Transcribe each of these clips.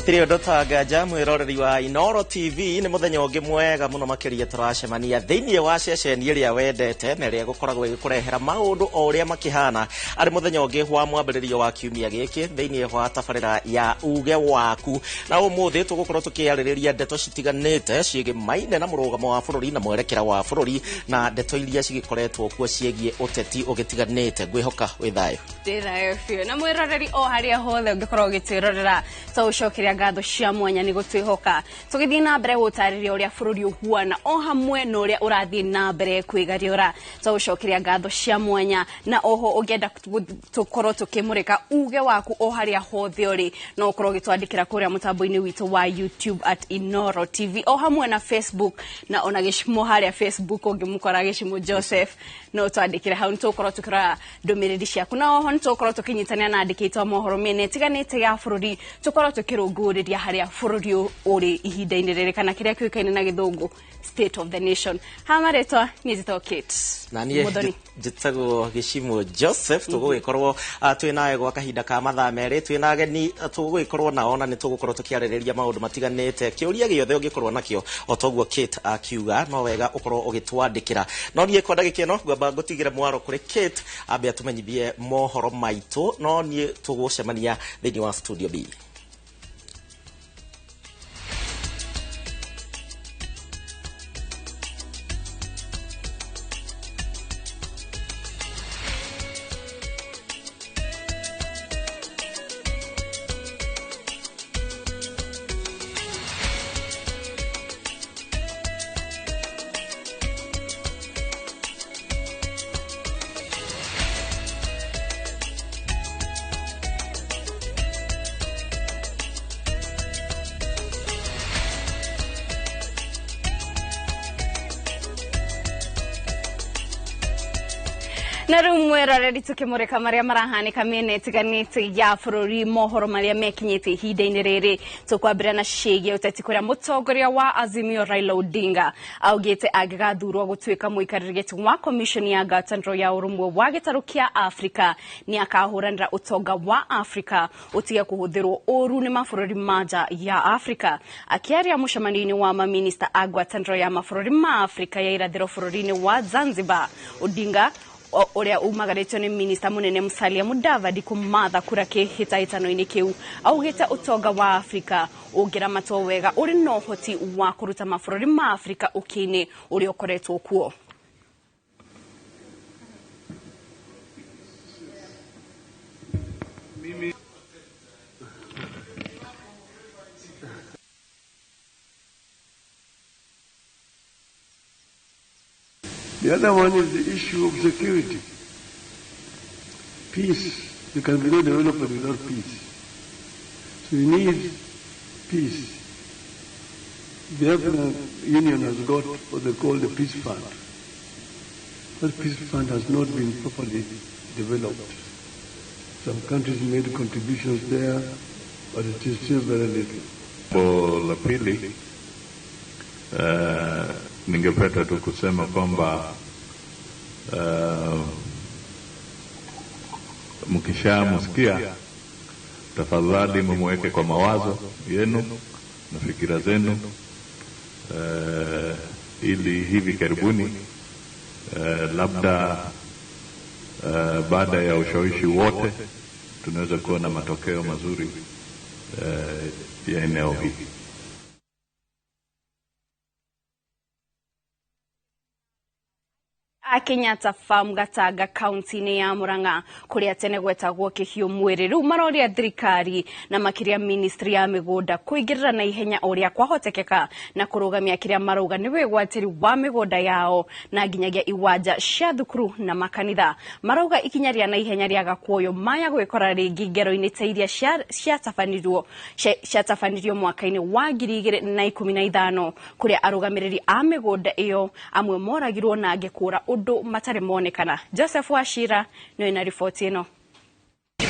Gũtirĩ ũndũ ta nganja mwĩroreri wa Inooro TV. Nĩ mũthenya ũngĩ mwega mũno makĩria tũracemania thĩinĩ wa ceceni ĩrĩa wendete na ĩrĩa ĩgũkoragwo ĩgĩkũrehera maũndũ o ũrĩa makĩhana, arĩ mũthenya ũngĩ wa mwambĩrĩrio wa kiumia gĩkĩ thĩinĩ wa tabarĩra ya Uge Waku. Na ũmũthĩ tũgũkorwo tũkĩarĩrĩria ndeto citiganĩte ciĩgĩmaine na mũrũgamo wa bũrũri na mwerekera wa bũrũri, na ndeto iria cigĩkoretwo kuo ciĩgiĩ ũteti ũgĩtiganĩte. Ngwĩhoka wĩ thayũ. Ndĩ thayũ biũ. Na mwĩroreri o harĩa hothe ũngĩkorwo ũgĩtwĩrorera, tũgũcokeria ngatho cia mwanya nĩ gũtwĩhoka tũgĩthiĩ na mbere gũtarĩria ũrĩa bũrũri ũhuana o hamwe na ũrĩa ũrathiĩ na mbere kwĩgariũra. Tũgũcokeria ngatho cia mwanya, na oho ũngĩenda tũkorwo tũkĩmũrĩka uge waku o harĩa hothe ũrĩ, no ũkorwo ũgĩtwandĩkĩra kũrĩa mũtambo-inĩ witũ wa YouTube at Inooro TV o hamwe na Facebook, na ona Gĩcimo harĩa Facebook ũngĩmũkora Gĩcimo Joseph, no twandĩkĩre hau, nĩtũgũkorwo tũkĩrora ndũmĩrĩri ciaku. Na oho nĩtũgũkorwo tũkĩnyitanĩra na andĩki aitũ a mohoro mĩena ĩtiganĩte ya bũrũri, tũkorwo tũkĩrũngũrĩria harĩa bũrũri ũrĩ ihinda-inĩ rĩrĩ, kana kĩrĩa kĩũĩkaine na gĩthũngũ State of the Nation. Ha marĩtwa niĩ njĩtagwo Kate Na niĩ Muthoni. Njĩtagwo Gĩcimo Joseph. Tũgũgĩkorwo twĩ nawe gwa kahinda ka mathaa 2, twĩ na ageni tũgũgĩkorwo nao, na nĩ tũgũkorwo tũkĩarĩrĩria maũndũ matiganĩte. Kĩũria gĩothe ũngĩkorwo nakĩo, o toguo Kate akiuga, no wega ũkorwo ũgĩtwandĩkĩra. No niĩ kwa ndagĩka ĩno ngwamba ngũtigĩre mwaro kũrĩ Kate ambe atũmenyithie mohoro maitũ, no niĩ tũgũcemania thĩinĩ wa studio B. Na rĩu mwĩroreri, tũkĩmũrĩka marĩa marahanĩka mĩena ĩtiganĩte ya bũrũri, mohoro marĩa mekinyĩte ihinda-inĩ rĩrĩ, tũkwambĩrĩria na ciĩgiĩ ũteti, kũrĩa mũtongoria wa Azimio Raila Odinga augĩte angĩgathurwo gũtuĩka mũikarĩri gĩtĩ wa commission ya ngwatanĩro ya ũrũmwe wa gĩtarũ kĩa Afrika, nĩ akahũranĩra ũtonga wa Afrika ũtige kũhũthĩrwo ũru nĩ mabũrũri ma nja ya Afrika. Akĩaria mũcemanio-inĩ wa maminista a ngwatanĩro ya mabũrũri ma Afrika ya irathĩro bũrũri-inĩ wa Zanzibar, Odinga ũrĩa umagarĩtio nĩ minista mũnene Musalia Mudavadi kũmatha kura kĩhĩtahĩtano-inĩ kĩu, augĩte ũtonga wa Afrika ũngĩramatwo wega ũrĩ na ũhoti wa kũruta mabũrũri ma Afrika ũkĩ-inĩ ũrĩa ũkoretwo kuo. The other one is the issue of security. Peace. There can be no development without peace. So you need peace. The African Union has got what they call the Peace Fund. That Peace Fund has not been properly developed. Some countries made contributions there, but it is still very little. Jambo la pili, ningependa tu kusema kwamba mkishamsikia, tafadhali mumweke kwa mawazo yenu na fikira zenu, ili hivi karibuni, labda baada ya ushawishi wote, tunaweza kuwa na matokeo mazuri ya eneo hili. A Kenyatta Farm Gatanga, kaunti-inĩ ya Murang'a, kũrĩa tene gwetagwo Kĩhiũ Mwĩrĩ, rĩu maroria thirikari na makĩria ministry ya mĩgũnda kũingĩrĩra na ihenya ũrĩa kwahotekeka na kũrũgamia kĩrĩa marauga nĩ wĩgwatĩri wa mĩgũnda yao na nginyagia iwanja cia thukuru na makanitha. Marauga ikinya rĩa na ihenya rĩaga kuoywo maya gwĩkora rĩngĩ ngero-inĩ ta iria ciatabanirio mwaka-inĩ wa 2015, kũrĩa arũgamĩrĩri a mĩgũnda ĩyo amwe moragirwo na angĩ kũra ũndũ matarĩ monekana. Joseph Wachira nĩwe na riboti ĩno.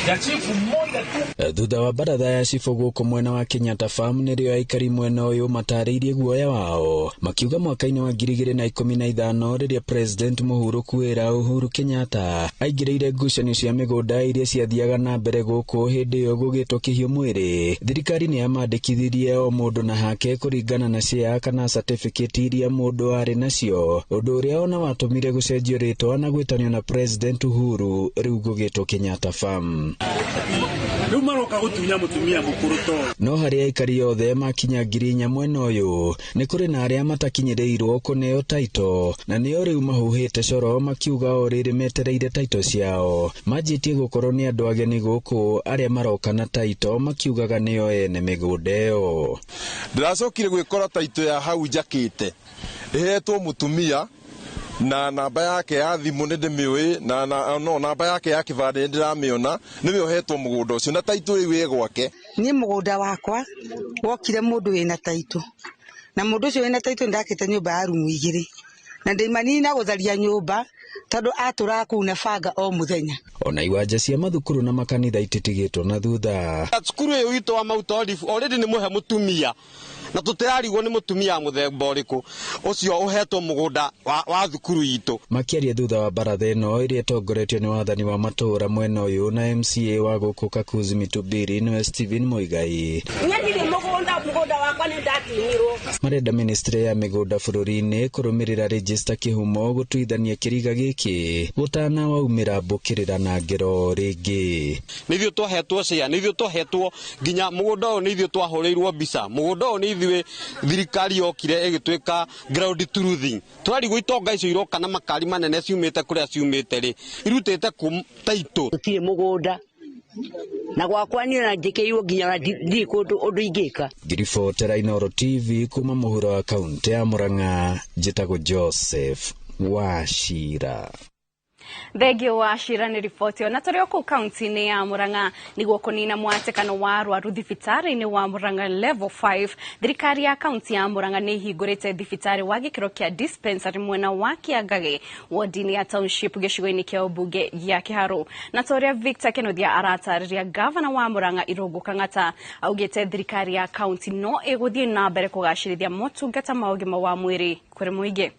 Ya chifu mmoja tu. Thutha wa baratha ya cibũ gũkũ mwena wa Kenyatta Farm nĩrĩo aikari mwena ũyũ matarĩirie guoya wao makiuga mwaka-inĩ wa 2015 rĩrĩa President mũhurũku wĩra Uhuru Kenyatta aingĩrĩire ngucanio cia mĩgũnda iria ciathiaga na mbere gũkũ hĩndĩ ĩyo gũgĩtwo kĩhiũ mwĩrĩ. Thirikari nĩ yamandĩkithirie o mũndũ na hake kũringana na share kana certificate iria mũndũ arĩ nacio, ũndũ ũrĩa ona watũmire gũcenjio rĩtwa na gwĩtanio na President Uhuru rĩu gũgĩtwo Kenyatta Farm. Rĩu maroka gũtunya mũtumia mũkũrũ to. No harĩ aikari othe makinya 4,000 mwena ũyũ nĩ kũrĩ na arĩa matakinyĩrĩirwo kũneo taito na nĩo rĩu mahuhĩte coro makiuga o rĩrĩ metereire taito ciao. Manjĩtie gũkorwo nĩ andũ ageni gũkũ arĩa maroka na taito makiugaga nĩo ene mĩgũnda ĩyo. Ndĩracokire gwĩkora taito ya hau njakĩte ĩhetwo mũtumia na namba yake ya thimũ nĩ ndĩmĩũĩ na no namba yake ya kĩbandĩ nĩ ndĩramĩona nĩwe ũhetwo mũgũnda ũcio na taitũ rĩu ĩ gwake. Niĩ mũgũnda wakwa wokire mũndũ wĩna taitũ na mũndũ ũcio wĩna taitũ nĩndakĩte nyũmba ya rumu 2 na ndĩmanina gũtharia nyũmba tondũ atũraga kũu na banga o mũthenya. Ona iwanja cia mathukuru na makanitha ititigĩtwo na thutha. Cukuru ĩyo itũ wa Mount Olive already nĩ mũhe mũtumia na tũtirarigwo nĩ mũtumia mũthemba ũrĩkũ ũcio ũhetwo mũgũnda wa thukuru itũ. Makĩaria thutha wa baratha ĩno ĩrĩa ĩtongoretio nĩ wathani wa matũũra mwena ũyũ na MCA wa gũkũ Kakuzi Mitubiri nĩwe Stephen Muigai. Niĩ mũgũnda wakwa nĩ ndatunyirwo. Marenda ministry ya mĩgũnda bũrũri-inĩ kũrũmĩrĩra register kĩhumo gũtuithania kĩriga gĩkĩ gũtana waumĩra mbũkĩrĩra na ngero rĩngĩ. Nĩ ithuĩ twahetwo share, nĩ ithuĩ twahetwo nginya mũgũnda ũyũ, nĩ ithuĩ twahũrĩirwo mbica mũgũnda ũyũ, nĩ ithuĩ thirikari yokire ĩgĩtuĩka ground truthing. Twarigwo itonga icio iroka na makari manene ciumĩte kũrĩa ciumĩte rĩ irutĩte kũ taitũ. Gũtirĩ mũgũnda na gwakwa niĩ na njĩkĩirwo nginya ndirĩ kũndũ ũndũ ingĩka. Ngiribotera Inooro TV kuma mũhuro wa kaũntĩ ya Murang'a, njĩtagwo Joseph Wachira. Thengio wa Shira nĩ riboti ona tũrĩ o kũu kaunti-inĩ ya Murang'a nĩguo kũnina mwatĩkano wa arwaru thibitarĩ-inĩ wa Murang'a level 5. Thirikari ya kaunti ya Murang'a nĩ ĩhingũrĩte thibitarĩ wa gĩkĩro kĩa dispensary mwena wa Kĩangagĩ wodi-inĩ ya township gĩcigo-inĩ kĩa ũmbunge gĩa Kĩharũ. Na ta ũrĩa Victor Kenothia aratarĩria, gavana wa Murang'a Irũngũ Kang'ata augĩte thirikari ya kaunti no ĩgũthiĩ na mbere kũgacĩrithia motungata ma ũgima wa mwĩrĩ kũrĩ mũingĩ.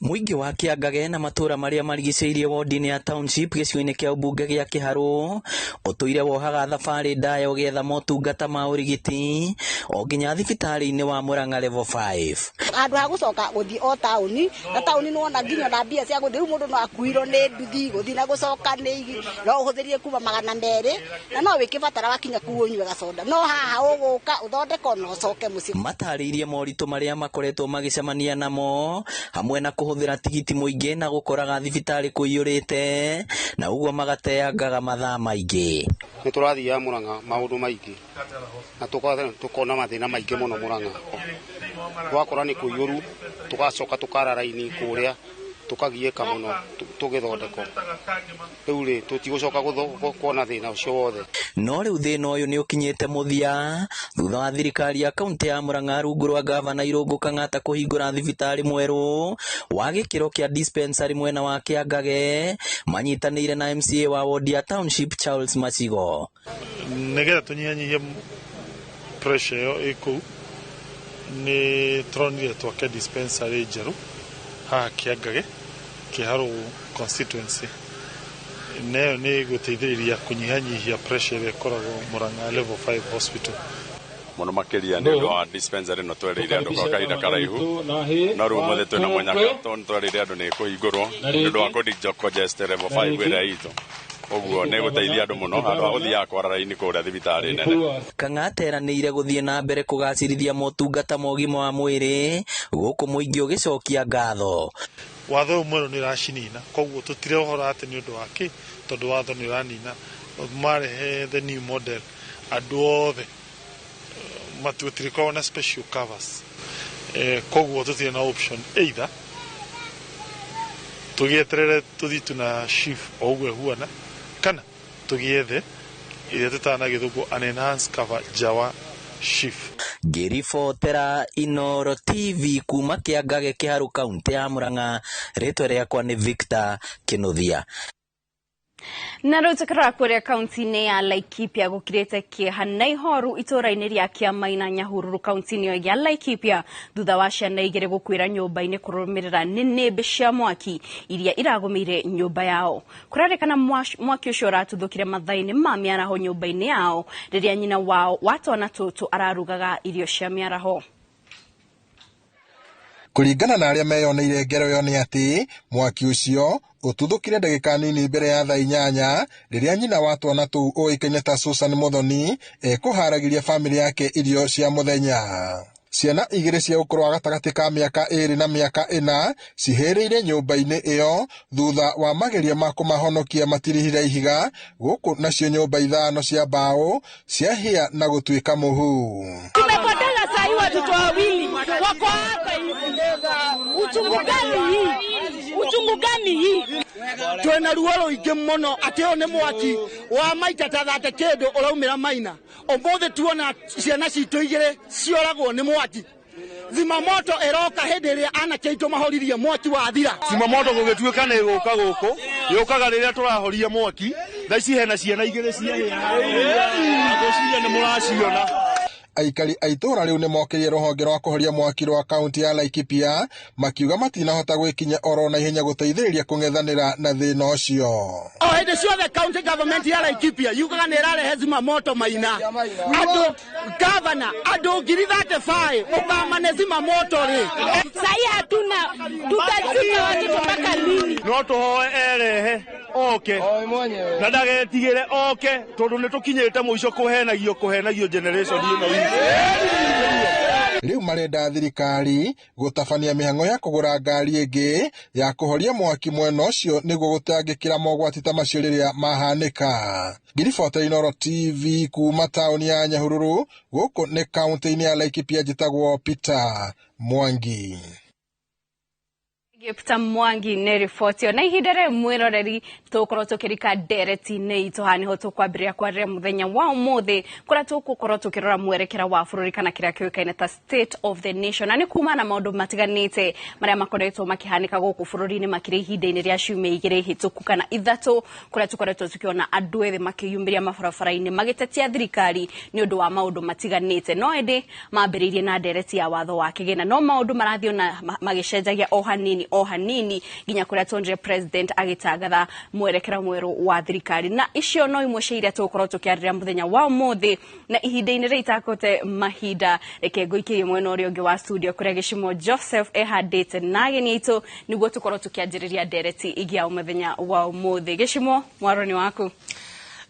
Mũingĩ wa Kĩangage na matũũra marĩa marigicĩirie wodi-inĩ ya township gĩcigo-inĩ kĩa ũmbunge gĩa Kĩharũ ũtũire wohaga thabarĩ ndaya ũgĩetha motungata ma ũrigiti o nginya thibitarĩ-inĩ wa Murang'a level 5. Handũ ha gũcoka gũthiĩ o taũni na taũni nĩwona nginya na mbia cia gũthiĩ rĩu mũndũ no akuirwo nĩ nduthi gũthiĩ na gũcoka nĩ no ũhũthĩrie kuma 200 na no wĩkĩbatara wakinya kuu ũnyue gacoda no haha ũgũka ũthondekwo na ũcoke mũciĩ. Matarĩirie moritũ marĩa makoretwo magĩcemania namo hamwe na kũhũthĩra tigiti mũingĩ na gũkoraga thibitarĩ kũiyũrĩte na ũguo magateangaga mathaa maingĩ. Nĩ tũrathiaga Murang'a maũndũ maingĩ na tũkona mathĩna maingĩ mũno Murang'a. Twakora nĩ kũiyũru tũgacoka tũkara raini kũrĩa tũkagiĩka mũno tũgĩthondekwo. Rĩu rĩ tũtigũcoka kuona thĩna ũcio wothe. No rĩu thĩna ũyũ nĩ ũkinyĩte mũthia thutha wa thirikari ya kaunti ya Murang'a rungu rwa gavana Irũngũ Kang'ata kũhingũra thibitarĩ mwerũ wa gĩkĩro kĩa dispensary mwena wa Kĩangage manyitanĩire na MCA wa wodi ya township Charles Machigo. Nĩgetha tũnyihanyihie pressure ĩyo ĩ kũu nĩ tũronire twake dispensary njerũ haha Kĩangage Kĩharũ constituency na ĩyo nĩ ĩgũteithĩrĩria kũnyihanyihia pressure ĩrĩa ĩkoragwo Murang'a level 5 hospital. Mũno makĩria nĩ ũndũ wa dispensary ĩno twereire andũ kwa kahinda karaihu no rĩu ũmũthĩ twĩna mũnyaka tondũ twereire andũ nĩ ĩkũhingũrwo nĩ ũndũ wa kũ-decongest level 5 ĩrĩa itũ ũguo nĩ gũteithia andũ mũno handũ ha gũthiaga kwara raini kũrĩa thibitarĩ nene. Kang'ata eranĩire gũthiĩ na mbere kũgacĩrithia motungata ma ũgima wa mwĩrĩ gũkũ mũingĩ ũgĩcokia ngatho. Watho ũyũ mwerũ nĩ ũracinina koguo tũtirehora atĩ nĩ ũndũ wa kĩ tondũ watho nĩ ũranina marehe the new model andũ othe matũtirĩkoragwo na special covers koguo tũtirĩ na option either tũgĩeterere tũthiĩ tuna SHIF o ũguo ĩhuana kana tũgĩethe ĩrĩa tũtaga na gĩthũngũ an enhanced cover nja wa SHIF. Ngĩribotera Inooro TV kuma Kĩangage Kĩharũ kaunti ya Murang'a, rĩtwa rĩakwa nĩ Victor Kĩnuthia. Na rĩu tũkĩrora kũrĩa kaunti-inĩ ya Laikipia gũkirĩte kĩeha na ihoru itũũra-inĩ rĩa Kĩamaina Nyahururu kaunti-inĩ ĩyo ya Laikipia thutha wa ciana igĩrĩ gũkuĩra nyũmba-inĩ kũrũmĩrĩra nĩnĩmbĩ cia mwaki iria iragũmĩire nyũmba yao. Kũrerĩkana mwaki ũcio ũratuthũkire mathaa-inĩ ma mĩaraho nyũmba-inĩ yao rĩrĩa nyina wao wa twana tũtũ ararugaga irio cia mĩaraho. Kũringana na arĩa meyoneire ngero ĩyo nĩ atĩ mwaki ũcio ũtuthũkire ndagĩka nini mbere ya thaa 8 rĩrĩa nyina wa twana tũu ũĩkaine ta Susan Muthoni ekũharagĩria bamĩrĩ yake irio cia mũthenya. Ciana igĩrĩ cia ũkũrũ wa gatagatĩ ka mĩaka 2 na mĩaka 4 cihĩrĩire nyũmba-inĩ ĩyo thutha wa magerio ma kũmahonokia matirihire ihiga gũkũ nacio nyũmba 5 cia mbaũ ciahĩa na gũtuĩka mũhu. Tumepoteza sahi watoto wawili wako hapa hivi. Uchungu gani hii? Uchungu gani hii? Twena ruo rũingĩ mũno atĩ ũyũ nĩ mwaki wa maita ta 30 kĩndũ ũraumĩra Maina. Ũmũthĩ tuona ciana citũ igĩrĩ cioragwo nĩ mwaki. Zimamoto ĩroka hĩndĩ ĩrĩa anake aitũ mahoririe mwaki wathira. Zimamoto gũgĩtuĩka nĩ ĩgũka gũkũ, yũkaga rĩrĩa tũrahoria mwaki. Thaa ici hena ciana igĩrĩ ciahĩa. Ngwĩciria nĩ mũraciona. Aikari a itũũra rĩu nĩ mokĩrire rũhonge rwa kũhoria mwaki rwa kaunti ya Laikipia makiuga matinahota gwĩkinya oro na ihenya gũteithĩrĩria kũng'ethanĩra na thĩna ũcio. O hĩndĩ ciothe county government ya Laikipia yugaga nĩ ĩrarehe zimamoto Maina. Andũ governor andũ 35,000 ũkamane zimamoto rĩ. Sahi hatuna, tutazima watoto mpaka lini? No tũhoe erehe oke na ndagetigĩre oke tondũ nĩ tũkinyĩte mũico kũhenagio generation ĩno itũ. Rĩu marenda thirikari gũtabania mĩhang'o ya kũgũra ngari ĩngĩ ya kũhoria mwaki mwena ũcio nĩguo gũtangĩkĩra mogwati ta macio rĩrĩa mahanĩka. Ngiribota Inooro TV kuma taũni ya Nyahururu gũkũ nĩ kaunti-inĩ ya Laikipia, njĩtagwo Peter Mwangi. Peter Mwangi nĩ riboti na ihinda rĩrĩ mwĩroreri tũgũkorwo tũkĩrika ndereti-inĩ itũ haha nĩho tũkwambĩrĩria kwarĩria mũthenya wa ũmũthĩ kũrĩa tũgũkorwo tũkĩrora mwerekera wa bũrũri kana kĩrĩa kĩũĩkaine ta State of the Nation, na nĩ kuma na maũndũ matiganĩte marĩa makoretwo makĩhanĩka gũkũ bũrũri-inĩ makĩria ihinda-inĩ rĩa ciumia 2 hĩtũku kana 3 kũrĩa tũkoretwo tũkĩona andũ ethĩ makĩyumĩria mabarabara-inĩ magĩtetia thirikari nĩ ũndũ wa maũndũ matiganĩte. No ĩndĩ mambĩrĩirie na ndereti ya watho wa kĩgĩna, no maũndũ marathiĩ ona magĩcenjagia o hanini o hanini nginya kũrĩa tuonire president agĩtangatha mwerekera mwerũ wa thirikari. Na icio no imwe cia iria tũgũkorwo tũkĩarĩrĩria mũthenya wa ũmũthĩ, na ihinda-inĩ rĩrĩ itakũte mahinda reke ngũikĩrie mwena ũrĩa ũngĩ wa studio kũrĩa Gĩcimo Joseph ehandĩte na ageni aitũ nĩguo tũkorwo tũkĩanjĩrĩria ndereti ĩngĩ ya mũthenya wa ũmũthĩ. Gĩcimo, mwaro nĩ waku.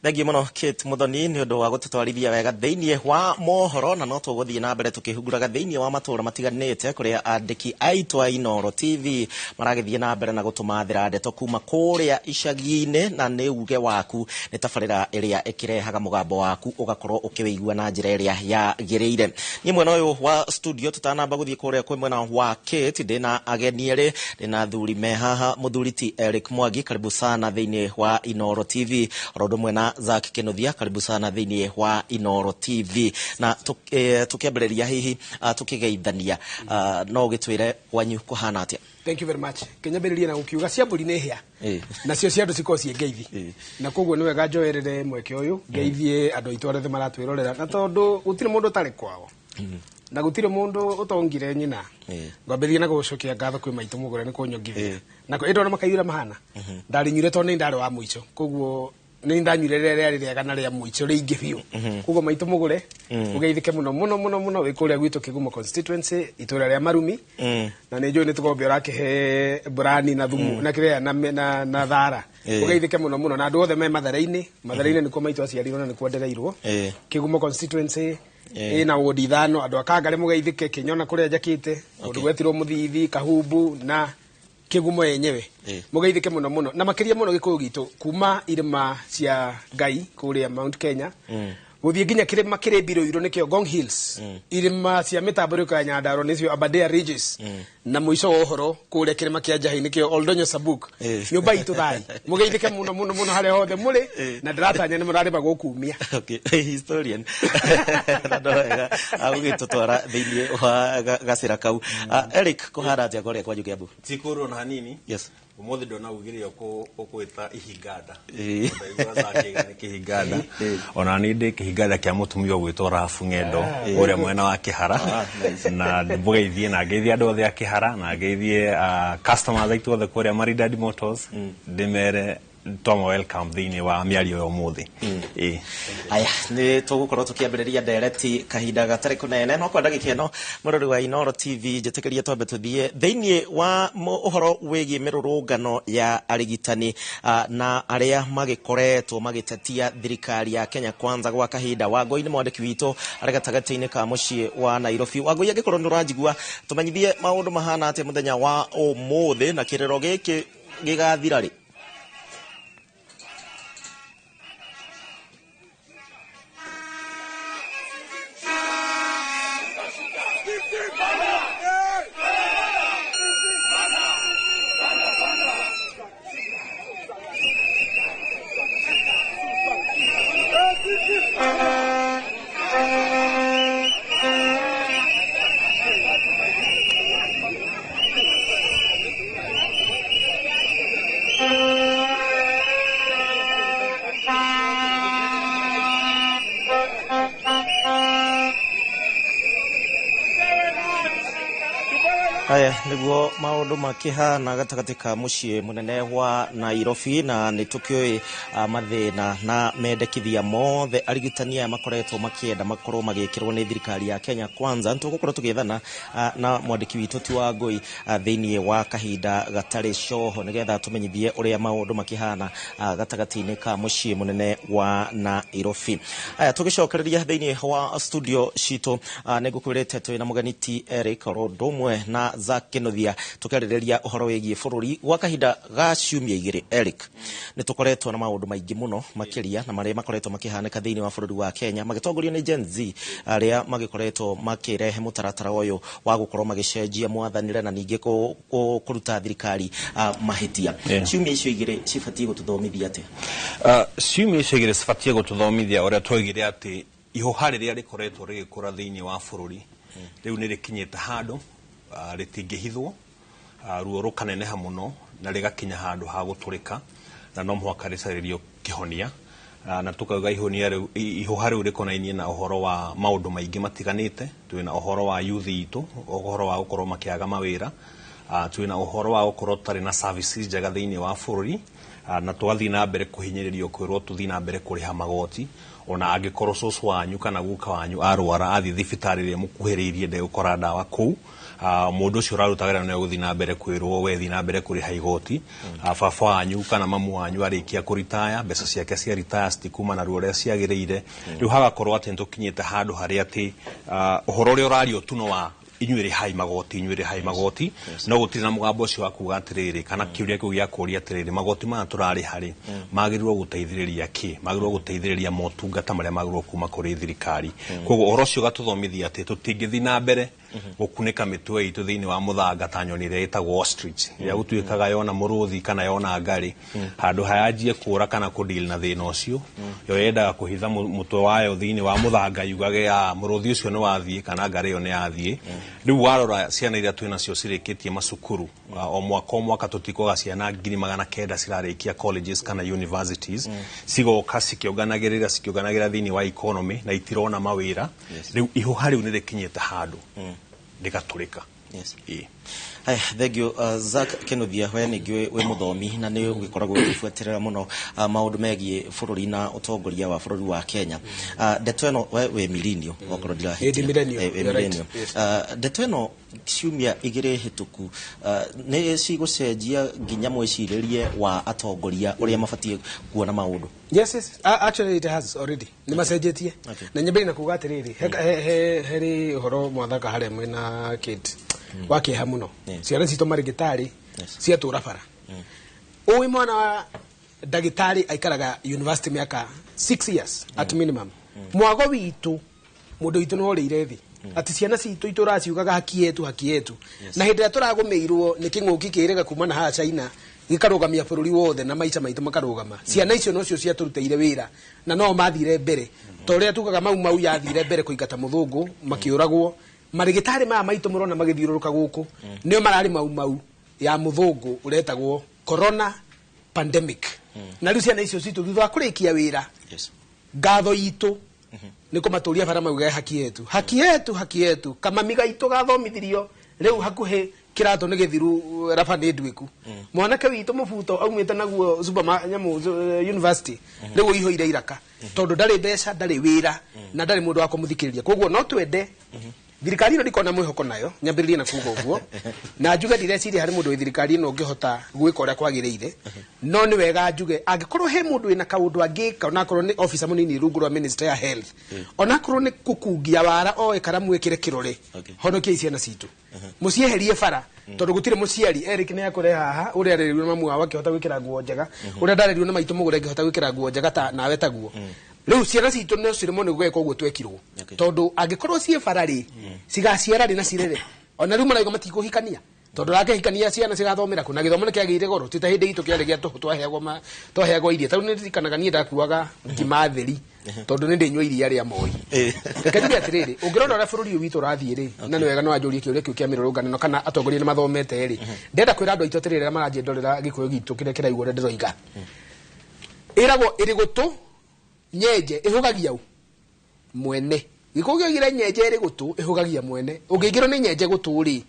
Thengiũ mũno Kate Muthoni nĩ ũndũ wa gũtũtwarithia wega thĩinĩ wa mohoro, na no tũgũthiĩ na mbere tũkĩhunguraga thĩinĩ wa matũũra matiganĩte kũrĩa andĩki aitũ a Inooro TV maragĩthiĩ na mbere na gũtũmathĩra ndeto kuma kũrĩa icagi-inĩ, na nĩ uge waku nĩ tabarĩra ĩrĩa ĩkĩrehaga mũgambo waku ũgakorwo ũkĩwĩigua na njĩra ĩrĩa yagĩrĩire. Niĩ mwena ũyũ wa studio tũtanamba gũthiĩ kũrĩa kwĩ mwena wa Kate ndĩna ageni erĩ, ndĩna athuri me haha, mũthuri ti Eric Mwangi, karibu sana thĩinĩ wa Inooro TV, oro ũndũ ũmwe na Zack Kinuthia, karibu sana thĩinĩ wa Inooro TV. Na tũkĩambĩrĩria hihi tũkĩgeithania, no ũgĩtwĩre kwanyu kũhana atĩa? Thank you very much. Kĩnyambĩrĩrie na gũkiuga cia mbũri nĩ hĩa nacio cia andũ cikorwo ciĩ ngeithi, na koguo nĩ wega njoerere mweke ũyũ ngeithie andũ aitũ arĩa othe maratwĩrorera, na tondũ gũtirĩ mũndũ ũtarĩ kwao na gũtirĩ mũndũ ũtongire nyina, ngwambĩrĩria na gũcokia ngatho kwĩ maitũ mũgũre nĩ kũnyongithia na ĩndĩ ona makaiyũra mahana ndarĩnyuire tondũ nĩ ndarĩ wa mũico, koguo nĩ ndanyuire rĩrĩa rĩarĩ rĩega na rĩa mũico rĩingĩ biũ. Koguo maitũ mũgũre ũgeithĩke mũno mũno mũno mũno wĩ kũrĩa gwitũ Kĩgumo constituency itũũra rĩa Marumi, na nĩ njũĩ nĩ tũgombe ũrakĩhe mburani na thumu na kĩrĩa na thara. Ũgeithĩke mũno mũno na andũ othe me Mathare-inĩ. Mathare-inĩ nĩkuo maitũ aciarirwo na nĩkuo ndereirwo. Kĩgumo constituency ĩna wodi 5, andũ a Kangari mũgeithĩke, Kĩnyona kũrĩa njakĩte, kũndũ gwetirwo Mũthithi, Kahumbu na Kĩgumo yenyewe. Mũgeithĩke mũno mũno na makĩria mũno Gĩkũyũ gitũ kuma irĩma cia Ngai kũrĩa Mount Kenya gũthiĩ nginya kĩrĩma kĩrĩ Mbirũirũ nĩkĩo Ngong Hills, irĩma cia mĩtambũrĩko ya Nyandarua nĩcio Aberdare Ridges, na mũico wa ũhoro kũrĩa kĩrĩma kĩa Njahĩ nĩkĩo Oldonyo Sabuk. Nyũmba itũ thai mũgeithĩke mũno mũno mũno harĩa hothe mũrĩ, na ndĩratanya nĩ mũrarĩma gũkumia. Okay, historian na ndo wega agũgĩtũtwara thĩinĩ wa gacĩra kau. Eric, kũhana atĩa kũrĩa kwanyu Kiambu? Ti kũrwo na hanini. Yes. Umuthi ndona ugire ukwita ihinganda. Ndaigua zakiga ni kihinganda. Ona ni ndi kihinganda kia mutumia ugwitwo Rafu Ng'endo uria mwena wa Kihara, na mbugeithie na ngeithie andu othe a Kihara, na ngeithie customers aitu othe kuria Maridadi Motors, ndimere twama welcome thiini wa miario ya umuthi. Aya, ni tugukorwo tukiambiriria ndereti kahinda gatari kunene, no kwa ndagika ino murori wa Inooro TV njitikirie twambe tuthie thiini wa uhoro wigie mirurungano ya arigitani na aria magikoretwo magitetia thirikari ya Kenya Kwanza gwa kahinda. Wangui ni mwandiki witu ari gatagati-ini ka mucii wa Nairobi. Wangui, angikorwo ni uranjigua, tumenyithie maundu mahana atia muthenya wa umuthi na kiriro giki gigathira ri? Aya, niguo maundu makihana gatagati ka mucii munene wa Nairobi, na ni tukioi mathina na mendekithia mothe arigitani aya makoretwo makienda makorwo magikirwo ni thirikari ya Kenya Kwanza. Nitugukorwo tugithana na mwandiki witu ti wa Ngui thiini wa kahinda gatari coho nigetha tumenyithie uria maundu makihana gatagati-ini ka mucii munene wa Nairobi. Aya, tugicokereria thiini wa studio citu, nigukwirite twina mugeni ti Eric Rodomwe na Zack Kinuthia tukarireria uhoro wigie bururi gwa kahinda ga ciumia igiri. Eric, ni tukoretwo na maundu maingi muno makiria na maria makoretwo makihanika thiini wa bururi wa Kenya magitongorio ni Gen Z aria magikoretwo makirehe mutaratara uyu wa gukorwo magicenjia mwathanire na ningi kuruta thirikari mahitia. Ciumia icio igiri cibatie gututhomithia atia? Ciumia icio igiri cibatie gututhomithia uria twoigire ati ihuha riria rikoretwo rigikura thiini wa bururi riu ni rikinyite handu ritingihithwo, ruo rukaneneha muno na rigakinya handu ha guturika, na no muhaka ricaririo kihonia, na tukauga ihonia riu ihuha riu rikonainie na uhoro wa maundu maingi matiganite. Twina uhoro wa youth itu, uhoro wa gukorwo makiaga mawira, twina uhoro wa gukorwo tutari na services njega thiini wa bururi, na twathii na mbere kuhinyiririo kwirwo tuthii na mbere kuriha magoti ona angikorwo cucu wanyu kana guka wanyu arwara athi thibitari ria mukuhiriirie ndegukora ndawa kuu. Mundu ucio uraruta wira ni uguthii na mbere kwirwo we thii na mbere kuriha igoti. Baba wanyu kana mamu wanyu arikia kuritaya, mbeca ciake cia ritaya citikuma na ruo uria ciagiriire. Riu hagakorwo ati nitukinyite handu haria ati uhoro uria urario tu no wa inyuĩ rĩhai magoti, inyuĩ rĩhai magoti, no gũtirĩ na mũgambo ũcio wa kuga atĩrĩrĩ kana kĩũria kĩu gĩa kũũria atĩrĩrĩ magoti maya tũrarĩha rĩ magĩrĩirwo gũteithĩrĩria kĩ, magĩrĩirwo gũteithĩrĩria motungata marĩa magĩrĩirwo kuma kũrĩ thirikari. Koguo ũhoro ũcio ũgatũthomithia atĩ tũtingĩthiĩ na mbere gũkunĩka mĩtwe itũ thĩinĩ wa mũthanga ta nyoni ĩrĩa ĩtagwo ostrich ĩrĩa gũtuĩkaga yona mũrũthi kana yona ngarĩ, handũ hayanjie kũũra kana kũdeal na thĩna ũcio, yo yendaga kũhitha mũtwe wayo thĩinĩ wa mũthanga yugage mũrũthi ũcio nĩ wathiĩ kana ngarĩ ĩyo nĩ yathiĩ. Riu warora ciana iria twĩ nacio cirĩkĩtie macukuru, o mwaka tũtikwaga ciana 900,000 cirarĩkia colleges kana universities, cigoka cikĩonganagĩrĩra thĩinĩ wa economy na itirona mawĩra. Riu ihuha riu nĩ rĩkinyĩte handũ rĩgatũrĩka. Haya, thank you Zack Kinuthia, we ningĩ wĩ mũthomi na nĩ ũgĩkoragwo ũgĩbuatĩrĩra mũno maũndũ megiĩ bũrũri na ũtongoria wa bũrũri wa Kenya. Ndeto ĩno we wĩ millennial, okorwo ndirahĩtia. Ndeto ĩno ciumia igĩrĩ hĩtũku nĩ cigũcenjia nginya mwĩcirĩrie wa atongoria ũrĩa mabatiĩ kuona maũndũ? Yes, actually it has already. Nĩ macenjetie. Na nyambĩrĩrie na kuga atĩrĩrĩ, harĩ ũhoro mwathaka harĩa mwĩna Kate wa kĩeha mũno. Ciana citũ marĩgĩtarĩ ciatũra bara. Ũĩ mwana wa ndagĩtarĩ aikaraga university mĩaka 6 years at minimum. Mwago witũ mũndũ witũ nĩ orĩire thĩ. Ati ciana citũ itũraga ciugaga haki yetu, haki yetu. Na hĩndĩ ĩrĩa tũragũmĩirwo nĩ kĩng'ũki kĩrĩga kuma na haha China gĩkarũgamia bũrũri wothe na maica maitũ makarũgama. Ciana icio nocio ciatũrutĩire wĩra na no mathire mbere. Ta ũrĩa tugaga Mau Mau yathire mbere kũingata mũthũngũ makĩũragwo. Marĩgĩtarĩ maya maitũ mũrona magĩthiũrũrũka gũkũ nĩo mararĩ Mau Mau ya mũthũngũ ũretagwo Corona pandemic. Na rĩu ciana icio citũ thutha wa kũrĩkia wĩra, ngatho itũ nĩ kũmatũria bara mauge haki yetu, haki yetu, haki yetu. Kamami gaitũ gathomithirio rĩu hakuhĩ kĩratũ nĩ gĩthiru, raba nĩ nduĩku. Mwanake witũ mũbuto aumĩte naguo nyamũ university, rĩu ũihũire iraka tondũ ndarĩ mbeca, ndarĩ wĩra na ndarĩ mũndũ wa kũmũthikĩrĩria. Koguo no twende thirikari ĩno, ndikona mwĩhoko nayo, nyambĩrĩrie na kuga ũguo, na njuge ndireciria harĩ mũndũ wĩ thirikari ĩno ũngĩhota gwĩka ũrĩa kwagĩrĩire. No nĩ wega njuge angĩkorwo he mũndũ wĩna kaũndũ angĩka, onakorwo nĩ officer mũnini rungu rwa ministry ya health, onakorwo nĩ kũkungia wara, oe karamu ĩkĩre kĩrore, honokiai ciana citũ, mũcieherie bara, tondũ gũtirĩ mũciari. Eric nĩ akũre haha ũrĩa arerirwo nĩ mamu wao akĩhota gwĩkĩra nguo njega, ũrĩa ndarerirwo nĩ maitũ mũgũre ngĩhota gwĩkĩra nguo njega ta nawe taguo. Rĩu ciana citũ no ciremwo nĩ gwĩka ũguo twekirwo, tondũ angĩkorwo ciĩ bara rĩ, cigaciara rĩ na cirere? Ona rĩu marauga matikũhikania, tondũ rakĩhikania ciana cigathomera kũ? Na gĩthomo nĩ kĩagĩire goro, ti ta hĩndĩ itũ kĩarĩ gĩa tũhũ, twaheagwo iria. Tarĩu nĩ ndirikanaga niĩ ndakuaga ngima theri tondũ nĩ ndĩnyua iria rĩa Moi. Reke njuge atĩrĩrĩ, ũngĩrora ũrĩa bũrũri ũyũ witũ ũrathiĩ rĩ, na nĩ wega no anjũrie kĩũria kĩu kĩa mĩrũrũngano ĩno kana atongoria nĩ mathomete rĩ, ndĩrenda kwĩra andũ aitũ atĩrĩrĩ, arĩa maranjĩndorera Gĩkũyũ gitũ kĩrĩa kĩraigua ũrĩa ndĩroiga, ĩragwo ĩrĩ gũtũ nyenje ĩhũgagia ũ mwene. Gĩkũyũ kĩoigire nyenje ĩrĩ gũtũ ĩhũgagia mwene. Ũngĩingĩrwo nĩ nyenje gũtũ rĩ,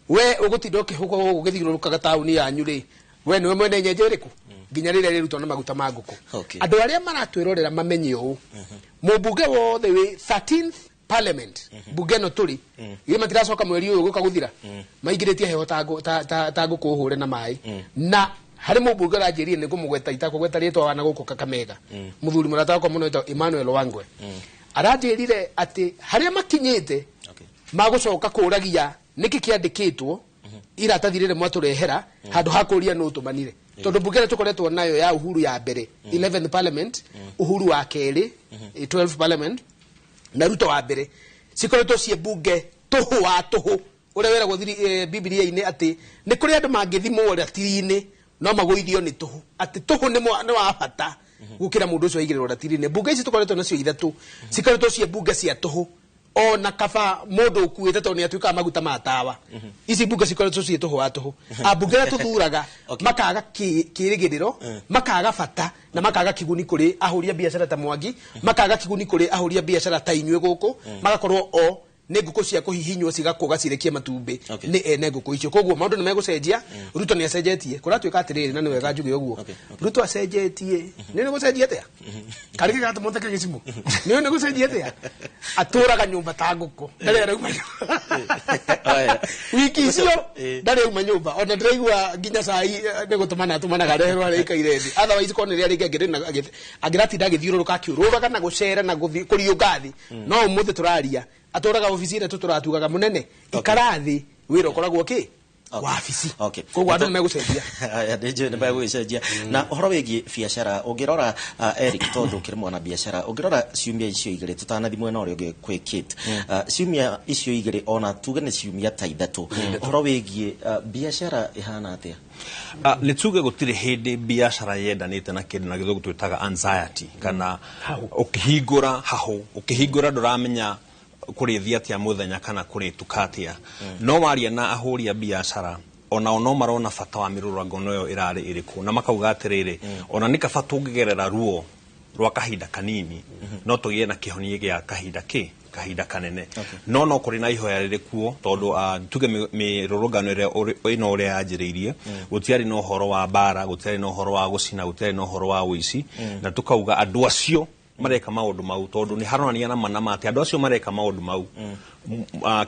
we ũgũtinda ũkĩhũga gũkũ ũgĩthiũrũrũkaga taũni yanyu rĩ, we nĩwe mwene nyenje ĩrĩkũ nginya rĩrĩa rĩrutwo na maguta ma ngũkũ. Andũ arĩa maratwĩrorera mamenye ũũ, mũmbunge wothe wĩ 13th parliament, mbunge ĩno tũrĩ githĩ matiracoka mweri ũyũ gũka gũthira, maingĩrĩtie heho ta ngũkũ hũre na maĩ. Na harĩ mũmbunge ũranjĩrire nĩ ngũmũgweta, itakũgweta rĩtwa, wana gũkũ Kakamega, mũthuri mũrata wakwa mũno wĩtagwo Emmanuel Wangwe, aranjĩrire atĩ harĩa makinyĩte magũcoka kũragia nĩkĩ kĩandĩkĩtwo iratathi rĩrĩ mwatũrehera handũ ha kũria nũ tũmanire, tondũ mbunge ĩrĩa tũkoretwo nayo ya Uhuru ya mbere, 11th parliament, Uhuru wa kerĩ, 12th parliament, na Ruto wa mbere, cikoretwo ciĩ mbunge tũhũ wa tũhũ, ũrĩa wĩragwo Bibilia-inĩ atĩ nĩ kũrĩ andũ mangĩthimwo ratiri-inĩ no magũithio nĩ tũhũ, atĩ tũhũ nĩ wa bata gũkĩra mũndũ ũcio waigĩrĩrwo ratiri-inĩ. Mbunge ici tũkoretwo nacio ithatũ cikoretwo ciĩ mbunge cia tũhũ, ona kaba mũndũ ũkuĩte tondũ nĩ atuĩkaga maguta ma tawa. Ici mbunge cikoretwo ciĩ tũhũ wa tũhũ. Ambunge arĩa tũthuraga makaga kĩrĩgĩrĩro, makaga bata na makaga kĩguni kũrĩ ahũri a biacara ta Mwangi, makaga kĩguni kũrĩ ahũri a biacara ta inyuĩ gũkũ, magakorwo o nĩ ngũkũ cia kũhihinywo cigakũga cirekie matumbĩ nĩ ene ngũkũ icio. Koguo maũndũ nĩ megũcenjia. Ruto nĩ acenjetie, kũratuĩka atĩrĩrĩ, na nĩ wega njuge ũguo, Ruto acenjetie. Nĩ gũcenjia atĩa? Karĩ gĩgatũma ũteke gĩcimo? Nĩ nĩ gũcenjia atĩa? Atũraga nyũmba ta ngũkũ, ndarĩ arauma wiki icio, ndarĩ auma nyũmba. Ona ndĩraigua nginya cai nĩ gũtũmana atũmanaga areherwo harĩa aikaire thĩ. Otherwise korwo nĩ rĩrĩa rĩngĩ angĩratinda agĩthiũrũrũka, akĩũrũraga na gũcera na gũthiĩ kũriũnga thĩ. No ũmũthĩ tũraria atũraga obici ĩrĩa tũtũratugaga mũnene, ikara thĩ, wĩra ũkoragwo kĩ wabici. Koguo andũ nĩ megũcenjia. Aya, nĩ njũĩ nĩ megũgĩcenjia. Na ũhoro wĩgiĩ biacara ũngĩrora, Eric, tondũ ũkĩrĩ mwana biacara, ũngĩrora ciumia icio igĩrĩ, tũtanathi mwena ũrĩa ũngĩ kwĩ Kate, ciumia icio igĩrĩ, ona tuge nĩ ciumia ta ithatũ, ũhoro wĩgiĩ biacara ĩhana atĩa? Nĩ tuge gũtirĩ hĩndĩ biacara yendanĩte na kĩndũ na Gĩthũngũ twĩtaga anxiety, kana ũkĩhingũra hahũ, ũkĩhingũra ndũramenya kũrĩthiĩ atĩa mũthenya kana kũrĩtuka atĩa. No waria na ahũri a biacara, onao no marona bata wa mĩrũrũngano ĩyo ĩrarĩ ĩrĩkũ, na makauga atĩrĩrĩ, ona nĩ kaba tũngĩgerera ruo rwa kahinda kanini no tũgĩe na kĩhonia gĩa kahinda kĩ kahinda kanene. No kũrĩ na ihoya rĩrĩ kuo, tondũ tuge mĩrũrũngano ĩrĩa ĩno ũrĩa yanjĩrĩirie, gũtiarĩ na ũhoro wa mbara, gũtiarĩ na ũhoro wa gũcina, gũtiarĩ na ũhoro wa ũici. Na tũkauga andũ acio mareka maũndũ mau, tondũ nĩ haronania na mana atĩ andũ acio mareka maũndũ mau,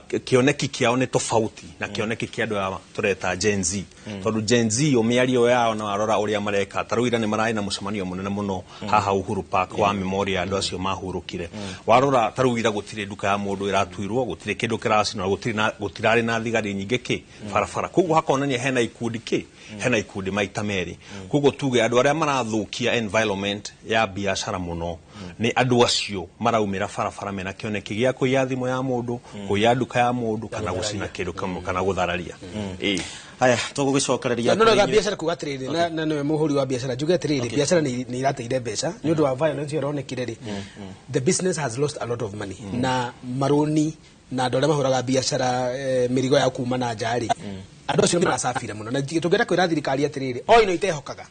kĩoneki kĩao nĩ tofauti na kĩoneki kĩa andũ aya tũreta Gen Z, tondũ Gen Z o mĩario yao na warora ũrĩa mareka, ta rĩu ira nĩ mararĩ na mũcemanio mũnene mũno haha Uhuru Park wa memorial andũ acio mahurũkire. Warora ta rĩu ira gũtirĩ nduka ya mũndũ ĩratuirwo, gũtirĩ kĩndũ kĩracinwo, gũtirarĩ na thigari nyingĩ kĩ barabara. Koguo hakonania hena ikundi kĩ hena ikundi maita merĩ. Koguo tuge andũ arĩa marathũkia environment ya biacara mũno nĩ andũ acio maraumĩra barabara mena kĩoneki gĩa kũiya thimũ ya mũndũ, kũiya nduka ya mũndũ, kana gũcina kĩndũ kĩmwe kana gũthararia. Ĩĩ. Haya, tũgũgĩcokereria No kũrĩ no inyuĩ. Biacara kuga atĩrĩrĩ, na nĩwe mũhũri wa biacara, njuge atĩrĩrĩ, biacara nĩ irateire mbeca nĩ ũndũ wa violence ĩyo ĩronekire rĩ. The business has lost a lot of money, na marũni na andũ arĩa mahũraga biacara, mĩrigo ya kuma na nja rĩ, Andũ acio nĩ maracabire mũno, na tũngĩenda kwĩra thirikari atĩrĩrĩ, o ĩno itehokaga,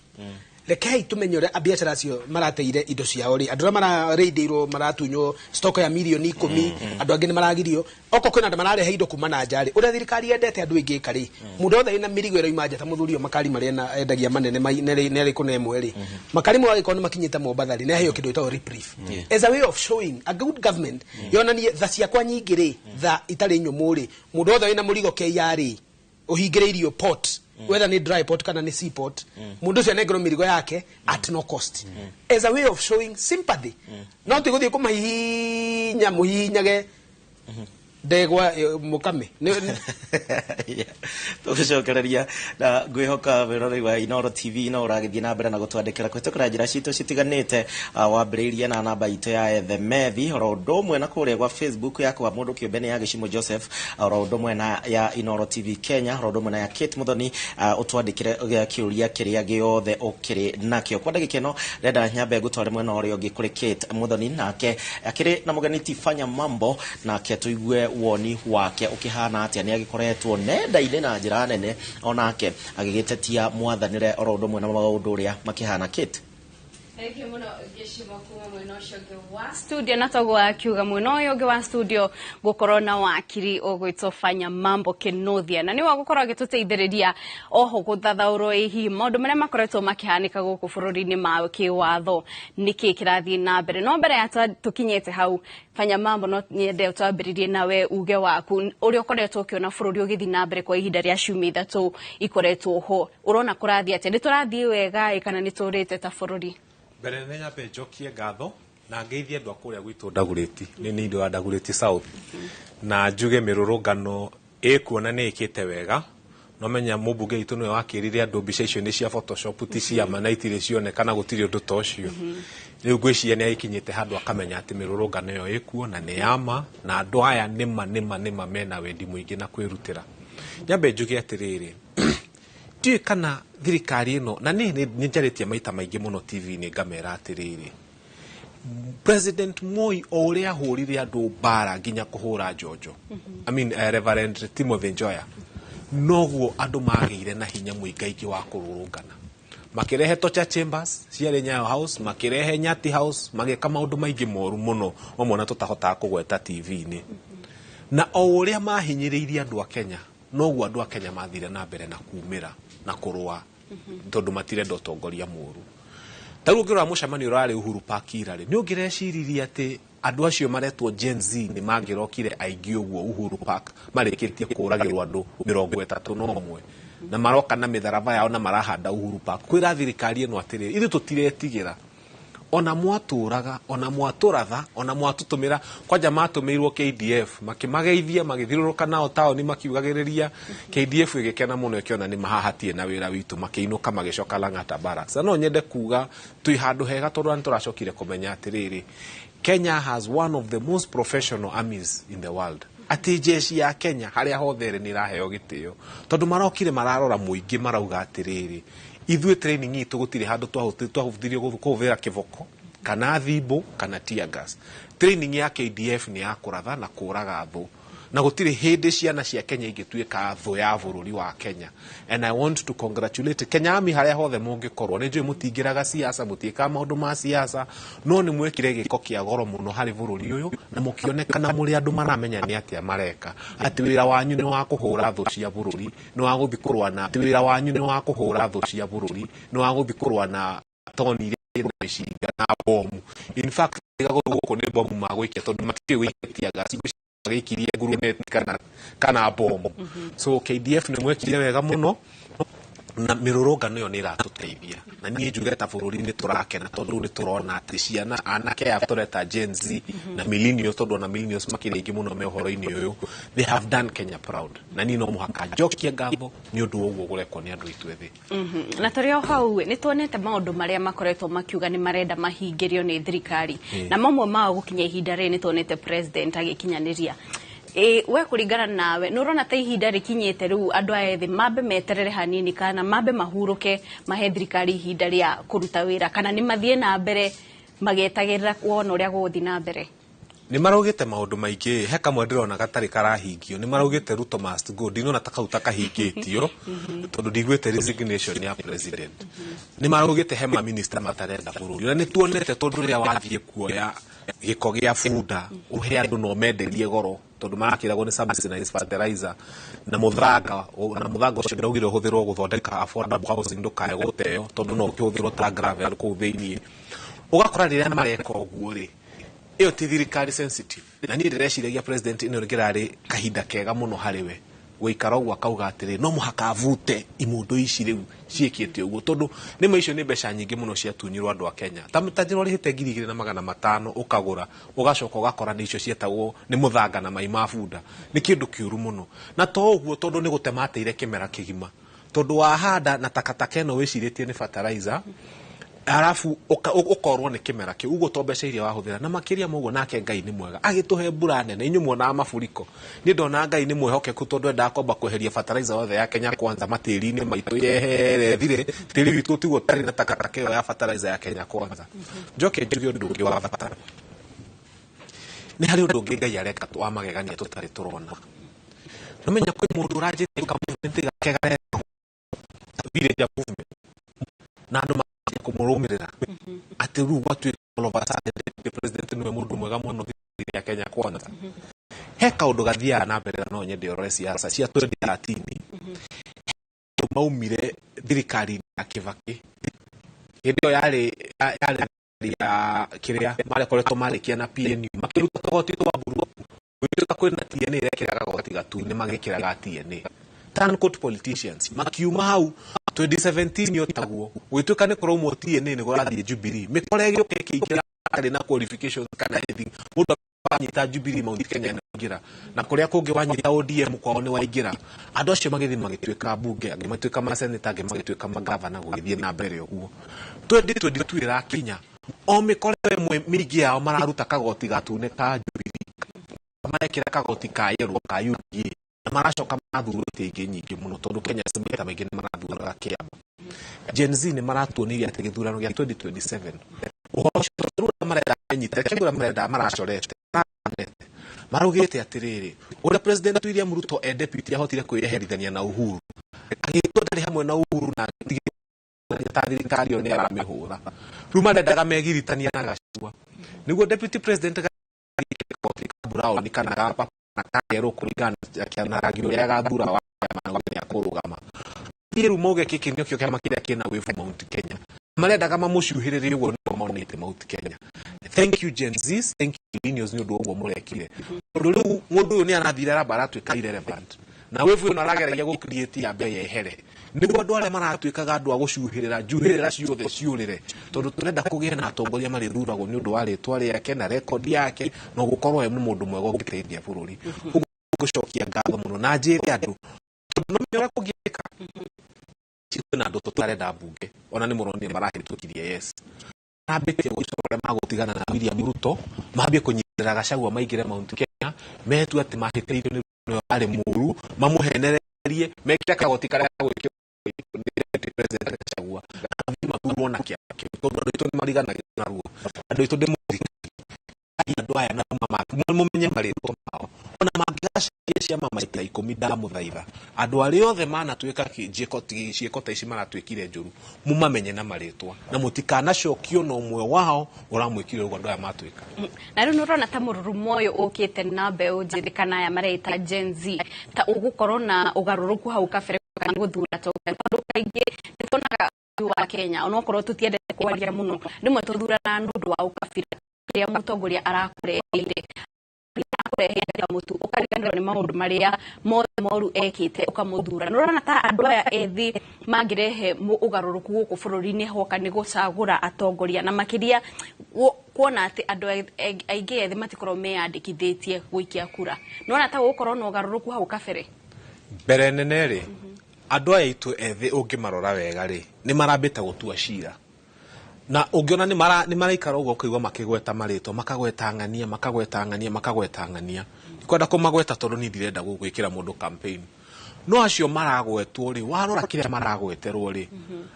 rekei tumenye ũrĩa biacara acio marateire indo ciao rĩ, andũ arĩa mararĩndĩirwo maratunywo stock ya mirioni 10, andũ angĩ nĩ maragirio oko kwĩna andũ mararehe indo kuma na nja rĩ, ũrĩa thirikari yendete andũ ĩngĩka rĩ, mũndũ wothe wĩna mĩrigo ĩroima nja ta mũthuri ũyũ makari marĩa endagia manene nĩ kũna ĩmwe rĩ, makari mo angĩkorwo nĩ makinyĩte Mombatha rĩ, nĩ aheo kĩndũ gĩtagwo reprieve as a way of showing a good government, yonanie tha ciakwa nyingĩ rĩ, tha itarĩ nyũmũ rĩ, mũndũ wothe wĩna mũrigo KRA ũhingĩrĩirio port, whether nĩ dry port kana nĩ sea port, mũndũ ũcio anengerwo mĩrigo yake at no cost as a way of showing sympathy. No ti gũthiĩ kũmahihinya mũhihinyage ndegwa mũkame. Tũgũcokereria na ngwĩhoka wĩroreri wa Inooro TV no ũragĩthiĩ na mbere na gũtwandĩkĩra kũhĩtũkĩra njĩra citũ citiganĩte, wambĩrĩirie na namba itũ ya ethemethi oro ũndũ ũmwe na kũrĩa gwa Facebook yakwa mũndũ kĩũmbe nĩ ya Gĩcimo Joseph, oro ũndũ ũmwe na ya Inooro TV Kenya, oro ũndũ ũmwe na ya Kate Muthoni, ũtwandĩkĩre kĩũria kĩrĩa gĩothe ũkĩrĩ nakĩo. Kwa ndagĩka ĩno ndĩrenda nyambe ngũtware mwena ũrĩa ũngĩ kũrĩ Kate Muthoni, nake akĩrĩ na mũgeni Tifanya Mambo, nake tũigue woni wake ũkĩhana atĩa. Nĩ agĩkoretwo nenda-inĩ na njĩra nene onake agĩgĩtetia mwathanĩre oro ũndũ ũmwe na maũndũ ũrĩa makĩhana. Kate. Thank you mũno Gĩcimo kuma mwena ũcio ũngĩ wa studio, na toguo akiuga mwena ũyũ ũngĩ wa studio gũkorwo na wakiri ũgwĩtwo Fanya Mambo Kinuthia, na nĩwe ũgũkorwo agĩtũteithĩrĩria oho gũthathaũrwo ĩ hihi maũndũ marĩa makoretwo makĩhanĩka gũkũ bũrũri-inĩ ma kĩwatho, nĩkĩ kĩrathiĩ na mbere. No mbere ya tũkinyĩte hau, Fanya Mambo, no nyende ũtwambĩrĩrie nawe uge waku ũrĩa ũkoretwo ũkĩona bũrũri ũgĩthiĩ na mbere kwa ihinda rĩa ciumia 3 ikoretwo ho. Ũrona kũrathiĩ atĩa? Nĩ tũrathiĩ wega ĩ kana nĩ tũrĩte ta bũrũri? Mbere nĩ nyambe njokie ngatho na ngeithie andũ a kũrĩa gwitũ Ndagũrĩti, nĩ nĩ indo ya Ndagũrĩti South, na njuge mĩrũrũngano ĩkuona nĩ ĩkĩte wega. No menya mũmbunge witũ nĩwe wakĩrire andũ mbica icio nĩ cia Photoshop, ti cia ma na itirĩ cionekana, gũtirĩ ũndũ ta ũcio. Rĩu ngwĩciria nĩ agĩkinyĩte handũ akamenya atĩ mĩrũrũngano ĩyo ĩkuo na nĩ ya ma, na andũ aya nĩma nĩma nĩma mena wendi mũingĩ na kwĩrutĩra. Nyambe njuge atĩrĩrĩ, ndiũĩ kana thirikari ĩno, na niĩ nĩ njarĩtie maita maingĩ mũno TV-inĩ ngamera atĩrĩrĩ, President Moi o ũrĩa ahũrire andũ mbara nginya kũhũra Njonjo, I mean, Reverend Timothy Njoya, noguo andũ magĩire na hinya mũingaingĩ wa kũrũrũngana, makĩrehe torture chambers ciarĩ Nyayo House, makĩrehe Nyati House, magĩka maũndũ maingĩ moru mũno mamwe na tũtahotaga kũgweta TV-inĩ. Na o ũrĩa mahinyĩrĩirie andũ a Kenya, noguo andũ a Kenya mathire na mbere na kumĩra na kũrũa, tondũ matirenda ũtongoria mũru. Ta rĩu ũngĩrora mũcemanio ũrarĩ Uhuru Park ira rĩ, nĩ ũngĩreciririe atĩ andũ acio maretwo Gen Z nĩ mangĩrokire aingĩ ũguo Uhuru Park marĩkĩtie kũragĩrwo andũ 31, na maroka na mĩtharaba yao na marahanda Uhuru Park kwĩra thirikari ĩno atĩrĩrĩ, ithuĩ tũtiretigĩra, ona mwatũraga, ona mwatũratha, ona mwatũtũmĩra kwanja matũmĩirwo KDF makĩmageithia, magĩthiũrũrũka nao taũni makiugagĩrĩria. KDF ĩgĩkena mũno ĩkĩona nĩ mahahatie na wĩra witũ, makĩinũka magĩcoka Lang'ata Barracks. Na no nyende kuga twĩ handũ hega, tondũ nĩ tũracokire kũmenya atĩrĩrĩ, Kenya has one of the most professional armies in the world, atĩ jeshi ya Kenya harĩa hothe ĩrĩ nĩ ĩraheo gĩtĩo, tondũ marokire mararora mũingĩ marauga atĩrĩrĩ, ithuĩ training itũ gũtirĩ handũ twahũthĩrio kũhũthĩra kĩboko kana thimbo kana tear gas. Training ya KDF nĩ ya kũratha na kũraga thũ, na gũtirĩ hĩndĩ ciana cia Kenya ingĩtuĩka thũ ya bũrũri wa Kenya. And I want to congratulate Kenya Army harĩa hothe mũngĩkorwo. Nĩ njũĩ mũtingĩraga siasa, mũtiĩkaga maũndũ ma siasa, no nĩ mwekire gĩko kĩa goro mũno harĩ bũrũri ũyũ, na mũkĩonekana mũrĩ andũ maramenya nĩ atĩa mareka, atĩ wĩra wanyu nĩ wa kũhũra thũ cia bũrũri, nĩ wa gũthiĩ kũrũa na, atĩ wĩra wanyu nĩ wa kũhũra thũ cia bũrũri, nĩ wa gũthiĩ kũrũa na toni iria ina mĩcinga na bomu. In fact, gũkũ nĩ bomu magũikia, tondũ matiũĩ gũikia tear gas, magĩikirie guruneti kana bomu. So KDF nĩ mwekire wega mũno, na mĩrũrũngano ĩyo nĩ ĩratũteithia, na niĩ njuge ta bũrũri nĩ tũrakena, tondũ nĩ tũrona atĩ ciana anake aya tũreta Gen Z na millennials, tondũ ona millennials makĩrĩ aingĩ mũno me ũhoro-inĩ ũyũ, they have done Kenya proud, na niĩ no mũhaka njokie ngatho nĩ ũndũ wa ũguo gũrekwo nĩ andũ aitũ ethĩ. Na tũrĩ o hau nĩ tuonete maũndũ marĩa makoretwo makiuga nĩ marenda mahingĩrio nĩ thirikari, na mamwe mao gũkinya ihinda rĩrĩ nĩ tuonete president agĩkinyanĩria. Ĩ we kũringana nawe, nĩ ũrona ta ihinda rĩkinyĩte rĩu andũ aya ethĩ mambe meterere hanini, kana mambe mahurũke, mahe thirikari ihinda rĩa kũruta wĩra, kana nĩ mathiĩ na mbere magĩetagĩrĩra kuona ũrĩa gũgũthiĩ na mbere? Nĩ maraugĩte maũndũ maingĩ. He kamwe ndĩrona gatarĩ karahingio, nĩ maraugĩte "Ruto must go". Ndinona ta kau ta kahingĩtio, tondũ ndiguĩte resignation ya president. Nĩ maraugĩte he maminista matarenda bũrũri, na nĩ tuonete, tondũ rĩrĩa wathiĩ kuoya gĩko gĩa bunda ũhe andũ no menderie goro, tondũ marakĩragwo nĩ subsidized fertilizer na mũthanga, na mũthanga ũcio ndĩraugire ũhũthĩrwo gũthondeka affordable housing, ndũkae gũteo, tondũ no ũkĩhũthĩrwo ta gravel kũu thĩiniĩ. Ũgakora rĩrĩa mareka ũguo rĩ, ĩyo ti thirikari sensitive. Na niĩ ndĩreciragia president ĩno kĩrarĩ kahinda kega mũno harĩ we gũikara ũguo akauga atĩrĩ, no mũhaka avute imũndũ ici rĩu ciĩkĩte ũguo, tondũ nĩma icio nĩ mbeca nyingĩ mũno ciatunyirwo andũ a Kenya. Ta njĩra ũrĩhĩte 2500 ũkagũra, ũgacoka ũgakora nĩ icio cietagwo nĩ mũthanga na mai ma bunda. Nĩ kĩndũ kĩũru mũno. Na to ũguo, tondũ nĩ gũtema ateire kĩmera kĩgima, tondũ wahanda na takataka ĩno wĩcirĩtie nĩ fertilizer, arabu ũkorwo nĩ kĩmera kĩu ũguo, to mbeca iria wahũthĩra. Na makĩria ma ũguo, nake Ngai nĩ mwega agĩtũhe mbura nene. Inyuĩ muonaga maburiko, niĩ ndona Ngai nĩ mwĩhokeku, tondũ endaga kwamba kweheria fertilizer yothe ya Kenya Kwanza matĩri-inĩ maitũ, yehere thire, tĩri witũ tiguo ũtarĩ na takataka ĩyo ya fertilizer ya Kenya Kwanza. Njoke njuge ũndũ ũngĩ wa bata. Nĩ harĩ ũndũ ũngĩ Ngai areka wa magegania tũtarĩ tũrona. Nomenya kwĩ mũndũ ũranjĩtie ka movement gake garetwo villager movement, na andũ manjia kũmũrũmĩrĩra, atĩ rĩu gwatuĩka all of a sudden the president nĩwe mũndũ mwega mũno thirikari ya Kenya Kwanza. He kaũndũ gathiaga na mbere, na no nyende ũrore siasa cia 2013. Andũ maumire thirikari ya Kibaki hĩndĩ ĩyo yarĩ ya kĩrĩa marekoretwo marĩkia na PNU, makĩruta tũgoti twa mburu. Gũgĩtuĩka kwĩna TNA ĩrekĩraga goti gatune, magĩkĩraga TNA. Turncoat politicians makiuma hau. 2017 otaguo, gũgĩtuĩka nĩ kũraumwo TNA, nĩ kũrathiĩ Jubilee. Mĩkora ĩgĩũka ĩkĩingĩra ĩtarĩ na qualifications kana anything. Mũndũ wanyita Jubilee Mount Kenya nĩ waingĩra, na kũrĩa kũngĩ wanyita ODM kwao nĩ waingĩra. Andũ acio magĩthiĩ magĩtuĩka mbunge, angĩ magĩtuĩka maseneta, angĩ magĩtuĩka magavana, gũgĩthiĩ na mbere ũguo. 2022 ĩrakinya, o mĩkora ĩmwe mĩingĩ yao mararuta kagoti gatune ka Jubilee, marekĩra kagoti ka yellow ka UDA, na maracoka marathurwo itĩ ingĩ nyingĩ mũno, tondũ Kenya maita maingĩ nĩ marathuraga kĩama. Gen Z nĩ maratuonirie atĩ gĩthurano gĩa 2027, ũhoro ũcio rĩu marenda menyite kĩrĩa marenda maracorete, maraugĩte atĩrĩrĩ, ũrĩa President William Ruto e deputy ahotire kwĩyeherithania na Uhuru, agĩtua ndarĩ hamwe na Uhuru, na agĩtigĩrĩra ta thirikari ĩyo nĩ aramĩhũra. Rĩu marendaga megiritania na Gachagua nĩguo deputy president goti ka brown kana ga purple na ka yellow, kũringana na rangi ũrĩa agathura wa kĩama nĩ akũrũgama. Thiĩ rĩu mauge gĩkĩ nĩkĩo kĩama kĩrĩa kĩna wĩvu Mount Kenya. Marendaga mamũcuhĩrĩrie ũguo nĩguo monete Mount Kenya. Thank you, Gen Zs, thank you, millennials, nĩ ũndũ wa ũguo mũrekire, tondũ rĩu mũndũ ũyũ nĩ arathire aramba aratuĩka irrelevant, na wĩvu ĩno arageragia gũ create ya mbere yehere, nĩguo andũ arĩa maratuĩkaga andũ a gũcuhĩrĩra njuhĩrĩra ciothe ciũrĩre, tondũ tũrenda kũgĩe na atongoria marĩthuragwo nĩ ũndũ wa rĩtwa rĩake na rekondi yake, na gũkorwo e mũndũ mwega ũngĩteithia bũrũri. Ũguo ngũcokia ngatho mũno na njĩre andũ, tondũ no ũrĩa kũngĩka, kwĩna andũ tũtarenda mbunge, ona nĩ mũronire marahĩtũkirie yes, marambĩtie gwĩtua ũrĩa magũtigana na William Ruto, mambie kũnyitĩrĩra Gachagua, maingĩre Mount Kenya, metua atĩ mahĩtĩirio nĩ nĩwe warĩ mũru, mamũhenererie, mekĩre kagoti karĩa gagwĩkĩrwo nĩ Deputy President Gachagua, na mathiĩ mathurwo na kĩama kĩu, tondũ andũ aitũ nĩ mariganagĩrwo naruo. Andũ aitũ, ndĩmũririkanie andũ aya na mũmenye marĩtwa mao, ona mangĩgacaria ciama maita 10. Ndamũthaitha, andũ arĩa othe manatuĩka ciĩko ta ici maratuĩkire njũru, mũmamenye na marĩtwa, na mũtikanacokio na ũmwe wao ũramwĩkire ũguo andũ aya matuĩka. Na rĩu nĩũrona ta mũrurumo ũyũ ũkĩte na mbeũ njĩthĩ kana aya mareita Gen Z ta ũgũkorwo na ũgarũrũku hau kabere kana gũthura tondũ kaingĩ nĩtuonaga wa Kenya, onokorwo tũtiendete kwaria mũno, rĩmwe tũthuranaga nĩ ũndũ wa ũkabira kĩrĩa mũtongoria arakũreheire mũtu, ũkariganĩrwo nĩ maũndũ marĩa mothe moru ekĩte, ũkamũthura. Nĩ ũrona ta andũ aya ethĩ mangĩrehe ũgarũrũku gũkũ bũrũri-inĩ hoka nĩ gũcagũra atongoria, na makĩria kuona atĩ andũ aingĩ ethĩ matikorwo meyandĩkithĩtie gũikia kura? Nĩ wona ta gũgũkorwo na ũgarũrũku hau kabere? Mbere nene rĩ, andũ aya aitũ ethĩ ũngĩmarora wega rĩ, nĩ marambĩte gũtua cira, na ũngĩona nĩ maraikara ũguo ũkaigua makĩgweta marĩtwa, makagweta ng'ania, makagweta ng'ania, makagweta ng'ania. Ndikwenda kũmagweta tondũ niĩ ndirenda gwĩkĩra mũndũ campaign, no acio maragwetwo rĩ, warora kĩrĩa maragweterwo rĩ,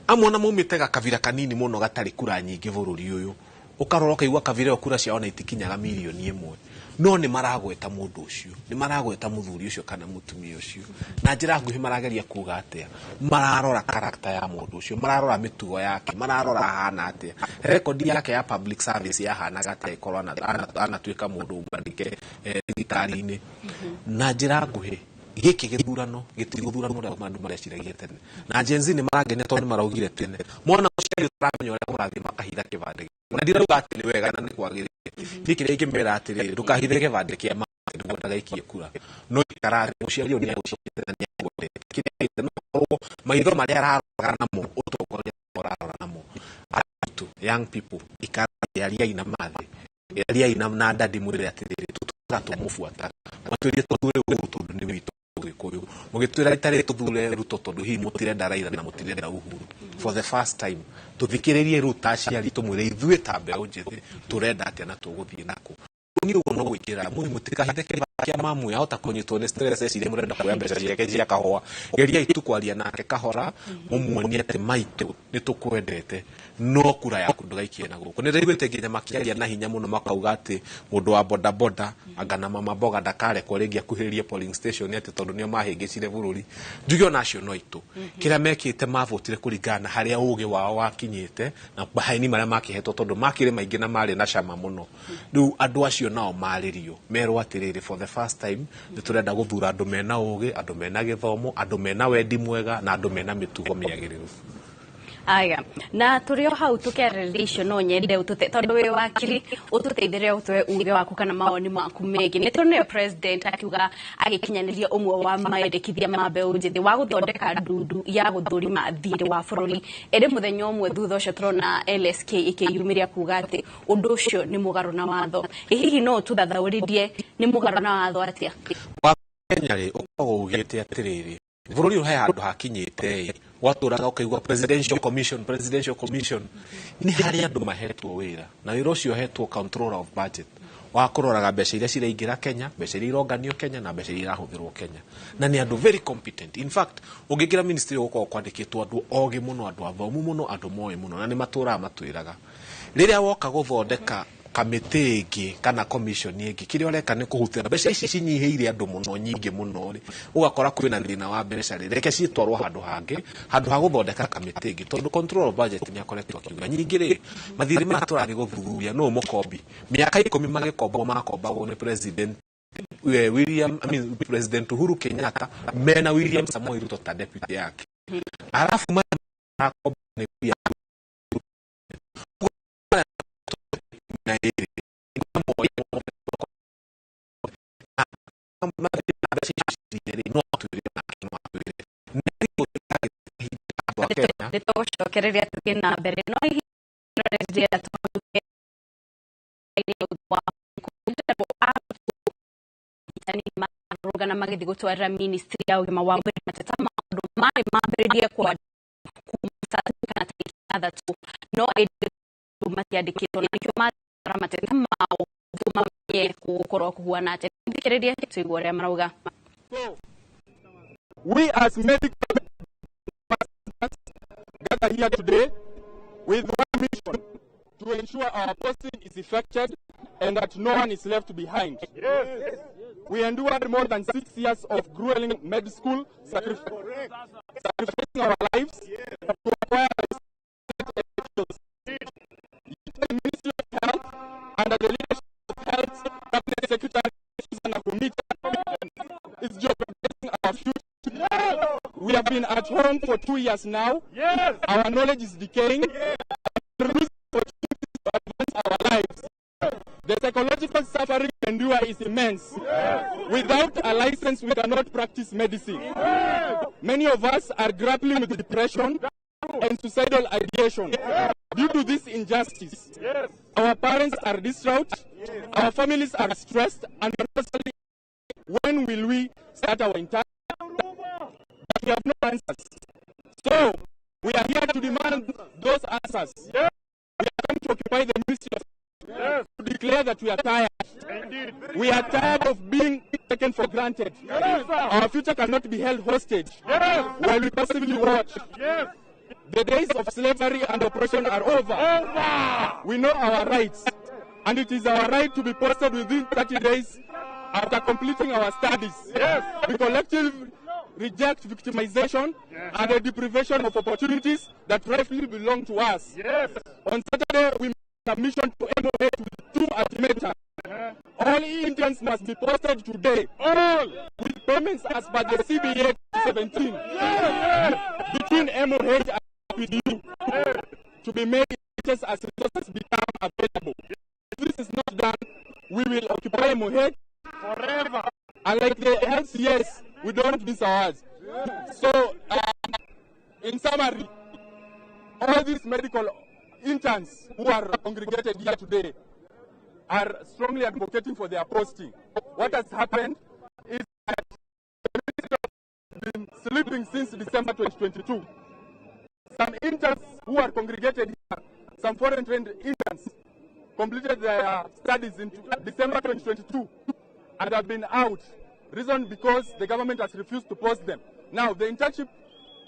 amwe ona maumĩte gakabira kanini mũno gatarĩ kura nyingĩ bũrũri ũyũ. Ũkarora ũkaigua Kabira ĩyo kura ciao na itikinyaga mirioni 1, no nĩ maragweta mũndũ ũcio, nĩ maragweta mũthuri ũcio kana mũtumia ũcio. Na njĩra nguhĩ marageria kuga atĩa? Mararora character ya mũndũ ũcio, mararora mĩtugo yake, mararora ahana atĩa, record yake ya public service yahanaga atĩa ĩkorwo anatuĩka mũndũ mwandĩke thirikari-inĩ. Na njĩra nguhĩ gĩkĩ gĩthurano gĩtigũthurano ũrĩa andũ mareciragia tene, na Gen Z nĩ marangenia tondũ nĩ maraugire tene mona mũciari ũtaramenya ũrĩa kũrathiĩ makahitha kĩbandĩ. Na ndirauga atĩ nĩ wega na nĩ kwagĩrĩire. Niĩ kĩrĩa ingĩmera atĩrĩrĩ, ndũkahithe kĩbandĩ kĩa mama nĩguo ndagaikie kura, no ikara thĩ mũciari ũyũ nĩagũciarĩte na nĩakwendete. Kĩrĩa gĩte no korwo maitho marĩa araroraga namo ũtongoria ũrarora namo. Aitũ young people, ikara thĩ, ariai na mathĩ, ariai na ndadi, mwĩre atĩrĩrĩ, tũtũraga tũmũbuataga, mwatwĩrire tũthure Uhuru tondũ nĩ witũ Gĩkũyũ, mũgĩtwĩra rita rĩrĩ tũthure Ruto tondũ hihi mũtirenda Raila na mũtirenda Uhuru. For the first time tũthikĩrĩrie rĩu ta aciari, tũmwĩre ithuĩ ta mbeũ njĩthĩ tũrenda atĩa na tũgũthiĩ nakũ. Niĩ ũguo no gwĩkĩra mũi, mũtikahithe kĩbandĩ kĩa mamu, yahota kũnyitwo nĩ stress ecirie mũrenda kuoya mbeca ciake cia kahũa. Geriai tu kwaria nake kahora, mũmuonie atĩ maitũ nĩ tũkwendete, no kura yaku ndũgaikie na gũkũ. Nĩ ndaiguĩte nginya makĩaria na hinya mũno makauga atĩ mũndũ wa bodaboda anga na mama mboga ndakarekwo rĩngĩ akuhĩrĩrie polling station, atĩ tondũ nĩo mahĩngĩcire bũrũri. Njuge ona acio no aitũ, kĩrĩa mekĩte mavotire kũringana na harĩa ũgĩ wao wakinyĩte na maheni marĩa makĩhetwo, tondũ makĩrĩ maingĩ na marĩ na cama mũno. Rĩu andũ acio nao marĩrio merwo atĩrĩrĩ, for the first time nĩ tũrenda gũthura andũ mena ũgĩ, andũ mena gĩthomo, andũ mena wendi mwega na andũ mena mĩtugo mĩagĩrĩru. Aya, na tũrĩ o hau tũkĩarĩrĩria icio, no nyende ũtũte, tondũ wĩ wakiri, ũtũteithĩrĩre ũtũhe uge waku kana mawoni maku megiĩ nĩ tuonire president akiuga agĩkinyanĩria ũmwe wa mendekithia ma mbeũ njĩthĩ wa gũthondeka ndundu ya gũthũrima thirĩ wa bũrũri. Ĩrĩ mũthenya ũmwe thutha ũcio tũrona LSK ĩkĩyumĩria kuga atĩ ũndũ ũcio nĩ mũgarũ na watho. Ĩ hihi no ũtũthathaũrithie nĩ mũgarũ na watho atĩa? Wa Kenya rĩ, ũkoragwo ugĩte atĩrĩrĩ, bũrũri ũyũ he handũ hakinyĩte ĩ gwatũraga ũkaigua presidential commission, presidential commission. Nĩ harĩ andũ mahetwo wĩra, na wĩra ũcio ũhetwo controller of budget wa kũroraga mbeca iria ciraingĩra Kenya, mbeca iria ironganio Kenya na mbeca iria irahũthĩrwo Kenya, na nĩ andũ very competent. In fact, ũngĩingĩra ministry gũkoragwo kwandĩkĩtwo andũ ogĩ mũno, andũ athomu mũno, andũ moĩ mũno, na nĩ matũraga matwĩraga. Rĩrĩa woka gũthondeka kamĩtĩ ĩngĩ kana commission ĩngĩ, kĩrĩa ũreka nĩ kũhutĩra mbeca ici cinyihĩire andũ mũno, nyingĩ mũno rĩ, ũgakora kwĩna thĩna wa mbeca rĩ, reke citwarwo handũ hangĩ handũ ha gũthondeka kamĩtĩ ĩngĩ, tondũ control of budget nĩ akoretwo akiuga. Nyingĩ rĩ, mathirĩ maya tũrathiĩ gũthuthuria nũ mũkombi, mĩaka 10 magĩkombwo makombagwo nĩ president William, I mean, President Uhuru Kenyatta mena William Samoei Ruto ta deputy yake, alafu marakomba nĩ William na ĩrĩ no atwĩre nake, no atwĩre Nĩ tũgũcokereria tũthiĩ na mbere, no hihi rĩrĩa marũgana magĩthiĩ gũtwarĩra ministry ya ũgima wa mwĩrĩ mateta maũndũ marĩ mambĩrĩrie kwa kuma kana tarĩki 6, no ĩndĩ matiandĩkĩtwo, na nĩkĩo matwara mateta mao mamenye gũgũkorwo kũhuana atĩa. Thikĩrĩrie tũigue ũrĩa marauga. We as medical gather here today with one mission: to ensure our posting is effected and that no one is left behind. Yes. We endured more than 6 years of grueling med school, sacrificing our lives to acquire skills. The Ministry of Health, under the leadership of Health Cabinet Secretary Susan Nakhumicha, is jeopardizing our future. We have been at home for 2 years now. Yes. Our knowledge is decaying. Yes. We are losing opportunities to advance our lives. The psychological suffering we endure is immense. Yes. Without a license, we cannot practice medicine. Yes. Many of us are grappling with depression and suicidal ideation. Yes. Due to this injustice. Yes. Our parents are distraught, yes. Our families are stressed, and personally, when will we start our entire? But we have no answers. So, we are here to demand those answers. Yes. We are come to occupy the Ministry of yes. to declare that we are tired. Indeed. We are tired of being taken for granted. Yes. Our future cannot be held hostage yes. while we passively watch. Yes. The days of slavery and oppression are over. We know our rights, and it is our right to be posted within 30 days after completing our studies. Yes. We collectively reject victimization and the deprivation of opportunities that rightfully belong to us. Yes. On Saturday, we made a submission to MOH with two ultimatums. All interns must be posted today. All! With payments as per the CBA 17. Between MOH and PDU to be made as resources become available. If this is not done, we will occupy MOH forever. And like the LCS, we don't miss ours. So, in summary, all these medical interns who are congregated here today are strongly advocating for their posting. What has happened is that the ministry has been sleeping since December 2022. Some interns who are congregated here, some foreign trained interns, completed their studies in December 2022 and have been out. Reason because the government has refused to post them. Now, the internship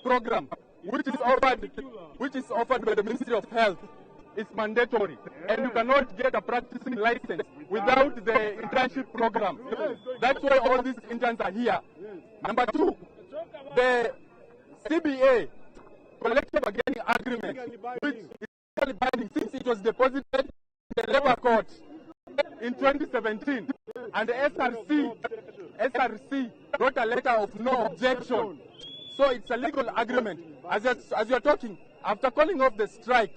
program, which is offered by the Ministry of Health, is mandatory, and you cannot get a practicing license without the internship program. That's why all these interns are here. Number two, the CBA, Collective Bargaining Agreement, which is legally binding since it was deposited in the Labour Court in 2017, and the SRC wrote a letter of no objection. So it's a legal agreement. As you're talking, after calling off the strike,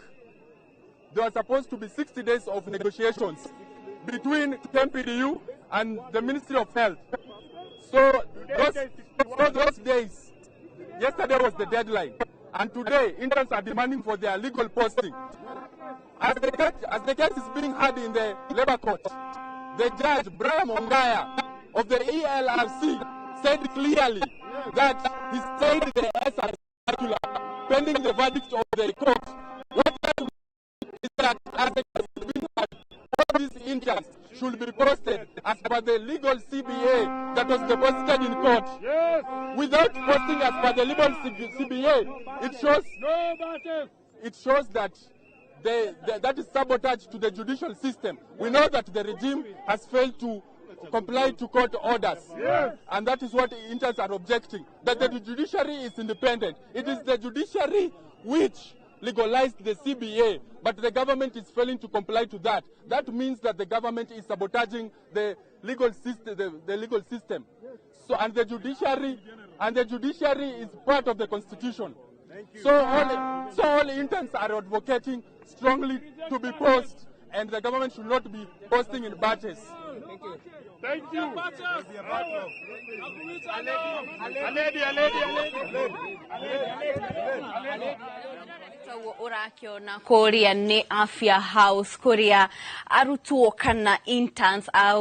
there were supposed to be 60 days of negotiations between KMPDU and the Ministry of Health. So those days, yesterday was the deadline, and today interns are demanding for their legal posting. As the case is being heard in the Labour Court, the judge, Brian Ongaya of the ELRC, said clearly that he stayed the SRC circular pending the verdict of the court. What that means is that as the case is being heard, all these interns should be posted as per the legal CBA that was deposited in court. Yes. Without posting as per the legal CBA, it shows that that is sabotage to the judicial system. We know that the regime has failed to comply to court orders. Yes. And that is what interns are objecting, that the judiciary is independent. It is the judiciary which legalized the CBA, but the government is failing to comply to that. That means that the government is sabotaging the legal system. The legal system. So, and the judiciary is part of the constitution. So all interns are advocating strongly to be posted, and the government should not be posting in batches. Thank you. Thank you. Urakiona kuria ni Afya House kuria arutwo kana interns a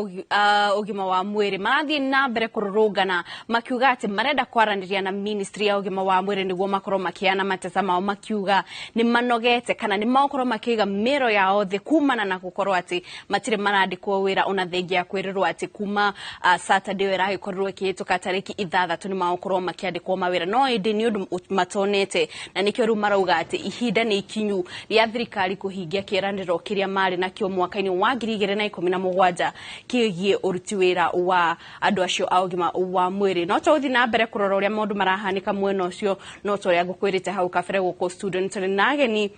ugima wa mwiri marathie na mbere kururungana makiuga ati marenda kwaraniria na ministry ya ugima wa mwiri niguo makorwo makiana mateta mao makiuga ni manogete kana ni makorwo makiiga miro yao thi kumana na gukorwo ati matire marandikwo wira ona thengia kwirirwo ati kuma Saturday wira gikorirwo ikihituka tariki 6 ni makorwo makiandikwo mawira no indi ni undu matonete na nikio riu marauga ati ihinda ni ikinyu ria thirikari kuhingia kiraniro kiria mari nakio mwaka-ini wa 2017 kigie uruti wira wa andu acio a ugima wa mwiri no tuthi na mbere kurora uria maundu marahanika mwena ucio no toria ngukwirite hau kabere guku studio ni turi na ageni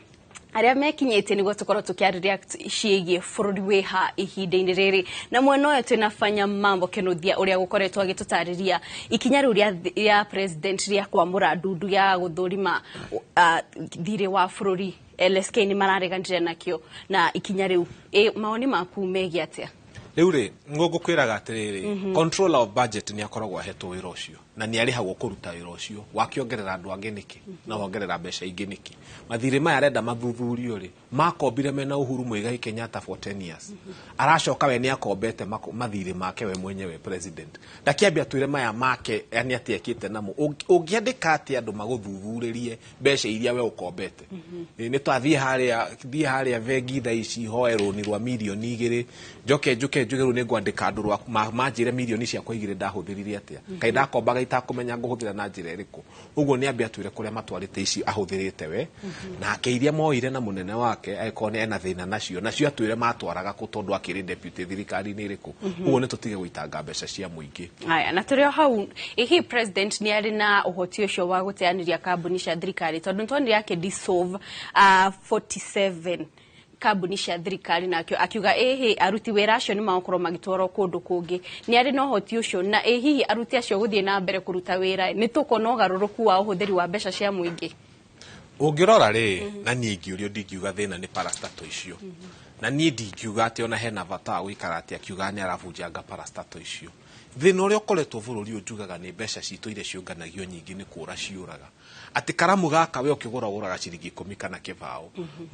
aria mekinyite niguo tukorwo tukiarĩrĩria ciĩgiĩ bũrũri wĩ ha ihinda-inĩ rĩrĩ na mwena ũyũ twĩna Mambo Kinuthia ũrĩa gũkoretwo agĩtũtarĩria ikinya rĩu rĩa president rĩa kwamũra ndundu ya gũthũrima thirĩ wa bũrũri LSK nĩ marareganire nakĩo na ikinya rĩu maoni maku megiĩ atĩa? Rĩu rĩ ngũkwĩraga atĩrĩrĩ, controller of budget nĩ akoragwo ahetwo wĩra ũcio na nĩ arĩhagwo kũruta wĩra ũcio wakĩongerera andũ angĩ nĩkĩ na wongerera mbeca ingĩ nĩkĩ mathirĩ maya arenda mathuthurio rĩ makombire mena Uhuru Muigai Kenyatta for 10 years aracoka we nĩ akombete mathirĩ make we mwenyewe president ndakĩambia twĩre maya make yani atĩ ekĩte namo ũngĩandĩka atĩ andũ magũthuthurĩrie mbeca iria we ũkombete nĩ twathiĩ harĩa thiĩ harĩa bengi thaa ici hoe rũni rwa mirioni 2 njoke njũke njuge rĩu nĩ ngwandĩka andũ manjĩre mirioni ciakwa 2 ndahũthĩrire atĩa. Kaĩ ndakombaga itakũmenya ngũhũthĩra na njĩra ĩrĩkũ. Ũguo nĩ ambe atwĩre kũrĩa matwarĩte ici ahũthĩrĩte we, nake iria moire na mũnene wake angĩkorwo nĩ ena thĩna nacio, nacio atwĩre matwaraga kũ tondũ akĩrĩ deputy thirikari-inĩ ĩrĩkũ. Ũguo nĩ tũtige gũitanga mbeca cia mũingĩ. Aya, na tũrĩ o hau, ĩ president nĩ arĩ na ũhoti ũcio wa gũteanĩria kambuni cia thirikari, tondũ nĩtwonire akĩ dissolve 47 kambuni cia thirikari, na akiuga ĩhĩ aruti wĩra acio nĩ magũkorwo magĩtwarwo kũndũ kũngĩ. Nĩ arĩ na ũhoti ũcio, na ĩ hihi aruti acio gũthiĩ na mbere kũruta wĩra nĩ tũkuona ũgarũrũku wa ũhũthĩri wa mbeca cia mũingĩ? Ũngĩrora rĩ, na niĩ ingĩũrio ndingiuga thĩna nĩ parastato icio, na niĩ ndingiuga atĩ ona hena bata wa gũikara atĩ akiuga nĩ arabunjanga parastato icio. Thĩna ũrĩa ũkoretwo bũrũri ũyũ njugaga nĩ mbeca citũ iria ciũnganagio nyingĩ nĩ kũra ciũraga. Atĩ karamu gaka we ũkĩgũra ũgũraga ciringi 10 kana 20,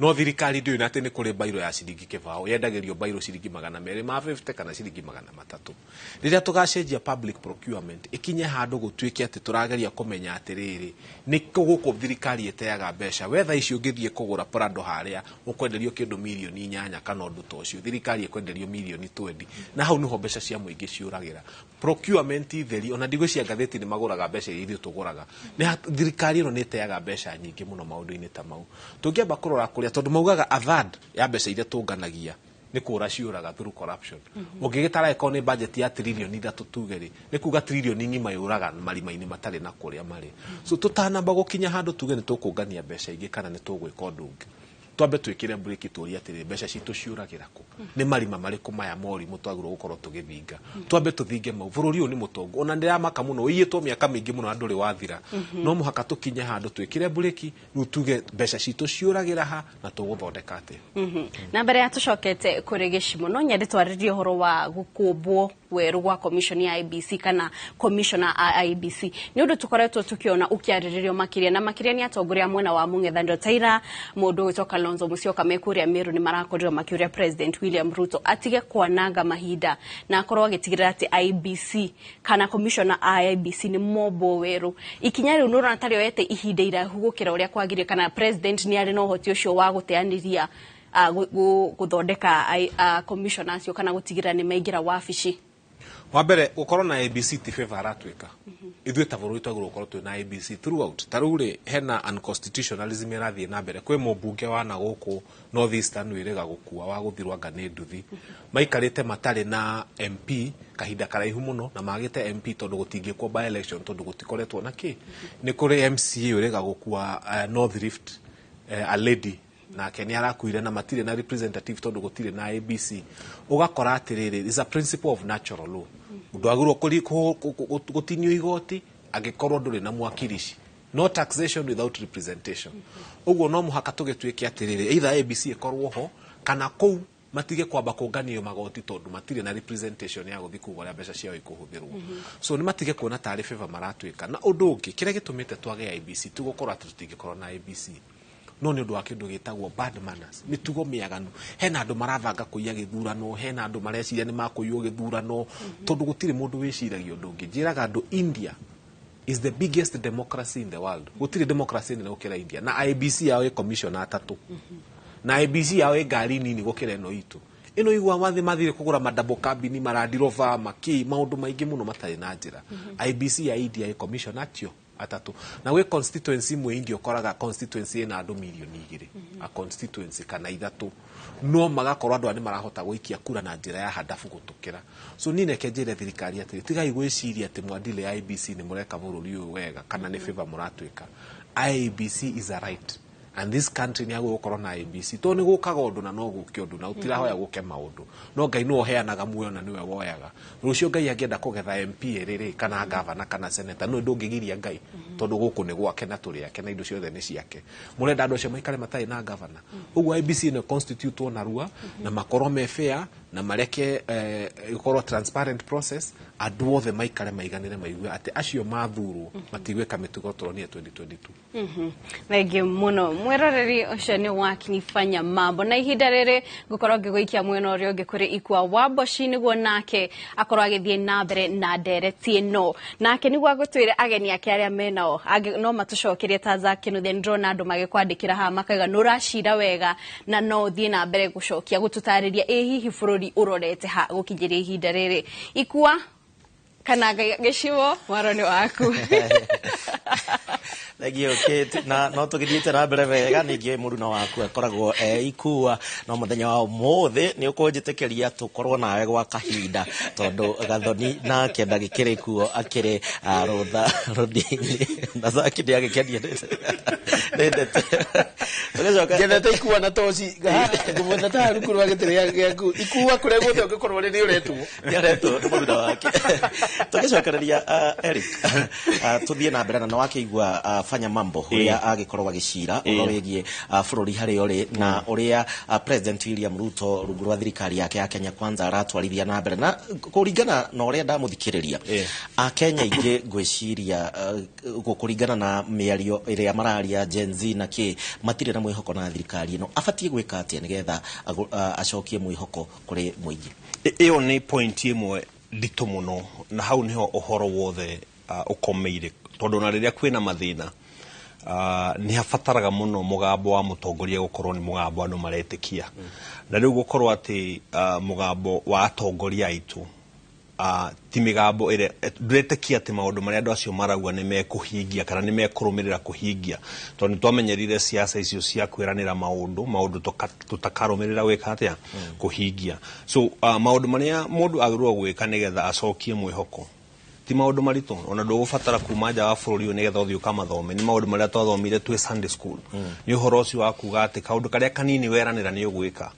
no thirikari ndĩũĩ na atĩ nĩ kũrĩ bairo ya ciringi 20, yendagĩrio bairo ciringi 250 kana ciringi 300. Rĩrĩa tũgacenjia public procurement ĩkinye handũ gũtuĩke atĩ tũrageria kũmenya atĩrĩrĩ, nĩ kũ gũkũ thirikari ĩteaga mbeca. We thaa ici ũngĩthiĩ kũgũra Prado harĩa ũkwenderio kĩndũ mirioni 8 kana ũndũ ta ũcio, thirikari ĩkwenderio mirioni 20, na hau nĩho mbeca cia mũingĩ ciũragĩra. Procurement theri ona ndigwĩciria ngathĩti nĩ magũraga mbeca iria ithuĩ tũgũraga. Nĩ thirikari ĩno nĩ ĩteaga mbeca nyingĩ mũno maũndũ-inĩ ta mau. Tũngĩamba kũrora kũrĩa, tondũ maugaga a third ya mbeca iria tũnganagia nĩ kũra ciũraga through corruption. Ũngĩgĩtara ĩkorwo nĩ budget ya tririoni 3 tuge rĩ, nĩ kuga tririoni ng'ima yũraga marima-inĩ matarĩ na kũrĩa marĩ. So tũtanamba gũkinya handũ tuge nĩ tũkũngania mbeca ingĩ kana nĩ tũgwĩka ũndũ ũngĩ, twambe twĩkĩre breki tũrie atĩrĩ, mbeca citũ ciũragĩra kũ? Nĩ marima marĩkũ maya morimũ twagĩrĩirwo gũkorwo tũgĩthinga? Twambe tũthinge mau. Bũrũri ũyũ nĩ mũtongu, ona ndĩramaka mũno, ũiyĩtwo mĩaka mĩingĩ mũno na ndũrĩ wathira. No mũhaka tũkinye handũ twĩkĩre breki rĩu tuge mbeca citũ ciũragĩra ha na tũgũthondeka atĩa. Na mbere ya tũcokete kũrĩ gĩcimo, no nyende twarĩrie ũhoro wa gũkũmbwo werũ gwa commission ya IEBC kana commissioner a IEBC. Nĩ ũndũ tũkoretwo tũkĩona ũkĩarĩrĩrio makĩria na makĩria nĩ atongoria mwena wa mũng'ethanĩro ta ira mũndũ ũgwĩtwo Kalonzo Musyoka me kũrĩa Meru nĩ marakorirwo makĩũria President William Ruto atige kwananga mahinda na akorwo agĩtigĩrĩra atĩ IEBC kana commissioner a IEBC nĩ mombwo werũ. Ikinya rĩu nĩ ũrona ta rĩoete ihinda iraihu gũkĩra ũrĩa kwagĩrĩire, kana president nĩ arĩ na ũhoti ũcio wa gũteanĩria gũthondeka commissioner acio kana gũtigĩrĩra nĩ maingĩra wabici? Wa mbere gũkorwo na IEBC ti favor aratwĩka. Ithuĩ ta bũrũri twagĩrĩirwo gũkorwo twĩ na IEBC throughout. Ta rĩu rĩ, hena unconstitutionalism ĩrathiĩ na mbere. Kwĩ mũmbunge wa na gũkũ North Eastern wĩrĩga gũkua wa gũthirwo anga nĩ nduthi. Maikarĩte matarĩ na MP kahinda karaihu mũno, na magĩte MP tondũ gũtingĩkwo by election tondũ gũtikoretwo na kĩ. Nĩ kũrĩ MCA wĩrĩga gũkua North Rift, a lady, nake nĩ arakuire na matirĩ na representative tondũ gũtirĩ na IEBC. Ũgakora atĩrĩrĩ, is a principle of natural law. Ndwagĩrĩirwo gũtinio igoti angĩkorwo ndũrĩ na mwakirici. No taxation without representation. Ũguo no mũhaka tũgĩtuĩke atĩrĩrĩ, either IEBC ĩkorwo ho kana kũu matige kwamba kũnganio magoti tondũ matirĩ na representation ya gũthiĩ kuga ũrĩa mbeca ciao ikũhũthĩrwo. So nĩ matige kuona tarĩ favor maratwĩka. Na ũndũ ũngĩ, kĩrĩa gĩtũmĩte twage IEBC ti gũkorwo atĩ tũtingĩkorwo na IEBC, no nĩ ũndũ wa kĩndũ gĩtagwo bad manners, mĩtugo mĩaganu. Hena andũ marabanga kũiya gĩthurano, hena andũ mareciria nĩ makũiywo gĩthurano, tondũ gũtirĩ mũndũ wĩciragia ũndũ ũngĩ. Njĩraga andũ India is the biggest democracy in the world. Gũtirĩ democracy nene gũkĩra India. Na IEBC yao ĩ commissioner 3, na IEBC yao ĩ ngari nini gũkĩra ĩno itũ. Ĩno igua mathire kũgũra madouble cabin, Land Rover, maki maũndũ maingĩ mũno matarĩ na njĩra. IEBC ya India ĩ commissioner atio 3, na gwĩ constituency imwe India ũkoraga constituency ĩna andũ mirioni 2 a constituency kana 3, no magakorwo andũ aya nĩ marahota gũikia kura na njĩra ya handabu gũtũkĩra. So niĩ reke njĩre thirikari atĩrĩ, tigai gwĩciria atĩ mwandile ya IEBC nĩ mũreka bũrũri ũyũ wega kana nĩ favor mũratwĩka. IEBC is a right and this country nĩ yagĩrĩirwo gũkorwo na IEBC, tondũ nĩ gũkaga ũndũ na no gũke ũndũ na ũtirahoya gũke maũndũ, no Ngai nĩwe ũheanaga muoyo na nĩwe woyaga. Rũciũ Ngai angĩenda kũgetha MP rĩrĩ kana gavana kana senator, no ndũngĩgiria Ngai tondũ gũkũ nĩ gwake na tũrĩ ake na indo ciothe nĩ ciake. Mũrenda andũ acio maikare matarĩ na gavana? Ũguo IEBC ĩno constitute narua na makorwo me fair na mareke ĩkorwo transparent process, andũ othe maikare maiganĩre, maigue atĩ acio mathurwo matigwĩka mĩtugo tũronire 2022. Thengiũ mũno mwĩroreri, ũcio nĩ wakinifanya mambo, na ihinda rĩrĩ ngũkorwo ngĩgũikia mwena ũrĩa ũngĩ kũrĩ Ikua Wamboci nĩguo nake akorwo agĩthiĩ na mbere na ndereti ĩno, nake nĩguo agũtwĩre ageni ake arĩa menao no matũcokerie ta Zack Kinuthia. Nĩndĩrona andũ magĩkwandĩkĩra haha makauga nĩ ũracira wega na no ũthiĩ na mbere gũcokia gũtũtarĩria ĩ hihi bũrũri Bũrũri ũrorete ha gũkinyĩria ihinda rĩrĩ. Ikua kana gĩcigo, mwaro nĩ waku. Thengio Kate, na no tũgĩthiĩte na mbere wega. Ningĩ mũruna waku akoragwo e Ikua, no mũthenya wa ũmũthĩ nĩ ũkũnjĩtĩkĩria tũkorwo nawe gwa kahinda, tondũ Gathoni nake ndagĩkĩrĩ kuo, akĩrĩ rũtha rũnini na Zaki nĩ agĩkenio nĩ ndeto. Tũgĩcoka Njethete Ikua na toci ngũmwetha ta rungu rwa gĩtĩ gĩaku. Ikua, kũrĩa guothe ũngĩkorwo rĩ, nĩ ũretwo. Nĩ aretwo nĩ mũruna wake. Tũgĩcokereria, Eric, tũthiĩ na mbere na nĩ wakĩigua Fanya Mambo ũrĩa agĩkorwo agĩcira ũhoro wĩgiĩ bũrũri harĩa ũrĩ na ũrĩa President William Ruto rungu rwa thirikari yake ya Kenya Kwanza aratwarithia na mbere, na kũringana na ũrĩa ndamũthikĩrĩria, Akenya aingĩ ngwĩciria kũringana na mĩario ĩrĩa mararia Gen Z na kĩ, matirĩ na mwĩhoko na thirikari ĩno. Abatiĩ gwĩka atĩa nĩgetha acokie mwĩhoko kũrĩ mũingĩ? Ĩyo nĩ point ĩmwe nditũ mũno, na hau nĩho ũhoro wothe ũkomeire, tondũ ona rĩrĩa kwĩna mathĩna nĩ habataraga mũno mũgambo wa mũtongoria gũkorwo nĩ mũgambo andũ maretĩkia. Na rĩu gũkorwo atĩ mũgambo wa atongoria aitũ ti mĩgambo ĩrĩa ndũretĩkia atĩ maũndũ marĩa andũ acio marauga nĩ mekũhingia kana nĩ mekũrũmĩrĩra kũhingia, tondũ nĩ twamenyerire siasa icio cia kwĩranĩra maũndũ tũtakarũmĩrĩra gwĩka atĩa, kũhingia. So maũndũ marĩa mũndũ agĩrĩirwo gwĩka nĩgetha acokie mwĩhoko ti maũndũ maritũ, ona ndũgũbatara kuma nja wa bũrũri ũyũ nĩgetha ũthiĩ ũkamathome. Nĩ maũndũ marĩa twathomire twĩ Sunday school. Nĩ ũhoro ũcio wa kuga atĩ kaũndũ karĩa kanini weranĩra nĩ ũgwĩka,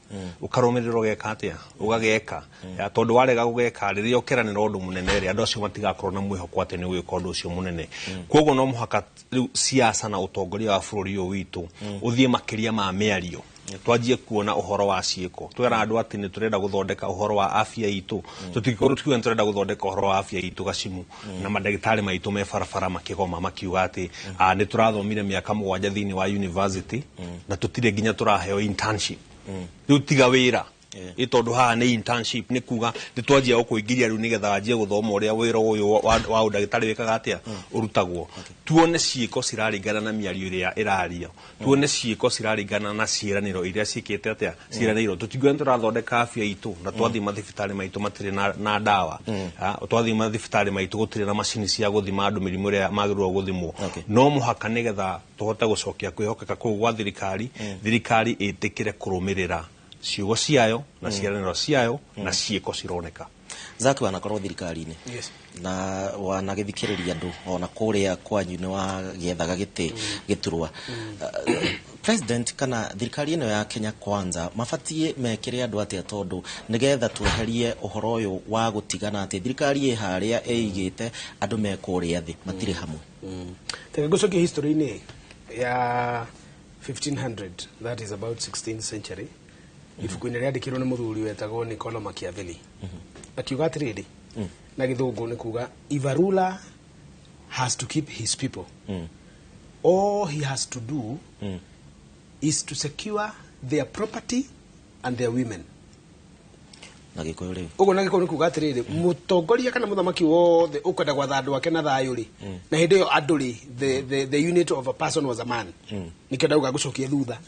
ũkarũmĩrĩra, ũgeka atĩa, ũgageka. Ya, tondũ warega gũgeka, rĩrĩa ũkeranĩra ũndũ mũnene rĩ, andũ acio matigakorwo na mwĩhoko atĩ nĩ ũgwĩka ũndũ ũcio mũnene. Koguo no mũhaka rĩu siasa na ũtongoria wa bũrũri ũyũ witũ ũthiĩ makĩria ma mĩario, twanjie kuona ũhoro wa ciĩko. Twera andũ atĩ nĩ tũrenda gũthondeka ũhoro wa afya itũ, tũtingĩkorwo tukiuga nĩ tũrenda gũthondeka ũhoro wa afya itũ gacimu na mandagĩtarĩ maitũ me barabara makĩgoma makiuga atĩ nĩ tũrathomire mĩaka 7 thĩinĩ wa university na tũtirĩ nginya tũraheo internship. Rĩu tiga wĩra ĩ, tondũ haha nĩ internship, nĩ kuga nĩ twanjia gũkũingĩria rĩu nĩgetha wanjie gũthoma ũrĩa wĩra ũyũ wa ũndagĩtarĩ wĩkaga atĩa, ũrutagwo. Tuone ciĩko ciraringana na mĩario ĩrĩa ĩrario, tuone ciĩko ciraringana na ciĩranĩro iria ciĩkĩte atĩa, ciĩranĩirwo. Tũtingiuga nĩ tũrathondeka afya itũ na twathiĩ mathibitarĩ maitũ matirĩ na ndawa. Twathiĩ mathibitarĩ maitũ gũtirĩ na macini cia gũthima andũ mĩrimũ ĩrĩa magĩrĩirwo gũthimwo. No mũhaka nĩgetha tũhote gũcokia kwĩhokeka kũu gwa thirikari, thirikari ĩtĩkĩre kũrũmĩrĩra ciugo ciayo na ciĩranĩro ciayo na ciĩko cironeka. Zaki, wanakorwo thirikari-inĩ na wanagĩthikĩrĩria andũ ona kũrĩa kwanyu nĩ wagĩethaga gĩtĩ gĩturwa. President kana thirikari ĩno ya Kenya Kwanza mabatiĩ mekĩre andũ atĩa, tondũ nĩgetha tweherie ũhoro ũyũ wa gũtigana atĩ thirikari ĩ harĩa ĩigĩte, andũ me kũrĩa thĩ matirĩ hamwe? Reke ngũcokie history-inĩ ya 1500, that is about 16th century, ibuku-inĩ rĩandĩkirwo nĩ mũthuri wetagwo Niccolo Machiavelli. Akiuga atĩrĩrĩ, na gĩthũngũ nĩ kuga, "If a ruler has to keep his people, all he has to do is to secure their property and their women." Na gĩkũyũ rĩu? Ũguo na gĩkũyũ nĩ kuga atĩrĩrĩ, mũtongoria kana mũthamaki wothe ũkwenda gwatha andũ ake na thayũ rĩ, na hĩndĩ ĩyo andũ rĩ, the unit of a person was a man. Nĩkĩo ndauga ngũcokie thutha.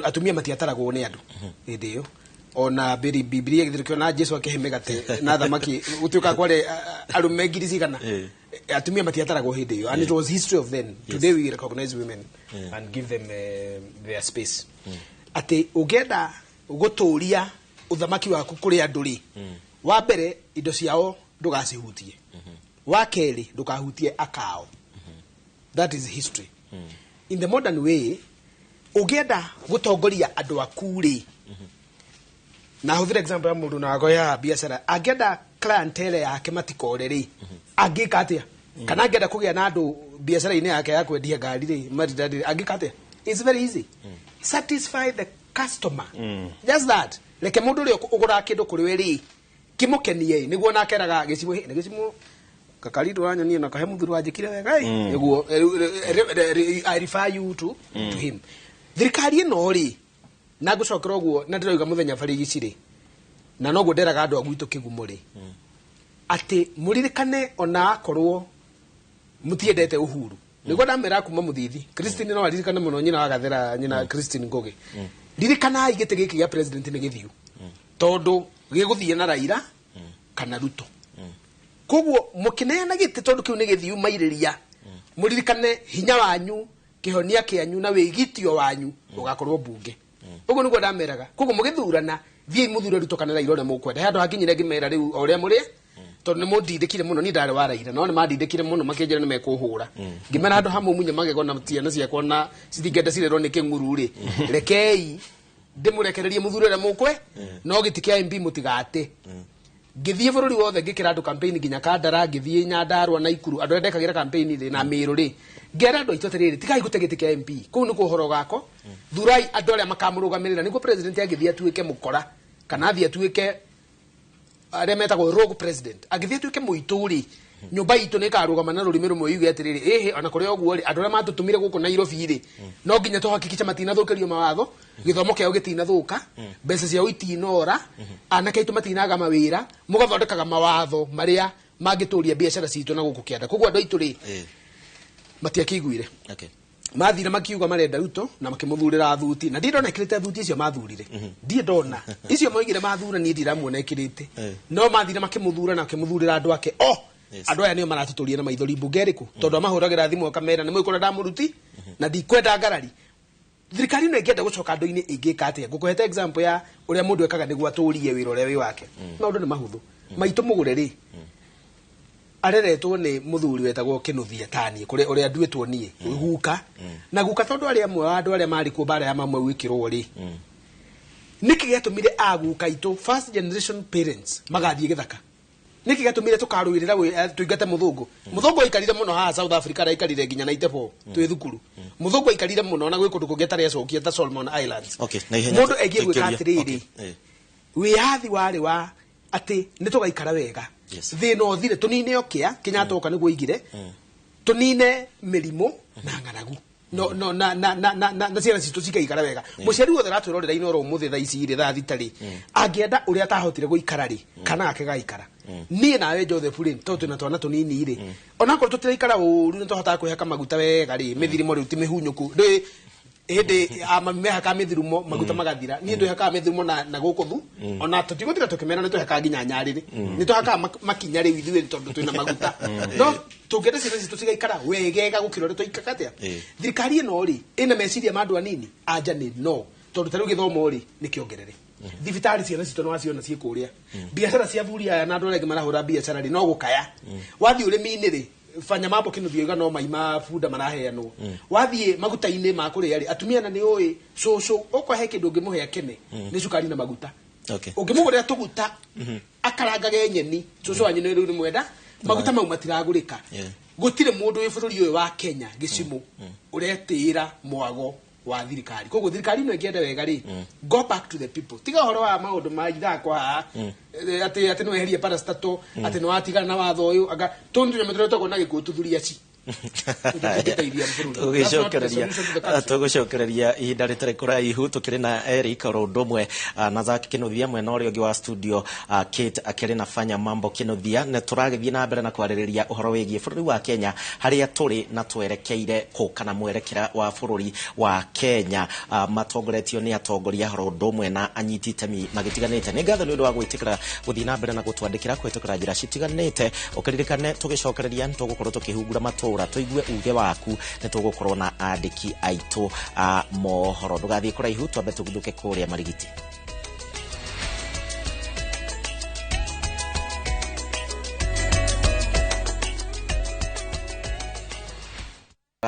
Atumia matiataragwo nĩ andũ hĩndĩ ĩyo. Ona Bibilia gĩthĩrĩkio na Jesu akĩhe mĩgate na thamaki, gũtuĩka kwarĩ arũme ngiri cigana. Atumia matiataragwo hĩndĩ ĩyo, and it was history of then. Today we recognize women and give them their space. Atĩ ũngĩenda gũtũria ũthamaki waku kũrĩ andũ rĩ, wa mbere indo ciao ndũgacihutie, wa kerĩ ndũkahutie akao. That is history. In the modern way, ũngĩenda gũtongoria andũ aku rĩ, na hũthĩre example ya mũndũ na wakwa ya biacara, angĩenda clientele yake matikore rĩ, angĩka atĩa? Kana angĩenda kũgĩa na andũ biacara-inĩ yake ya kwendia ngari rĩ, maridadi rĩ, angĩka atĩa? It's very easy: satisfy the customer. Just that. Reke mũndũ ũrĩa ũgũraga kĩndũ kũrĩ we rĩ, kĩmũkenie, nĩguo nake eraga gĩcimo, "Hĩ, nĩ gĩcimo kakari ndũranyonia na kahe mũthuri wanjĩkire wega ĩ." Nĩguo I refer you to him. Thirikari ĩno rĩ, na ngũcokera ũguo na ndĩroiga mũthenya barigici rĩ, na noguo nderaga andũ a gwitũ kĩgumo rĩ, atĩ mũririkane ona akorwo mũtiendete Uhuru, nĩguo ndamera kuma mũthithi Christine no aririkane mũno, nyina wa Gathera, nyina Christine Ngugi. Ririkanai gĩtĩ gĩkĩ gĩa president nĩ gĩthiu. Tondu gĩgũthiĩ na Raila kana Ruto. Koguo mũkĩneana gĩtĩ tondu kĩu nĩ gĩthiu mairĩria, mũririkane hinya wanyu, kĩhonia kĩanyu na wĩgitio wanyu ũgakorwo mbunge. Ũguo nĩguo ndameraga. Koguo mũgĩthurana thiĩi mũthure Ruto kana Raila ũrĩa mũkwenda. He handũ hakinyire ngĩmera rĩu o ũrĩa mũrĩ, tondũ nĩ mũndindĩkire mũno, niĩ ndarĩ wa Raila no nĩ mandindĩkire mũno makĩnjĩra nĩ mekũhũra. Ngĩmera handũ ha mũmunye magego na ciana ciakwa na citingĩenda cirerwo nĩ kĩng'uru rĩ, rekei ndĩmũrekererie mũthure ũrĩa mũkwe, no gĩtĩ kĩa MP mũtigate. Ngĩthiĩ bũrũri wothe ngĩkĩra andũ campaign nginya Kandara, ngĩthiĩ Nyandarua na Ikuru, andũ arĩa ndekagĩra campaign rĩ na Mĩrũ rĩ, ngera andũ aitũ atĩrĩrĩ, tigai gũte gĩtĩ kĩa MP, kũu nĩkuo ũhoro ũgako, thurai andũ arĩa makamũrũgamĩrĩra nĩguo president angĩthiĩ atuĩke mũkora kana athiĩ atuĩke arĩa metagwo rogue president, angĩthiĩ atuĩke mũitũ rĩ, nyũmba itũ nĩ ĩkarũgama na rũrĩmĩ rũmwe yuge atĩrĩrĩ, ĩhĩ ona kũrĩ ũguo rĩ, andũ arĩa matũtũmire gũkũ Nairobi rĩ, no nginya tũhakikice matinathũkĩrio mawatho, gĩthomo kĩao gĩtinathũka, mbeca ciao itinora, anake aitũ matinaga mawĩra, mũgathondekaga mawatho marĩa mangĩtũria biacara citũ na gũkũ kĩanda. Koguo andũ aitũ rĩ, matiakĩiguire. Mathire makiuga marenda Ruto na makĩmũthurĩra thuti, na ndirĩ ndona ĩkĩrĩte thuti icio mathurire, ndirĩ ndona icio moigire mathura, niĩ ndiramuona ĩkĩrĩte, no mathire makĩmũthura na makĩmũthurĩra andũ ake o. Andũ aya nĩo maratũtũria na maithori mbunge ĩrĩkũ, tondũ amahũragĩra thimũ akamera nĩ mũĩ kũrĩa ndamũruti na ndikwenda ngarari. Thirikari ĩno ĩngĩenda gũcoka andũ-inĩ ĩngĩka atĩa? Ngũkũhete example ya ũrĩa mũndũ ekaga nĩguo atũrie wĩra ũrĩa wĩ wake. Maũndũ nĩ mahũthũ. Maitũ mũgũre rĩ, areretwo nĩ mũthuri wetagwo Kĩnuthia taniĩ, kũrĩa ũrĩa nduĩtwo niĩ, guka. Na guka tondũ arĩ amwe wa andũ arĩa marĩ kuo mbara ya mamwe gwĩkĩrwo rĩ, nĩkĩ gĩatũmire aguka aitũ first generation parents magathiĩ gĩthaka? Nĩkĩ gĩatũmire tũkarũĩrĩra tũingate mũthũngũ? Mũthũngũ aikarire mũno haha South Africa, araikarire nginya 94 twĩ thukuru. Mũthũngũ aikarire mũno na gwĩ kũndũ kũngĩ atarĩ acokia ta Solomon Islands. Mũndũ aigie gwĩka atĩrĩrĩ, wĩyathi warĩ wa atĩ nĩ tũgaikara wega, thĩna ũthire, tũnine ũkĩa, Kenyatta oka nĩguo oigire, tũnine mĩrimũ na ng'aragu, no no na na na na na ciana citũ cikaikara wega. Mũciari wothe aratwĩrorera Inooro ũmũthĩ thaa ici rĩ, thaa thita rĩ, angĩenda ũrĩa atahotire gũikara rĩ, kana ake gaikara. Niĩ nawe Joseph rĩ, tondũ twĩna twana tũnini rĩ, onakorwo tũtiraikara ũru nĩ tũhotaga kwĩhaka maguta wega rĩ, mĩthirimo rĩu ti mĩhunyũku rĩ, hĩndĩ mami mehakaga mĩthirumo maguta magathira, niĩ ndwĩhakaga mĩthirumo na gũkũ thu, ona tũtigũtiga tũkĩmera nĩ twĩhakaga nginya nyarĩrĩ, nĩ tũhakaga makinya rĩu ithuĩ tondũ twĩna maguta. No tũngĩenda ciana citũ cigaikara wegega gũkĩra ũrĩa twaikaraga atĩa? Thirikari ĩno rĩ, ĩna meciria ma andũ anini? Anja nĩ no, tondũ ta rĩu gĩthomo rĩ, nĩ kĩongerere. Thibitarĩ ciana citũ nĩ waciona ciĩ kũrĩa. Biacara cia athuri aya na andũ arĩa angĩ marahũra biacara rĩ, no gũkaya. Wathiĩ ũrĩmi-inĩ rĩ, fanya mambo Kĩnuthia oiga no mai ma bunda maraheanwo. Wathiĩ maguta-inĩ ma kũrĩa rĩ, atumia na nĩ ũĩ cũcũ okorwo he kĩndũ ũngĩmũhe akene nĩ cukari na maguta. Ũngĩmũgũrĩra tũguta akarangage nyeni, cũcũ wanyu nĩ rĩu nĩ mwenda, maguta mau matiragũrĩka. Gũtirĩ mũndũ wĩ bũrũri ũyũ wa Kenya gĩcimũ ũretĩĩra mwago wa thirikari. Koguo thirikari ĩno ĩngĩenda wega rĩ, go back to the people. Tiga ũhoro wa maũndũ ma ithako haha, atĩ atĩ nĩ weherie parastatal, atĩ nĩ watigana na watho ũyũ, anga tũnĩ tũnyamũ tũrĩa twagwo na gĩkũyũ tũthuria ci. Tũgũcokereria ihinda rĩtarĩ kũraihu tũkĩrĩ na Eric oro ũndũ ũmwe na Zack Kĩnuthia, mwena ũrĩa ũngĩ wa studio Kate akĩrĩ na Fanya Mambo Kĩnuthia. Nĩ tũragĩthiĩ na mbere na kwarĩrĩria ũhoro wĩgiĩ bũrũri wa Kenya harĩa tũrĩ na twerekeire kũ kana mwerekera wa bũrũri wa Kenya, matongoretio nĩ atongoria oro ũndũ ũmwe na anyiti itemi magĩtiganĩte. Nĩ ngatho nĩ ũndũ wa gwĩtĩkĩra gũthiĩ na mbere na gũtwandĩkĩra kũhĩtũkĩra njĩra citiganĩte. Ũkĩririkane tũgĩcokereria nĩ tũgũkorwo tũkĩhungura matũra tũigue uge waku, nĩ tũgũkorwo na andĩki aitũ a mohoro. Ndũgathiĩ kũraihu, twambe tũguthũke kũrĩa Marigiti.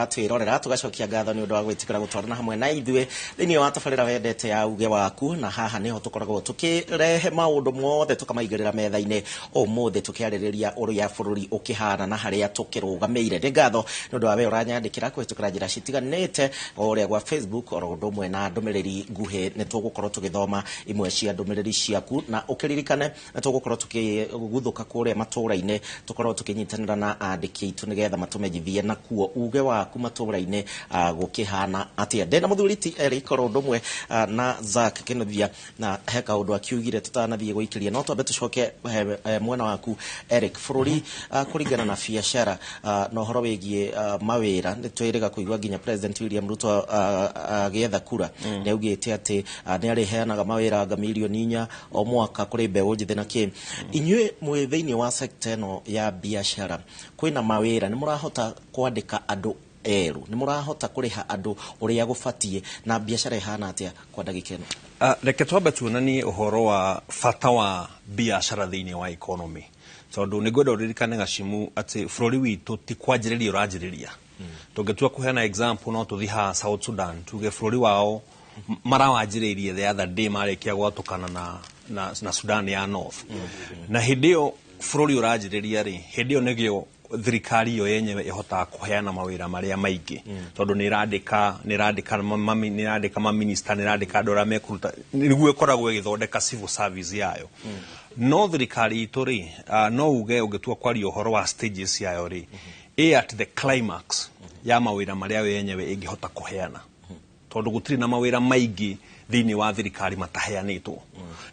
Twirorera tugacokia ngatho nĩ ũndũ wa gwĩtĩkĩra gũtwarana hamwe na ithuĩ thĩinĩ wa tabarĩra wendete ya uge waku, na haha nĩho tũkoragwo tũkĩrehe maũndũ mothe tũkamaigĩrĩra metha-inĩ ũmũthĩ tũkĩarĩrĩria ũrĩa bũrũri ũkĩhana na harĩa tũkĩrũgamĩire. Nĩ ngatho nĩ ũndũ wa we ũranyandĩkĩra kũhĩtũkĩra njĩra citiganĩte o ũrĩa gwa Facebook oro ũndũ ũmwe na ndũmĩrĩri nguhĩ. Nĩ tũgũkorwo tũgĩthoma imwe cia ndũmĩrĩri ciaku, na ũkĩririkane nĩ tũgũkorwo tũkĩguthũka kũrĩa matũũra-inĩ, tũkorwo tũkĩnyitanĩra na andĩki aitũ nĩgetha matũmenyithie nakuo uge waku waku matũra-inĩ gũkĩhana atĩa. Ndĩna mũthuri ti Eric oro ũndũ ũmwe na Zack Kinuthia, na he kaũndũ akiugire tũtanathiĩ gũikĩria, no twambe tũcoke mwena waku Eric. Bũrũri kũringana na biacara na ũhoro wĩgiĩ mawĩra, nĩ twĩrĩga kũigua nginya President William Ruto agĩetha kura nĩ augĩte atĩ nĩ arĩheanaga mawĩra anga 4 million o mwaka kũrĩ mbeũ njĩthĩ na kĩ. Inyuĩ mwĩ thĩinĩ wa sector ĩno ya biacara, kwĩna mawĩra? Nĩ mũrahota kwandĩka andũ erũ? Nĩ mũrahota kũrĩha andũ ũrĩa gũbatiĩ? Na biacara ĩhana atĩa kwa ndagĩka ĩno? Reke twambe tuonanie ũhoro wa bata wa biacara thĩinĩ wa economy, tondũ nĩ ngwenda ũririkane, Gacimu, atĩ bũrũri witũ ti kwanjĩrĩria ũranjĩrĩria. Tũngĩtua kũheana example, no tũthiĩ haha South Sudan, tuge bũrũri wao marawanjĩrĩirie the other day marĩkia gwatũkana na Sudan ya North. Na hĩndĩ ĩyo bũrũri ũranjĩrĩria rĩ, hĩndĩ ĩyo nĩgĩo thirikari ĩyo yenyewe ĩhotaga kũheana mawĩra marĩa maingĩ, tondũ nĩ ĩrandĩka maminista, nĩ ĩrandĩka andũ arĩa mekũruta, nĩguo ĩkoragwo ĩgĩthondeka civil service yayo. No thirikari itũ rĩ, no uge ũngĩtua kwaria ũhoro wa stages yayo rĩ, ĩ at the climax ya mawĩra marĩa yo yenyewe ĩngĩhota kũheana, tondũ gũtirĩ na mawĩra maingĩ thĩinĩ wa thirikari mataheanĩtwo.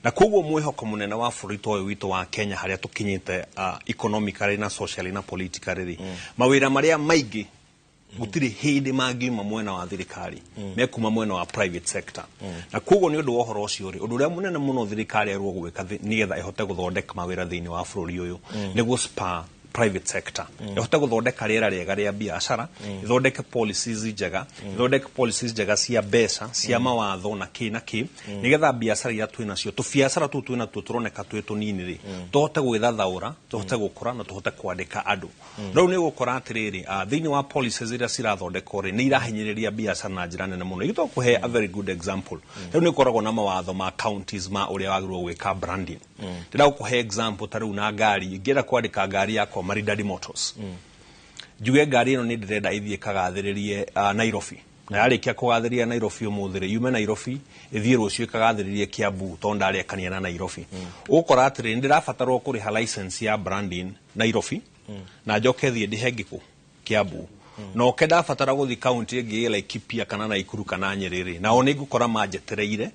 Na koguo mwĩhoko mũnene wa bũrũri ta ũyũ witũ wa Kenya, harĩa tũkinyĩte economically na socially na politically rĩ, mawĩra marĩa maingĩ gũtirĩ hĩndĩ mangiuma mwena wa thirikari, mekuma mwena wa private sector. Na koguo nĩ ũndũ wa ũhoro ũcio rĩ, ũndũ ũrĩa mũnene mũno thirikari ĩrwo gwĩka nĩgetha ĩhote gũthondeka mawĩra thĩinĩ wa bũrũri ũyũ nĩguo spur private sector, ĩhote gũthondeka rĩera rĩega rĩa biacara, ĩthondeke policies njega, ĩthondeke policies njega cia mbeca, cia mawatho na kĩ na kĩ, nĩgetha biacara iria twĩ nacio, tũbiacara tũu twĩ natuo tũroneka twĩ tũnini rĩ, tũhote gwĩthathaũra, tũhote gũkũra na tũhote kwandĩka andũ. Rĩu nĩ ũgũkora atĩrĩrĩ, thĩinĩ wa policies iria cirathondekwo rĩ, nĩ irahinyĩrĩria biacara na njĩra nene mũno. Igĩtwo kũhe a very good example, rĩu nĩ ũkoragwo na mawatho ma counties ma ũrĩa wagĩrĩirwo gwĩka branding. Ndĩrenda gũkũhe example, ta rĩu na ngari, ingĩenda kwandĩka ngari yakwa Maridadi Motors, njuge ngari ĩno nĩ ndĩrenda ĩthiĩ ĩkagathĩrĩrie Nairobi, na yarĩkia kũgathĩrĩria Nairobi ũmũthĩ rĩ, yume Nairobi ĩthiĩ rũciũ ĩkagathĩrĩrie Kiambu, tondũ ndarĩakania na Nairobi. Ũgũkora atĩrĩrĩ, nĩ ndĩrabatarwo kũrĩha license ya branding Nairobi, na njoke thiĩ ndĩhe ngĩkũ Kiambu, na oke ndabatara gũthiĩ kaunti ĩngĩ Laikipia kana Naikuru kana Nyĩrĩ rĩ, nao nĩ ngũkora manjetereire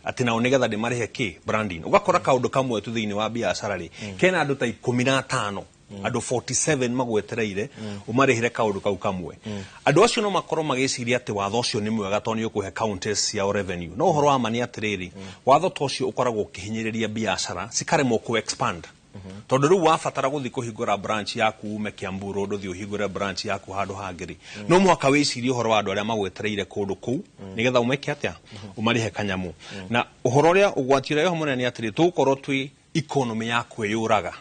atĩ nao nĩgetha ndĩmarĩhe kĩ branding. Ũgakora kaũndũ kamwe tu thĩinĩ wa biacara rĩ, kena andũ ta 15, andũ 47 magwetereire ũmarĩhĩre kaũndũ kau kamwe. Andũ acio no makorwo magĩciria atĩ watho ũcio nĩ mwega tondũ nĩ ũkũhe counties ciao revenue, no ũhoro wa ma nĩ atĩrĩrĩ, watho ta ũcio ũkoragwo ũkĩhinyĩrĩria biacara cikaremwo kũ expand, tondũ rĩu wabatara gũthiĩ kũhingũra branch yaku, ume Kiambu Road ũthiĩ ũhingũre branch yaku handũ hangĩ rĩ, no mũhaka wĩcirie ũhoro wa andũ arĩa magwetereire kũndũ kũu nĩgetha ũmeke atĩa, ũmarĩhe kanyamũ. Na ũhoro ũrĩa ũgwati ũrĩa wĩho mũnene nĩ atĩrĩ, tũgũkorwo twĩ economy ya kwĩyũraga.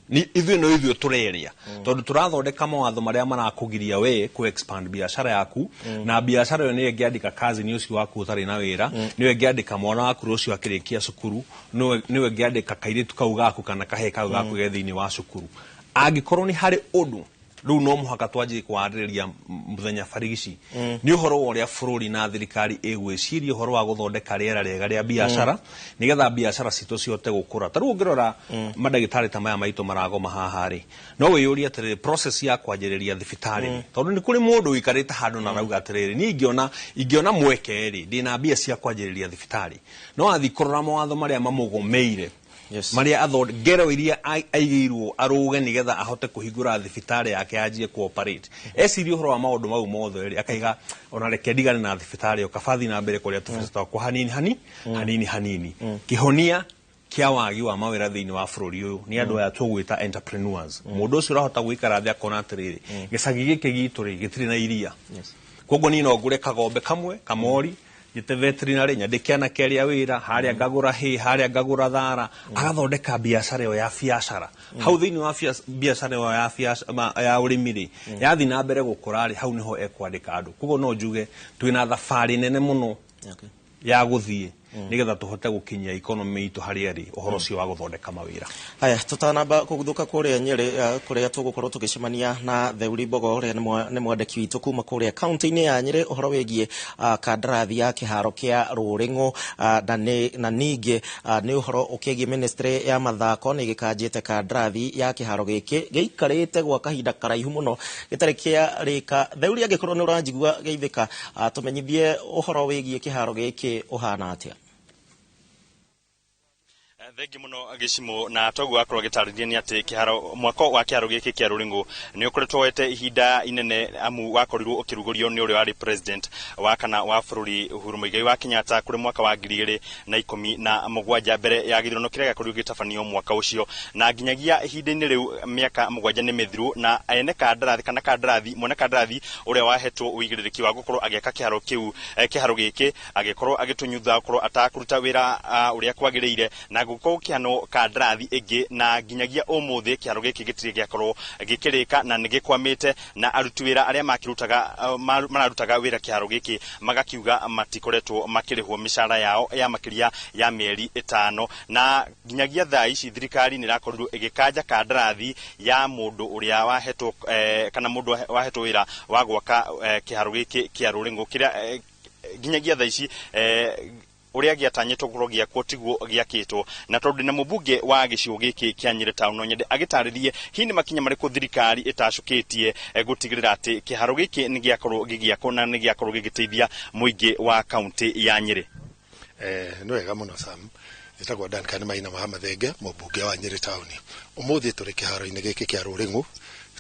Ni ithuĩ no ithuĩ tũreria, tondũ tũrathondeka mawatho marĩa marakũgiria we kũ expand biacara yaku, na biacara ĩyo nĩyo ĩngĩandĩka cousin ũcio waku ũtarĩ na wĩra, nĩyo ĩngĩandĩka mwana waku rũciũ akĩrĩkia cukuru, nĩyo ĩngĩandĩka kairĩtu kau gaku kana kahĩĩ kau gaku ge thĩinĩ wa cukuru. Angĩkorwo nĩ harĩ ũndũ rĩu no mũhaka twanjie kwarĩrĩria mũthenya barigici, nĩ ũhoro wa ũrĩa bũrũri na thirikari ĩgwĩciria ũhoro wa gũthondeka rĩera rĩega rĩa biacara, nĩgetha biacara citũ cihote gũkũra. Ta rĩu ũngĩrora mandagĩtarĩ ta maya maitũ maragoma haha rĩ, no wĩyũrie atĩrĩrĩ, process ya kwanjĩrĩria thibitarĩ rĩ, tondũ nĩ kũrĩ mũndũ ũikarĩte handũ na arauga atĩrĩrĩ, niĩ ingĩona mweke rĩ, ndĩna mbia cia kwanjĩrĩria thibitarĩ. No athiĩ kũrora mawatho marĩa mamũgomeire, marĩa ngero iria aigĩirwo arũge nĩgetha ahote kũhingũra thibitarĩ yake yanjie kũ-operate, eciria ũhoro wa maũndũ mau mothe rĩ, akaiga ona reke ndigane na thibitarĩ ĩyo, kaba thiĩ na mbere kũrĩa tũbeca twakwa hanini hanini hanini. Kĩhonia kĩa wagi wa mawĩra thĩinĩ wa bũrũri ũyũ nĩ andũ aya tũgwĩta entrepreneurs, mũndũ ũcio ũrahota gũikara thĩ akona atĩrĩrĩ, gĩcagi gĩkĩ gitũ rĩ, gĩtirĩ na iria, koguo niĩ no ngũre kagombe kamwe kamori, njĩte veterinary, nyandĩke anake arĩa wĩra harĩa, ngagũra hay harĩa, ngagũra thara, agathondeka biacara ĩyo ya biacara hau thĩinĩ wa biacara ĩyo ya ya ũrĩmi rĩ, yathiĩ na mbere gũkũra rĩ, hau nĩho ekwandĩka andũ. Koguo no njuge twĩna thabarĩ nene mũno ya gũthiĩ. Nigetha tũhote gũkinyia economy itũ harĩa ĩrĩ, ũhoro ũcio wa gũthondeka mawĩra. Haya, tutanamba kũguthũka kũrĩa Nyĩrĩ, kũrĩa tũgũkorwo tũgĩcemania na Theuri Mbogo ũrĩa nĩ mwandĩki witũ kuma kũrĩa kaunti-inĩ ya Nyĩrĩ, ũhoro wĩgiĩ kandarathi ya kĩharo kĩa Rũrĩng'ũ, na ningĩ nĩ ũhoro ũkĩgiĩ ministry ya mathako nĩ ĩgĩkanjĩte kandarathi ya kĩharo gĩkĩ gĩikarĩte gwa kahinda karaihu mũno gĩtarĩ kĩarĩka. Theuri, angĩkorwo nĩ ũranjigua geithĩka, tũmenyithie ũhoro wĩgiĩ kĩharo gĩkĩ ũhana atĩa. Thengi muno Gĩcimo, na toguo akorwo agĩtarĩria nĩ atĩ kĩharo, mwako wa kĩharo gĩkĩ kĩa Rũrĩng'ũ nĩ ũkoretwo woete ihinda inene, amu wakorirwo ũkĩrugũrio nĩ ũrĩa warĩ president wa kana wa bũrũri Uhuru Muigai wa Kenyatta kũrĩ mwaka wa 2017 mbere ya gĩthurano kĩrĩa gĩakorirwo gĩgĩtabanio mwaka ũcio, na nginyagia ihinda-inĩ rĩu mĩaka 7 nĩ mĩthiru, na ene kandarathi kana kandarathi mwene kandarathi ũrĩa wahetwo ũigĩrĩrĩki wa gũkorwo agĩaka kĩharo kĩu, kĩharo gĩkĩ agĩkorwo agĩtũnyutha gũkorwo atakũruta wĩra ũrĩa kwagĩrĩire, na gũkorwo kĩhano kandarathi ĩngĩ, na nginyagia ũmũthĩ kĩharo gĩkĩ gĩtirĩ gĩakorwo gĩkĩrĩka na nĩ gĩkwamĩte, na aruti wĩra arĩa makĩrutaga mararutaga wĩra kĩharo gĩkĩ magakiuga matikoretwo makĩrĩhwo mĩcara yao ya makĩria ya mĩeri 5, na nginyagia thaa ici thirikari nĩ ĩrakorirwo ĩgĩkanja kandarathi ya mũndũ ũrĩa wahetwo kana mũndũ wahetwo wĩra wa gwaka kĩharo gĩkĩ kĩa Rũrĩng'ũ kĩrĩa nginyagia thaa ici ũrĩa gĩatanyĩtwo gũkorwo gĩakwo tiguo gĩakĩtwo. Na tondũ ndĩna mũmbunge wa gĩcigo gĩkĩ kĩa Nyĩrĩ Town, no nyende agĩtarĩrie hihi nĩ makinya marĩkũ thirikari ĩtacũkĩtie gũtigĩrĩra atĩ kĩharo gĩkĩ nĩ gĩakorwo gĩgĩakwo na nĩ gĩakorwo gĩgĩteithia mũingĩ wa kaunti ya Nyĩrĩ. Nĩ wega mũno Sam. Njĩtagwo Duncan Maina Mahamathenge, mũmbunge wa Nyĩrĩ Town. Ũmũthĩ tũrĩ kĩharo-inĩ gĩkĩ kĩa Rũrĩng'ũ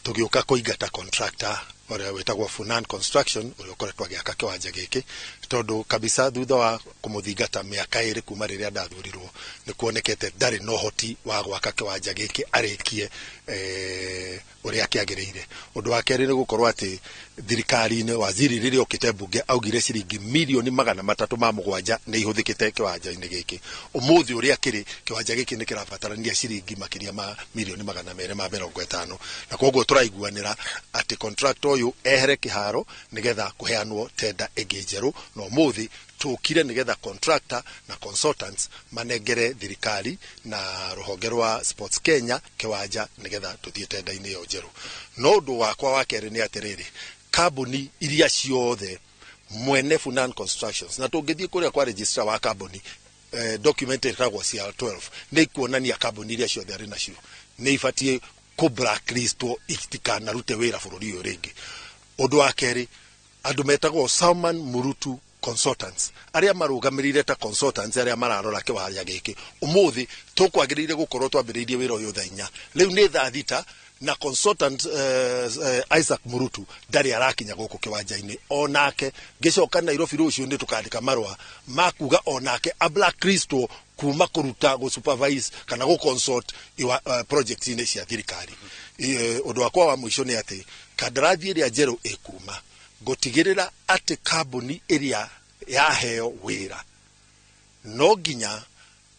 tũgĩũka kũingata contractor ũrĩa wĩtagwo Funan Construction ũrĩa ũkoretwo agĩaka kĩwanja gĩkĩ, tondũ kabisa thutha wa kũmũthingata mĩaka 2 kuma rĩrĩa ndathurirwo nĩ kuonekete ndarĩ na ũhoti wa gwaka kĩwanja gĩkĩ arĩkie ũrĩa kĩagĩrĩire. Ũndũ wa kerĩ nĩ gũkorwo atĩ thirikari-inĩ waziri rĩrĩa okĩte mbunge augire ciringi mirioni 307 nĩ ihũthĩkĩte kĩwanja-inĩ gĩkĩ. Ũmũthĩ ũrĩa kĩrĩ kĩwanja gĩkĩ nĩ kĩrabatarania ciringi makĩria ma mirioni 250, na koguo tũraiguanĩra atĩ contractor ũyũ ehere kĩharo nĩgetha kũheanwo tenda ĩngĩ njerũ, na ũmũthĩ tũkire nĩgetha contractor na consultants manengere thirikari na rũhonge rwa Sports Kenya kĩwanja nĩgetha tũthiĩ tenda-inĩ ĩyo njerũ. No ũndũ wakwa wa kerĩ nĩ atĩrĩrĩ, kambuni iria ciothe mwene Funan Constructions, na tũngĩthiĩ kũrĩa kwa registrar wa kambuni, document ĩtagwo CR12 nĩ ikuonania kambuni iria ciothe arĩ nacio nĩ ibatiĩ kũ blacklistwo itikanarute wĩra bũrũri ũyũ rĩngĩ. Ũndũ wa kerĩ, andũ metagwo Salman Murutu Consultants arĩa marũgamĩrĩire ta consultants arĩa mararora kĩwanja gĩkĩ, ũmũthĩ tũkwagĩrĩire gũkorwo twambĩrĩirie wĩra ũyũ thaa 4, rĩu nĩ thaa 6 na consultant Isaac Murutu ndarĩ arakinya gũkũ kĩwanja-inĩ. Onake ngĩcoka Nairobi rũciũ nĩ tũkandĩka marũa ma kuga onake a blacklistwo kuma kũruta gũ supervise kana gũ consult projects-inĩ cia thirikari. Ũndũ wakwa wa mũico nĩ atĩ kandarathi ĩrĩa njerũ ĩkuma gũtigĩrĩra atĩ kambuni ĩrĩa yaheo wĩra no nginya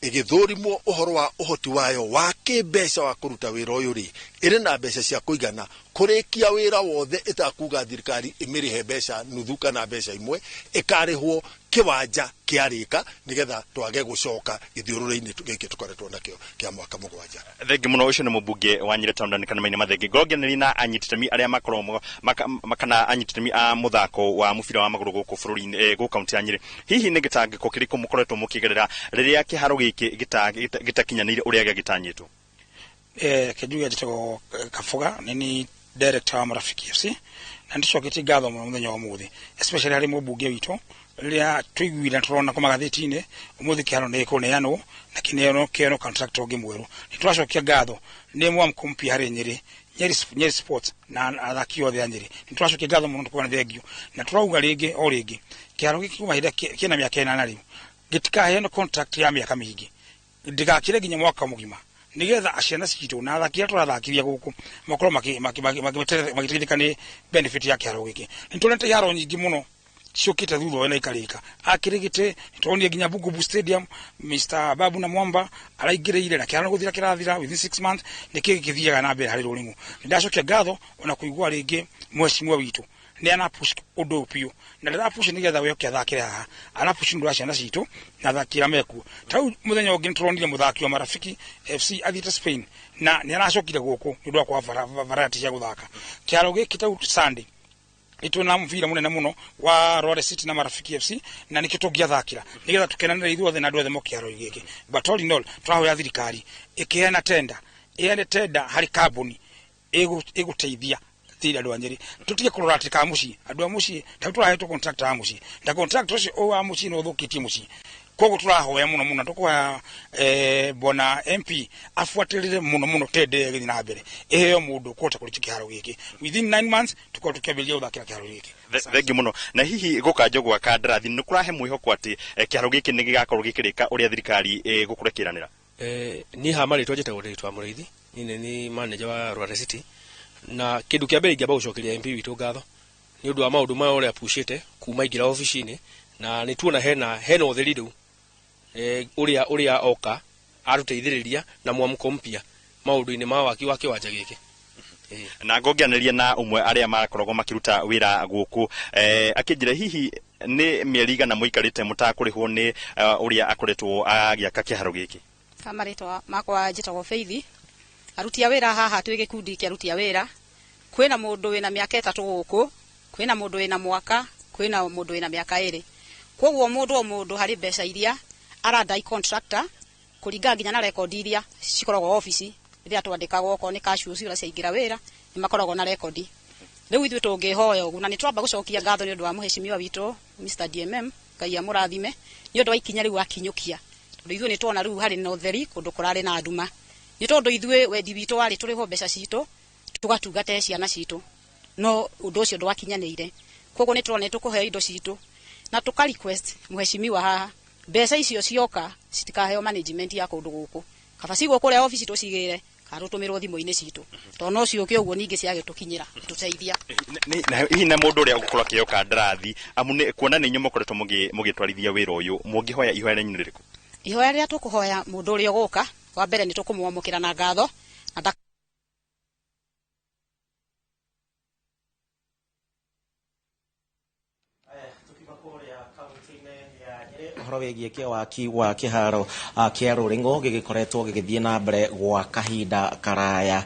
ĩgĩthũrimwo ũhoro wa ũhoti wayo wa kĩmbeca wa kũruta wĩra ũyũ rĩ, ĩrĩ na mbeca cia kũigana kũrĩkia wĩra wothe ĩtakuga thirikari ĩmĩrĩhe mbeca nuthu kana mbeca imwe, ĩkarĩhwo kĩwanja kĩarĩka nĩgetha twage gũcoka gĩthiũrũrĩ-inĩ gĩkĩ tũkoretwo nakĩo kĩa mwaka 7. Thengi mũno, ũcio nĩ mũmbunge wa Nyĩrĩ Town Duncan Maina Mathenge. Ngongereria na anyititemi arĩa makorwo kana anyititemi a mũthako wa mũbira wa magũrũ gũkũ bũrũri-inĩ, gũkũ kaunti ya Nyĩrĩ, hihi nĩ gĩtangĩko kĩrĩkũ mũkoretwo mũkĩgerera rĩrĩa kĩharo gĩkĩ gĩtakinyanĩire ũrĩa gĩagĩtanyĩtwo? Kĩnjuge njĩtagwo Kabuga, nĩ ni director wa Marafiki FC, na nĩtũcoketie ngatho mũno mũthenya wa ũmũthĩ, especially harĩ mũmbunge witũ rĩrĩa tũiguire tũrona kwa magathĩti-inĩ ũmũthĩ kĩharo nĩ gĩkũneanwo na kĩneanwo kĩheanwo contractor ũngĩ mwerũ. Nĩ tũracokia ngatho nĩ mwamko mpya harĩ Nyĩrĩ, Nyeri Sports na athaki othe a Nyeri. Nĩ tũracokia ngatho mũno tũkuona thengio, na tũrauga rĩngĩ o rĩngĩ kĩharo gĩkĩ kuma hĩndĩ kĩna mĩaka 8 rĩu gĩtikaheanwo contract ya mĩaka mĩingĩ, ndĩgakĩre nginya mwaka mũgima, nĩgetha ciana citũ na athaki arĩa tũrathakiria gũkũ makorwo magĩteithĩka nĩ benefit ya kĩharo gĩkĩ. Nĩ tuonete iharo nyingĩ mũno ciũkĩte thutha ũyũ na ikarĩka. Akĩrĩgĩte nĩtuonire nginya Bugubu Stadium, Mr Babu na Mwamba araingĩrĩire na kĩharo gũthira kĩrathira within 6 months. Nĩkĩ gĩthiaga na mbere harĩ Rũrĩng'ũ. Nĩndacokia ngatho ona kũigua rĩngĩ mheshimiwa witũ Nĩ ana push ũndũ ũyũ biũ, na ndĩra push nĩgetha we oke athakĩre haha, ara push nĩ ũndũ wa ciana citũ na athaki arĩa mekuo. Ta rĩu mũthenya ũngĩ nĩtũronire mũthaki wa Marafiki FC athiĩte Spain na nĩ aracokire gũkũ nĩ ũndũ wa kwaga variety cia gũthaka. Kĩharo gĩkĩ ta rĩu Sunday nĩtwĩna mũbira mũnene mũno wa Rware City na Marafiki FC, na nĩkĩo tũngĩathakĩra nĩgetha tũkenanĩre ithuothe na andũ othe moke kĩharo gĩkĩ. But all in all, tũrahoya thirikari ĩkĩheana tender, ĩheane tender harĩ kambuni ĩgũteithia thĩinĩ andũ a Nyĩrĩ, tũtige kũrora atĩ ka mũciĩ, andũ a mũciĩ ta rĩu tũrahetwo contractor wa mũciĩ, na contractor ũcio wa mũciĩ nĩ ũthũkĩtie mũciĩ. Koguo tũrahoya mũno mũno, tũkũhoya bwana MP abuatĩrĩre mũno mũno tender ĩyo ĩgĩthiĩ na mbere, ĩheo mũndũ ũkũhota kũrĩkia kĩharo gĩkĩ within 9 months, tũkorwo tũkĩambĩrĩria gũthakĩra kĩharo gĩkĩ. Thengiũ mũno. Na hihi gũkanjwo gwa kandarathi nĩ kũrahe mwĩhoko atĩ kĩharo gĩkĩ nĩ gĩgakorwo gĩkĩrĩka ũrĩa thirikari ĩgũkorwo ĩkĩranĩra? Niĩ haha marĩtwa njĩtagwo Ndĩritũ wa Mũrĩithi, niĩ nĩ manager wa Rware City, na kĩndũ kĩa mbere ingĩamba gũcokeria MP witũ ngatho nĩ ũndũ wa maũndũ maya ũrĩa apushĩte kuma aingĩra obici-inĩ, na nĩ tuona hena ũtheri rĩu, ũrĩa oka arũteithĩrĩria na mwamũko mpya maũndũ-inĩ ma waki wa kĩwanja gĩkĩ. Na ngongĩanĩria na ũmwe arĩa makoragwo makĩruta wĩra gũkũ, akĩnjĩra hihi nĩ mĩeri igana mũikarĩte mũtakũrĩhwo nĩ ũrĩa akoretwo agĩaka kĩharo gĩkĩ? Marĩtwa makwa njĩtagwo Faith, aruti a wĩra haha twĩ gĩkundi kĩa aruti a wĩra. Kwĩna mũndũ wĩna mĩaka 3 gũkũ, kwĩna mũndũ wĩna mwaka, kwĩna mũndũ wĩna mĩaka 2. Koguo mũndũ o mũndũ harĩ mbeca iria aradai contractor kũringana nginya na rekondi iria cikoragwo obici rĩrĩa twandĩkagwo, okorwo nĩ cash ũcio ũrĩa ciaingĩra wĩra nĩ makoragwo na rekondi. Rĩu ithuĩ tũngĩhoya ũguo, na nĩ twamba gũcokia ngatho nĩ ũndũ wa mũhecimiwa witũ Mr DMM, Ngai amũrathime nĩ ũndũ wa ikinya rĩu akinyũkia, tondũ ithuĩ nĩ tuona rĩu harĩ na ũtheri kũndũ kũrarĩ na nduma. Nĩ tondũ ithuĩ wendi witũ warĩ tũrĩhwo mbeca citũ tũgatungate ciana citũ, no ũndũ ũcio ndwakinyanĩire. Koguo nĩ tũrona nĩ tũkũheo indo citũ na tũka request mũhecimiwa haha mbeca icio cioka citikaheo management ya kũndũ gũkũ, kaba cigwo kũrĩa obici tũcigĩre kana tũtũmĩrwo thimũ-inĩ citũ, tondũ no ciũke ũguo ningĩ ciagĩtũkinyĩra tũteithia. Hihi na mũndũ ũrĩa ũgũkorwo akĩheo kandarathi, amu nĩ kuona nĩ inyuĩ mũkoretwo mũgĩtwarithia wĩra ũyũ, mũngĩhoya ihoya rĩanyu nĩ rĩrĩkũ? Ihoya rĩrĩa tũkũhoya mũndũ ũrĩa ũgũka, wa mbere nĩ tũkũmwamũkĩra na ngatho na ũhoro wĩgiĩ kĩwaki wa kĩharo kĩa Rũrĩng'ũ gĩgĩkoretwo gĩgĩthiĩ na mbere gwa kahinda karaya.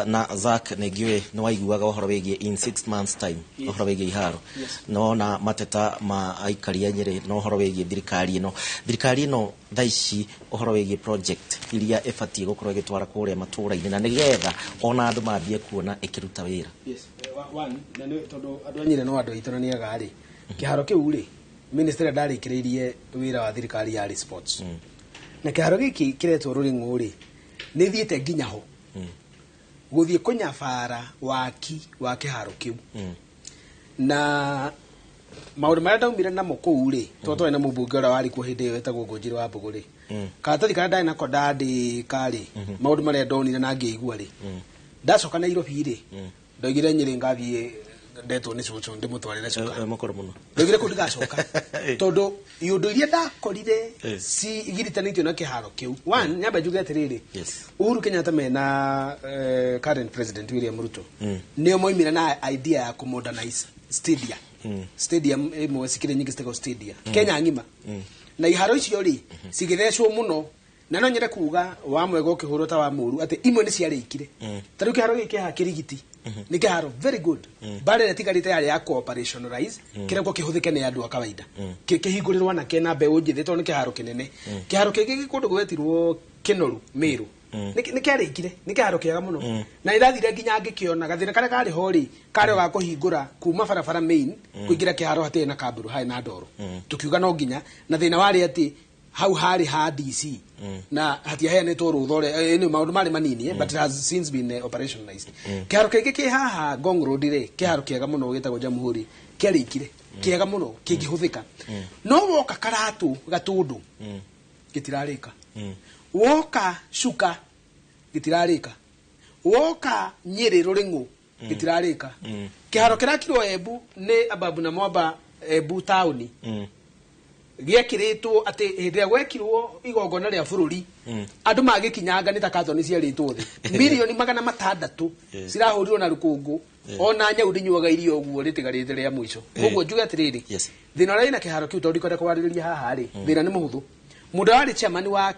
Na Zack, nĩ ngĩũĩ nĩ waiguaga ũhoro wĩgiĩ in 6 months time, ũhoro wĩgiĩ iharo, no na mateta ma aikari a Nyĩrĩ na ũhoro wĩgiĩ thirikari ĩno. Thirikari ĩno thaa ici ũhoro wĩgiĩ project iria ĩbatiĩ gũkorwo ĩgĩtwara kũrĩa matũũra-inĩ na nĩgetha ona andũ mambie kuona ĩkĩruta wĩra. Yes, one, na nĩ tondũ andũ a Nyĩrĩ no andũ aitũ na nĩ ega rĩ, kĩharo kĩu rĩ, minister ndarĩkĩrĩirie wĩra wa thirikari yarĩ sports. Na kĩharo gĩkĩ kĩretwo Rũrĩng'ũ rĩ, nĩ thiĩte nginya ho gũthiĩ kũnyabara waki wa kĩharo kĩu. Na maũndũ marĩa ndaumire namo kũu rĩ, tondũ twarĩ na mũmbunge ũrĩa warĩ kuo hĩndĩ ĩyo wetagwo Ngũnjiri wa Mbũgũ rĩ, karatathi karĩa ndarĩ nako ndandĩka rĩ, maũndũ marĩa ndonire na ngĩigua rĩ, ndacoka Nairobi rĩ, ndoigire Nyĩrĩ ngathiĩ ndetwo nĩ cũcũ ndĩmũtwarĩre cuka. Mũkũrũ mũno. Ndoigire kũu ndigacoka tondũ iũndũ iria ndakorire cigiritanĩtio na kĩharo kĩu. One, nyambe njuge atĩrĩrĩ, Uhuru Kenyatta mena current president William Ruto nĩo moimire na idea ya kũmodernize stadia. Stadium ĩmwe cikĩrĩ nyingĩ citagwo stadia Kenya ng'ima, na iharo icio rĩ cigĩthecwo mũno, na no nyende kuga wa mwega ũkĩhũrwo ta wa mũru atĩ imwe nĩ ciarĩkire. Ta rĩu kĩharo gĩkĩ haha Kĩrigiti nĩ kĩharo very good, bara ĩrĩa ĩtigarĩte yarĩ ya cooperationalize kĩrĩa kĩhũthĩke nĩ andũ a kawaida, kĩhingũrĩrwo anake na mbeũ njĩthĩ tondũ nĩ kĩharo kĩnene. Kĩharo kĩngĩ gĩ kũndũ gwĩtirwo Kĩnoru Mĩrũ nĩ kĩarĩkire, nĩ kĩharo kĩega mũno, na nĩndathire nginya ngĩkĩona. Gathĩna karĩa karĩ ho rĩ, karĩ o ga kũhingũra kuma barabara main kũingĩra kĩharo hatirĩ na kamburu, harĩ na ndoro, tũkiuga no nginya, na thĩna warĩ atĩ hau harĩ ha DC na hatiaheanĩtwo rũtha ũrĩa nĩ maũndũ marĩ manini, but it has since been operationalized. Kĩharo kĩngĩ kĩ haha Ngong Road rĩ, kĩharo kĩega mũno gĩtagwo Jamhuri, kĩarĩkire, kĩega mũno kĩngĩhũthĩka, no woka Karatũ Gatũndũ gĩtirarĩka, woka Cuka gĩtirarĩka, woka Nyĩrĩ Rũrĩng'ũ gĩtirarĩka. Kĩharo kĩrakirwo Embu nĩ Ababu na Mwamba Embu taũni, Gĩekĩrĩtwo atĩ hĩndĩ ĩrĩa gwekirwo igongona rĩa bũrũri, andũ magĩkinyanga nĩ ta katoni ciarĩtwo thĩ milioni 600 cirahũrirwo na rũkũngũ. Ona nyau ndĩnyuaga irio ũguo rĩtigarĩte rĩa mũico. Koguo njuge atĩrĩrĩ, thĩna ũrĩa wĩna kĩharo kĩu, tondũ ndikwenda kwarĩrĩria haha rĩ, thĩna nĩ mũhũthũ. Mũndũ warĩ chairman wa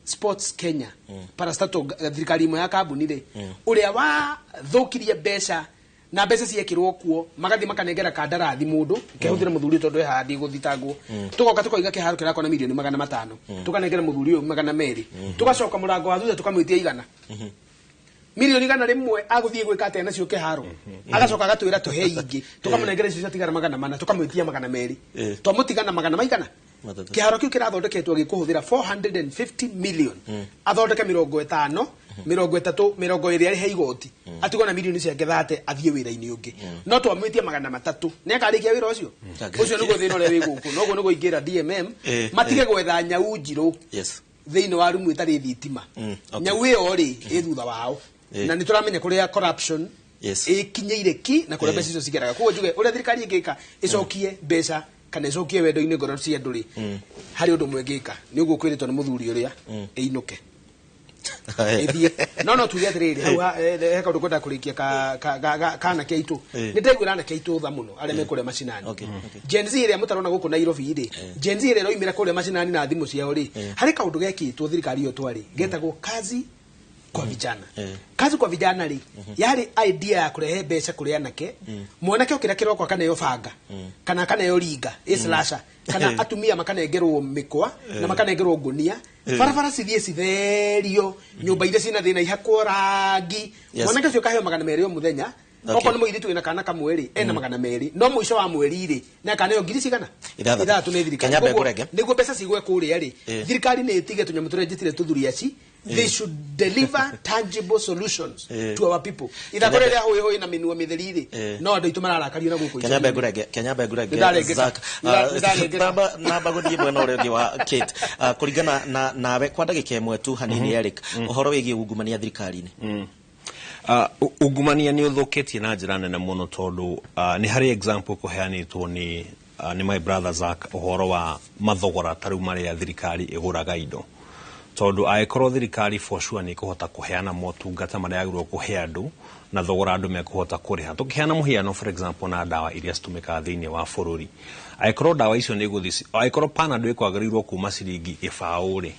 Sports Kenya, parastatal, thirikari ĩmwe ya kambuni rĩ, ũrĩa wathũkirie mbeca na mbeca ciekĩrwo kuo magathiĩ makanengera kandarathi mũndũ kehũthĩre mũthuri ũyũ tondũ e haha ndigũthitangwo. Tũgoka tũkoiga kĩharo kĩrakwo na milioni 500, tũkanengera mũthuri ũyũ 200, tũgacoka mũrango wa thutha tũkamwĩtia 100 milioni 100 agũthiĩ gwĩka atĩa nacio kĩharo? Agacoka agatwĩra tũhe ingĩ, tũkamũnengera icio ciatigara 400, tũkamwĩtia 200, twamũtigana magana maigana. 3. Kĩharo kĩu kĩrathondeketwo gĩkũhũthĩra 450 million, athondeke 50, 30, 20 arĩhe igoti, atigwo na milioni ciake 30 athiĩ wĩra-inĩ ũngĩ. No twamwĩtie 300, nĩ akarĩkia wĩra ũcio? Ũcio nĩguo thĩna ũrĩa wĩ gũkũ. Noguo nĩguo ingĩra DMM matige gwetha nyau njirũ thĩinĩ wa rumu ĩtarĩ thitima. Nyau ĩyo rĩ ĩ thutha wao, na nĩ tũramenya kũrĩa corruption ĩkinyĩire ki na kũrĩa mbeca icio cigeraga. Koguo njuge ũrĩa thirikari ĩngĩka ĩcokie mbeca kana ĩcokie wendo-inĩ ngoro cia andũ rĩ, harĩ ũndũ ũmwe ĩngĩka, nĩ ũguo kwĩrĩtwo nĩ mũthuri ũrĩa, ĩinũke ĩthiĩ. No tuge atĩrĩrĩ, hau he kaũndũ kwenda kũrĩkia ka anake aitũ. Nĩ ndaiguĩra anake aitũ tha mũno arĩa me kũrĩa macinani. Gen Z ĩrĩa mũtarona gũkũ Nairobi rĩ, Gen Z ĩrĩa ĩroimĩra kũrĩa macinani na thimũ ciao rĩ, harĩ kaũndũ gekĩtwo thirikari ĩyo twarĩ getagwo Kazi kwa Vijana. Kazi kwa Vijana rĩ, yarĩ idea ya kũrehe mbeca kũrĩ anake. Mwanake okĩra kĩroko akaneo banga kana akaneo ringa ĩ-slasher, kana atumia makanengerwo mĩkwa na makanengerwo ngũnia, barabara cithiĩ citherio, nyũmba iria ciĩna thĩna ihakwo rangi. Mwanake ũcio akaheo 200 o mũthenya. Okorwo nĩ mũirĩtu wĩna kana kamwe rĩ, ena 200, no mũico wa mweri rĩ, nĩ akaneo ngiri cigana? 6. 6 nĩ thirikari. Kenya. Koguo, Mbengũrenge. nĩguo mbeca cigwe kũrĩa rĩ, thirikari nĩ ĩtige tũnyamũ tũrĩa njĩtire tũthuriaci. They should deliver tangible solutions to our people. Ithako rĩrĩa hũĩ hũĩ na mĩnua mĩtheri rĩ, no andũ aitũ mararakario na gũkũ Kenya. icagi-inĩ. Mbengũrenge, Kenya Mbengũrenge. Nĩndarengeka. Zack, Nĩndarengeka. namba gũthiĩ mwena ũrĩa ũngĩ wa Kate. Kũringana na nawe kwa ndagĩka ĩmwe tu hanini, Eric, ũhoro wĩgiĩ ungumania thirikari-inĩ. Ungumania nĩ ũthũkĩtie na njĩra nene mũno tondũ nĩ harĩ example kũheanĩtwo nĩ my brother Zack ũhoro wa mathogora ta rĩu marĩa thirikari ĩgũraga indo, tondũ angĩkorwo thirikari for sure nĩ ĩkũhota kũheana motungata marĩa yagĩrĩirwo kũhe andũ na thogora andũ mekũhota kũrĩha. Tũkĩheana mũhiano, for example, na ndawa iria citũmĩkaga thĩinĩ wa bũrũri, angĩkorwo ndawa icio nĩ igũthiĩ, angĩkorwo Panadol ĩkwagĩrĩirwo kuma ciringi 0 rĩ,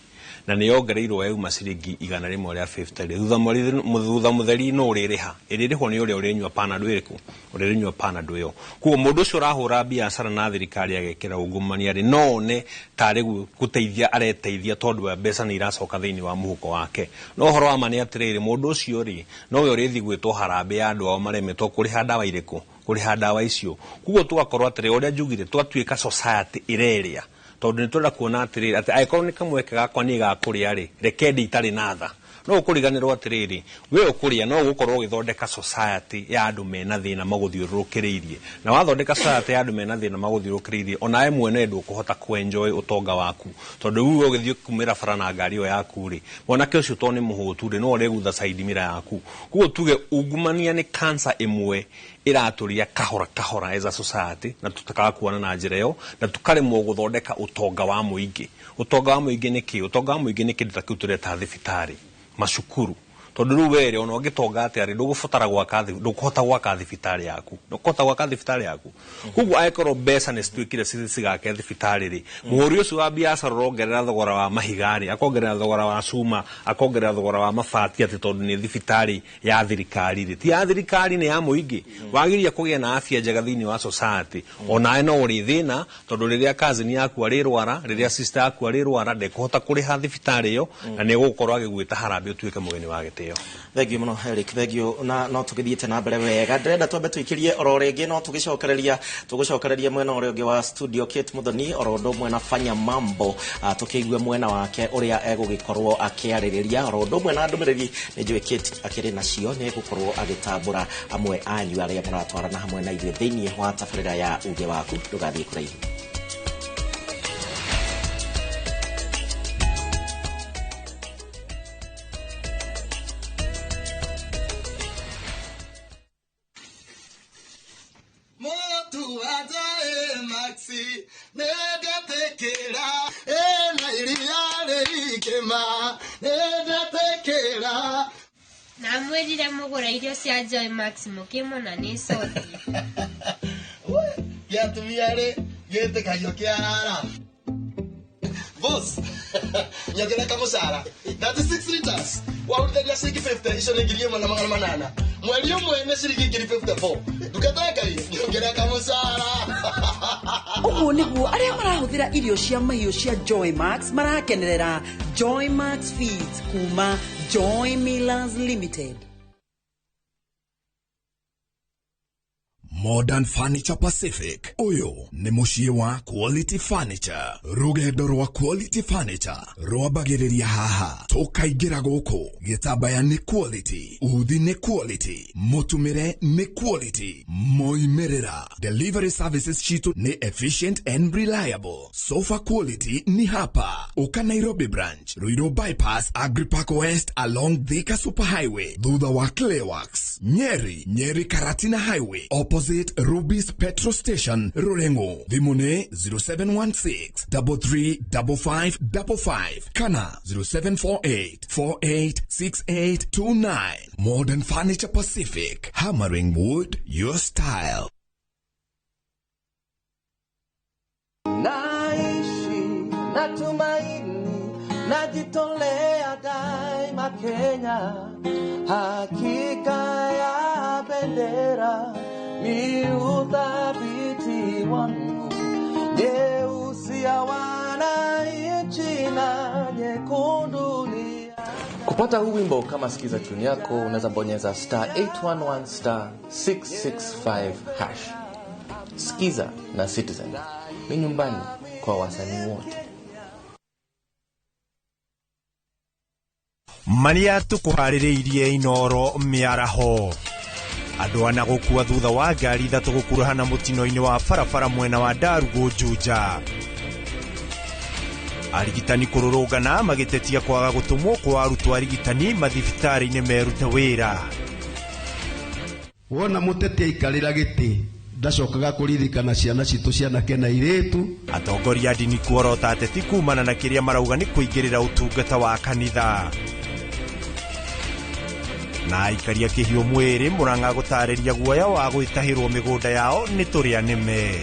na nĩ yongereirwo yauma ciringi 150 rĩ, thutha mũtheri no ũrĩrĩha, ĩrĩrĩhwo nĩ ũrĩa ũrĩnyua Panadol ĩrĩkũ, ũrĩnyua Panadol ĩyo. Koguo mũndũ ũcio ũrahũra biacara na thirikari agekĩra ungumania rĩ, no one tarĩ gũteithia areteithia tondũ wa mbeca nĩ iracoka thĩinĩ wa mũhuko wake. No ũhoro wa ma nĩ atĩrĩrĩ, mũndũ ũcio rĩ, nowe ũrĩthiĩ gwĩtwo harambĩ ya andũ ao maremetwo kũrĩha ndawa irĩkũ, kũrĩha ndawa icio. Koguo tũgakorwo atĩrĩ, ũrĩa njugire, twatuĩka society ĩrerĩa tondũ nĩ tũrenda kuona atĩrĩrĩ atĩ angĩkorwo nĩ kamweke gakwa niĩ ga kũrĩa rĩ, reke ndĩ itarĩ na tha. No ũkũriganĩrwo atĩrĩrĩ, we ũkũrĩa no ũgũkorwo ũgĩthondeka society ya andũ mena thĩna magũthiũrũrũkĩrĩirie, na wathondeka society ya andũ mena thĩna magũthiũrũrũkĩrĩirie, onawe mwene ndũkũhota kũ-enjoy ũtonga waku, tondũ rĩu we ũgĩthiĩ kumĩra bara na ngari ĩyo yaku rĩ, mwanake ũcio tondũ nĩ mũhũtu rĩ, no ũrĩgutha side mirror yaku. Koguo tuge ungumania nĩ cancer ĩmwe ĩratũria kahora kahora as a society, na tutakaga kuona na njĩra ĩyo na tukaremwo gũthondeka ũtonga wa mũingĩ. Ũtonga wa mũingĩ nĩ kĩ? Ũtonga wa mũingĩ nĩ kĩndũ ta kĩu tũreta thibitarĩ, macukuru, tondũ rĩu were ona ũngĩtonga atĩa rĩ, ndũgũbatara gwaka ndũkũhota gwaka thibitarĩ yaku, ndũkũhota gwaka thibitarĩ yaku. Koguo angĩkorwo mbeca nĩ cituĩkire cigake thibitarĩ rĩ, mũhũri ũcio wa biacara ũrongerera thogora wa mahiga rĩ, akongerera thogora wa cuma, akongerera thogora wa mabati, atĩ tondũ nĩ thibitarĩ ya thirikari rĩ, ti ya thirikari, nĩ ya mũingĩ. Wagĩrĩire kũgĩa na afya njega thĩinĩ wa society, onawe no ũrĩ thĩna, tondũ rĩrĩa cousin yaku arĩrwara, rĩrĩa sister yaku arĩrwara, ndekũhota kũrĩha thibitarĩ ĩyo na nĩ egũkorwo agĩgwĩta harambĩ ũtuĩke mũgeni wa gĩtĩo. Thank you mũno Eric, thank you. Na no tũgĩthiĩte na mbere wega, ndĩrenda twambe tũikĩrie oro rĩngĩ, no tũgĩcokereria tũgũcokereria mwena ũrĩa ũngĩ wa studio Kate Muthoni oro ũndũ ũmwe na Fanya Mambo, tũkĩigue mwena wake ũrĩa egũgĩkorwo akĩarĩrĩria oro ũndũ ũmwe na ndũmĩrĩri. Nĩ njũĩ Kate akĩrĩ nacio, nĩ egũkorwo agĩtambũra amwe anyu arĩa mũratwarana hamwe na ithuĩ thĩinĩ wa tabarĩra ya Uge Waku. Ndũgathiĩ kũraihu. Motu atae. Max nĩndetĩkĩra ĩna iria rĩikĩma nĩndetĩkĩra. Namwĩrire mũgũre irio cia Joy Max mũkĩmona nĩ cothi. Gĩa atumia rĩ gĩtĩkagio kĩarara. Boss, nyongerera kamũcara 36 liters warutithania ciringi 50 icio nĩ 1800 mweri ũmwe nĩ ciringi 54 ndungata ya Ngai nyongerera kamũcara. Ũguo nĩguo arĩa marahũthĩra irio cia mahiũ cia Joy Max marakenerera Joy Max Feeds kuma Joy Millers Limited. Modern Furniture Pacific ũyũ nĩ mũciĩ wa Quality Furniture. Rũgendo rwa Quality Furniture rwambagĩrĩria haha tũkaingĩra gũkũ. Gĩtambaya nĩ quality, uthi nĩ quality, mũtumĩre nĩ quality, moimĩrĩra. Delivery services citũ nĩ efficient and reliable. Sofa quality ni hapa. Ũka Nairobi branch, Ruiru bypass, Agripark West along Thika Superhighway, thutha wa Clayworks, Nyeri, Nyeri Karatina Highway, opposite Ruby's Petrol Station, Rurengo. Thimũ nĩ 0716 335555 kana 0748 486829. Modern Furniture Pacific, hammering wood your style. Naishi natumaini, najitolea daima Kenya, hakika ya bendera ni uthabiti wangu, nyeusi ya wananchi na nyekundu ni. Kupata huu wimbo kama sikiza tune yako, unaweza bonyeza star 811 star 665 hash. Sikiza na Citizen ni nyumbani kwa wasanii wote. Marĩa tũkũharĩrĩirie Inoro mĩaraho. Andũ ana gũkua thutha wa ngari ithatũ gũkuruhana mũtino-inĩ wa barabara mwena wa Ndarugu Juja. Arigitani kũrũrũngana magĩtetia kwaga gũtũmwo kwa arutwo arigitani mathibitarĩ-inĩ merute wĩra. Wona mũteti aikarĩra gĩtĩ ndacokaga kũririkana ciana citũ cianake na airĩtu. Atongoria a ndini kuorota ateti kumana na kĩrĩa marauga nĩ kũingĩrĩra ũtungata wa kanitha. Na aikaria kĩhiũ mwĩrĩ Murang'a gũtarĩria guoya wa gwĩtahĩrwo mĩgũnda yao nĩ tũrĩa nĩme.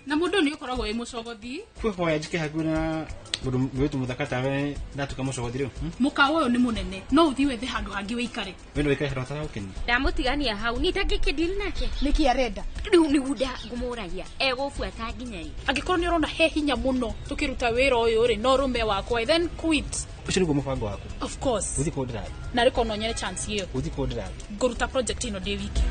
Na mũndũ nĩ ũkoragwo wĩ mũcogothi. Kwĩhoya njike hakuhĩ na mũndũ wĩtũ mũthaka tawe ndatuĩka mũcogothi rĩu. Mũkawa ũyũ nĩ mũnene no ũthiĩ wethe handũ hangĩ wĩikare. We nĩ wĩikare handũ hataragũkenia. Ndamũtigania hau niĩ itangĩkĩndiri nake. Nĩkĩ arenda? Rĩu nĩguo ngũmũragia egũbuata nginya rĩ? Angĩkorwo nĩ ũrona he hinya mũno tũkĩruta wĩra ũyũ rĩ no rũme wakwa then quit. Ũcio nĩguo mũbango waku? Of course. Gũthiĩ kũu ndĩrathiĩ. Na rĩkorwo no nyone chance ĩyo. Gũthiĩ kũu ndĩrathiĩ. Ngũruta project ĩno ndĩ wiki.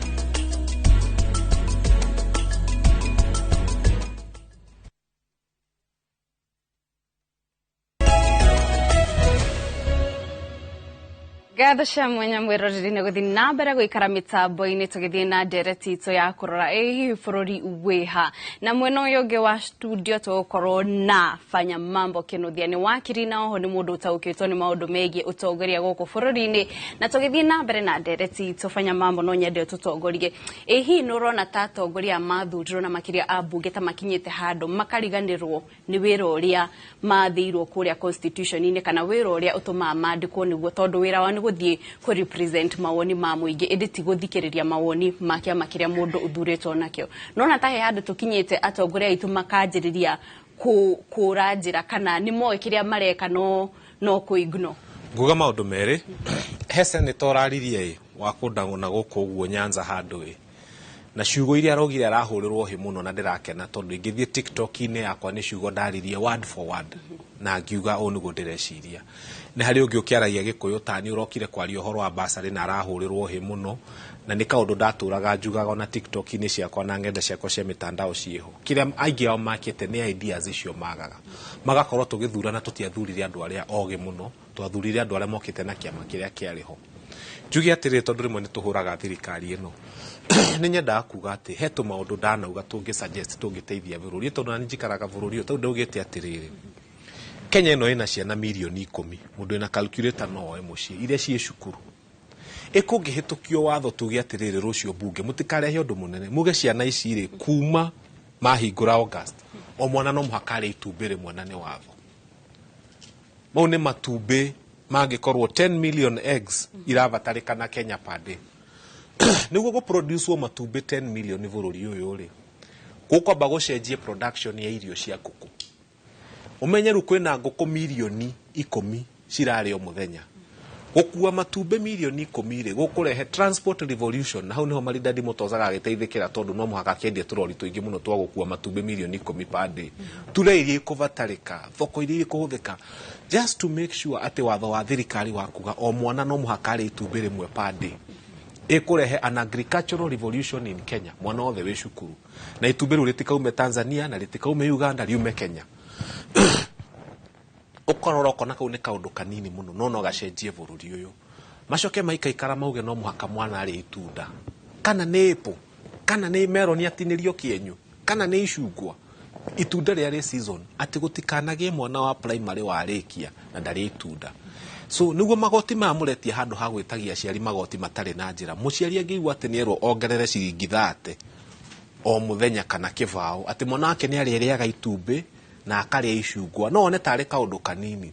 Ngatho cia mwanya mwĩroreri nĩ gũthiĩ na mbere gũikara mĩtambo-inĩ tũgĩthiĩ na ndereti itũ ya kũrora ĩ hihi bũrũri wĩha. Na mwena ũyũ ũngĩ wa studio tũgũkorwo na Fanya Mambo Kĩnuthia nĩ wakiri na oho nĩ mũndũ ũtaũkĩtwo nĩ maũndũ megiĩ ũtongoria gũkũ bũrũri-inĩ. Na tũgĩthiĩ na mbere na ndereti itũ Fanya Mambo no nyende ũtũtongorie. Ĩ hihi nĩ ũrona ta atongoria mathurirwo na makĩria ambunge ta makinyĩte handũ makariganĩrwo nĩ wĩra ũrĩa mathĩirwo kũrĩa constitution-inĩ kana wĩra ũrĩa ũtũmaga mandĩkwo nĩguo tondũ wĩra wao nĩ gũthiĩ kũ represent mawoni ma mũingĩ ĩndĩ ti gũthikĩrĩria mawoni ma kĩama kĩrĩa mũndũ ũthurĩtwo nakĩo. Nona ta he handũ tũkinyĩte atongoria aitũ makanjĩrĩria kũra njĩra kana nĩ moĩ kĩrĩa mareka no kũ ignore. Nguga maũndũ merĩ he senator ũraririe ĩ wa kũndagwo na gũkũ ũguo Nyanza handũ ĩ na ciugo iria araugire arahũrĩrwo hĩ mũno na ndĩrakena tondũ ingĩthiĩ TikTok-inĩ yakwa nĩ ciugo ndaririe word for word na ngiuga ũũ nĩguo ndĩreciria. Nĩ harĩ ũngĩ ũkĩaragia Gĩkũyũ tani ũrokire kwaria ũhoro wa basarĩ na arahũrĩrwo hĩ mũno na nĩ kaũndũ ndatũraga njugaga ona TikTok-inĩ ciakwa na ng'enda ciakwa cia mĩtandao ciĩho. Kĩrĩa aingĩ ao makĩte nĩ ideas icio magaga magakorwo tũgĩthurana tũtiathurire andũ arĩa ogĩ mũno, twathurire andũ arĩa mokĩte na kĩama kĩrĩa kĩarĩ ho. Njuge atĩrĩrĩ tondũ rĩmwe nĩ tũhũraga thirikari ĩno nĩ nyendaga kuga atĩ he tũmaũndũ ndanauga tũngĩ suggest tũngĩteithia bũrũri tondũ nani njikaraga bũrũri ũyũ tondũ ndaugĩte atĩrĩrĩ Kenya ĩno ĩna ciana mirioni 10 mũndũ ĩna calculator no oe mũciĩ iria ciĩ cukuru Ĩkũngĩhĩtũkio watho tuge atĩrĩrĩ, rũciũ mbunge mũtikarehe ũndũ mũnene, muge ciana ici rĩ, kuma mahingũra August, o mwana no mũhaka arĩe itumbĩ rĩmwe, na nĩ watho. Mau nĩ matumbĩ mangĩkorwo 10 million eggs irabatarĩkana Kenya per day. Nĩguo gũproducewo matumbĩ 10 million bũrũri ũyũ rĩ, gũkwamba gũcenjie production ya irio cia ngũkũ. Ũmenye rĩu kwĩna ngũkũ 10 milioni cirarĩa o mũthenya. Gũkua matumbĩ 10 milioni rĩ, gũkũrehe transport revolution, na hau nĩho Maridadi Motors agagĩteithĩkĩra, tondũ no mũhaka akĩendia tũrori tũingĩ mũno twa gũkua matumbĩ 10 milioni per day. Ture iria ikũbatarĩka, thoko iria ikũhũthĩka, just to make sure atĩ watho wa thirikari wa kuga o mwana no mũhaka arĩe itumbĩ rĩmwe per day ĩkũrehe an agricultural revolution in Kenya. Mwana wothe wĩ cukuru na itumbĩ rĩu rĩtikaume Tanzania na rĩtikaume Uganda, riume Kenya. Ũkarora ũkona kau nĩ kaũndũ kanini mũno, no no gacenjie bũrũri ũyũ. Macoke maikaikara mauge no mũhaka mwana arĩe itunda, kana nĩ apple, kana nĩ meroni atinĩrio kĩenyu, kana nĩ icungwa, itunda rĩrĩa rĩ season, atĩ gũtikanagĩe mwana wa primary warĩkia na ndarĩ itunda. So nĩguo magoti maya mũretia handũ ha gwĩtagia aciari magoti matarĩ na njĩra. Mũciari angĩigua atĩ nĩerwo ongerere ciringi 30 o mũthenya kana kĩbaũ, atĩ mwana wake nĩ arĩrĩaga itumbĩ na akarĩa icungwa, no one tarĩ kaũndũ kanini,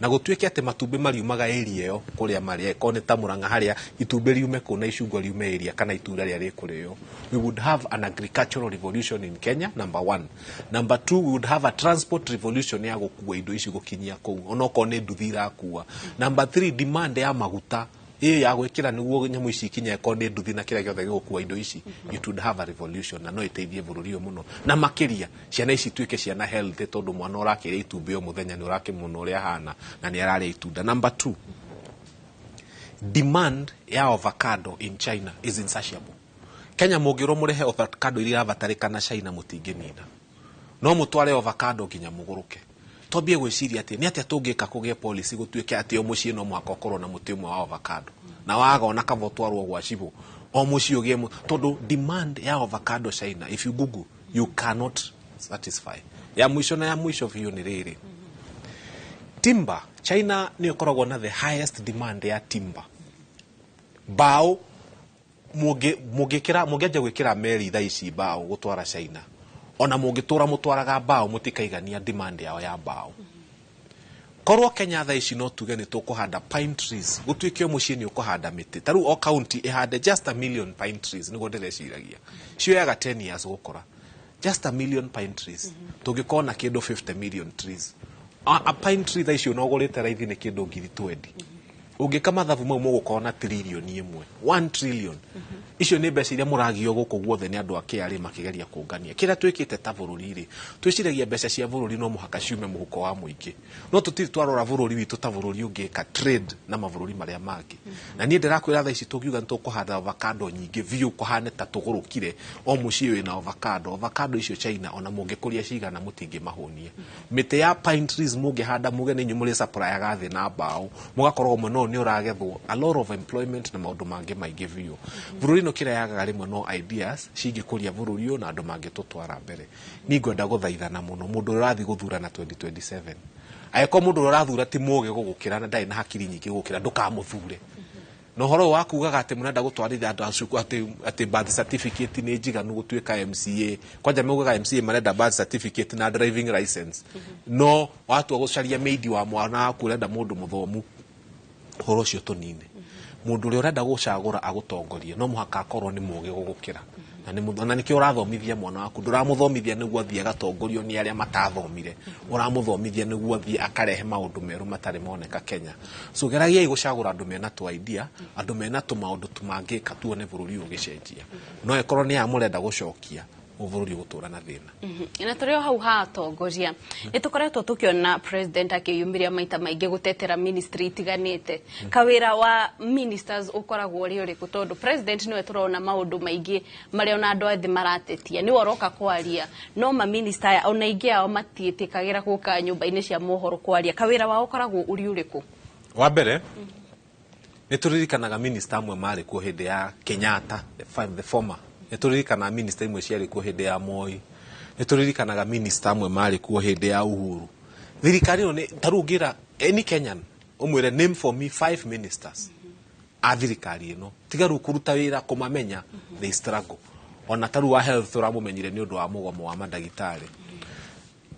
na gũtuĩke atĩ matumbĩ mariumaga area ĩyo kũrĩa marĩ, ĩkorwo nĩ ta Mũrang'a, harĩa itumbĩ riume kũu na icungwa riume area, kana itunda rĩrĩa rĩkũrĩo. We would have an agricultural revolution in Kenya, number one. Number two, we would have a transport revolution ya gũkua indo ici gũkinyia kũu, onokorwo nĩ nduthi irakua. Number three, demand ya maguta ĩyo ya gwĩkĩra nĩguo nyamũ ici ikinye, ĩkorwo nĩ nduthi na kĩrĩa gĩothe gĩgũkua indo ici. It would have a revolution, na no ĩteithie bũrũri ũyũ mũno, na makĩria ciana ici ituĩke ciana healthy, tondũ mwana ũrakĩrĩa itumbĩ o mũthenya nĩ ũrakĩmuona ũrĩa ahana na nĩ ararĩa itunda. Number two, demand ya avocado in China is insatiable. Kenya mũngĩrwo mũrehe avocado iria irabatarĩkana China, mũtingĩnina, no mũtware avocado nginya mũgũrũke. Twambie gwĩciria atĩ nĩ atĩa tũngĩka kũgĩe policy gũtuĩke atĩ o mũciĩ no mũhaka ũkorwo na mũtĩ ũmwe wa avocado, na waga ona kaba ũtwarwo gwa cibũ, o mũciĩ ũgĩe tondũ demand ya avocado China, if you google, you cannot satisfy. Ya mũico na ya mũico biũ nĩ rĩrĩ: timber. China nĩ ĩkoragwo na the highest demand ya timber, mbaũ. Mũngĩkĩra, mũngĩanjia gwĩkĩra meri thaa ici mbaũ gũtwara China, ona mũngĩtũra mũtwaraga mbaũ, mũtikaigania demand yao ya mbaũ. Korwo Kenya thaa ici no tuge nĩ tũkũhanda pine trees, gũtuĩke o mũciĩ nĩ ũkũhanda mĩtĩ, ta rĩu o county ĩhande just a million pine trees, nĩguo ndĩreciragia cioyaga 10 years gũkũra, just a million pine trees, tũngĩkorwo na kĩndũ 50 million trees. A pine tree thaa ici ũnogorĩte raithi nĩ kĩndũ 20,000. Ũngĩka mathabu mau, mũgũkorwo na 1 trillion, 1 trillion. Icio nĩ mbeca iria mũragio gũkũ guothe nĩ andũ a KRA makĩgeria kũngania. Kĩrĩa twĩkĩte ta bũrũri rĩ, twĩciragia mbeca cia bũrũri no mũhaka ciume mũhuko wa mũingĩ, no tũtirĩ twarora bũrũri witũ ta bũrũri ũngĩka trade na mabũrũri marĩa mangĩ. Na niĩ ndĩrakwĩra thaa ici tũngiuga nĩ tũkũhanda avocado nyingĩ biũ, kũhane ta tũgũrũkire, o mũciĩ wĩna avocado, avocado icio China ona mũngĩkũria cigana mũtingĩmahũnia. Mĩtĩ ya pine trees mũngĩhanda, muge nĩ inyuĩ mũrĩ supplyaga thĩ na mbaũ, mũgakorwo mwena ũyũ nĩ ũragethwo, a lot of employment na maũndũ mangĩ maingĩ biũ. Bũrũri ĩno kĩrĩa yagaga rĩmwe no ideas cingĩkũria bũrũri ũyũ na andũ mangĩtũtwara mbere. Niĩ ngwenda gũthaithana mũno mũndũ ũrĩa ũrathiĩ gũthurana 2027, angĩkorwo mũndũ ũrĩa ũrathura ti mũgĩ gũgũkĩra na ndarĩ na hakiri nyingĩ gũgũkĩra, ndũkamũthure. Na ũhoro ũyũ wa kugaga atĩ mũrenda gũtwarithia andũ a cukuru, atĩ birth certificate nĩ njiganu gũtuĩka MCA, kwanja maugaga MCA marenda birth certificate na driving license, no watua gũcaria maid wa mwana waku ũrenda mũndũ mũthomu. Ũhoro ũcio tũnine. Mũndũ ũrĩa ũrenda gũcagũra agũtongorie no mũhaka akorwo nĩ mũgĩ gũgũkĩra, na nĩkĩo ũrathomithia mwana waku. Ndũramũthomithia nĩguo athiĩ agatongorio nĩ arĩa matathomire, ũramũthomithia nĩguo athiĩ akarehe maũndũ merũ matarĩ moneka Kenya. So geragiai gũcagũra andũ mena tũ idea, andũ mena tũmaũndũ tũmangĩka tuone bũrũri ũyũ ũgĩcenjia. No ĩkorwo nĩ aya mũrenda gũcokia, bũrũri ũgũtũra na thĩna. Na tũrĩ o hau ha atongoria, nĩ tũkoretwo tũkĩona president akĩyumĩria maita maingĩ gũtetera ministry itiganĩte. Kawĩra wa ministers ũkoragwo ũrĩ ũrĩkũ? Tondũ president nĩwe tũrona maũndũ maingĩ marĩa ona andũ ethĩ maratetia nĩwe ũroka kwaria, no maminista aya ona aingĩ ao matiĩtĩkagĩra gũka nyũmba-inĩ cia mohoro kwaria. Kawĩra wao ũkoragwo ũrĩ ũrĩkũ? Wa mbere, nĩ tũririkanaga minista amwe marĩ kuo hĩndĩ ya Kenyatta, the former. Nĩ tũririkanaga minista imwe ciarĩ kuo hĩndĩ ya Moi. Nĩ tũririkanaga minista amwe marĩ kuo hĩndĩ ya Uhuru. Thirikari ĩno nĩ ta rĩu ũngĩra any Kenyan ũmwĩre, "Name for me five ministers A thirikari ĩno tiga rĩu kũruta wĩra kũmamenya, they struggle. Ona ta rĩu wa health tũramũmenyire nĩ ũndũ wa mũgomo wa mandagĩtarĩ.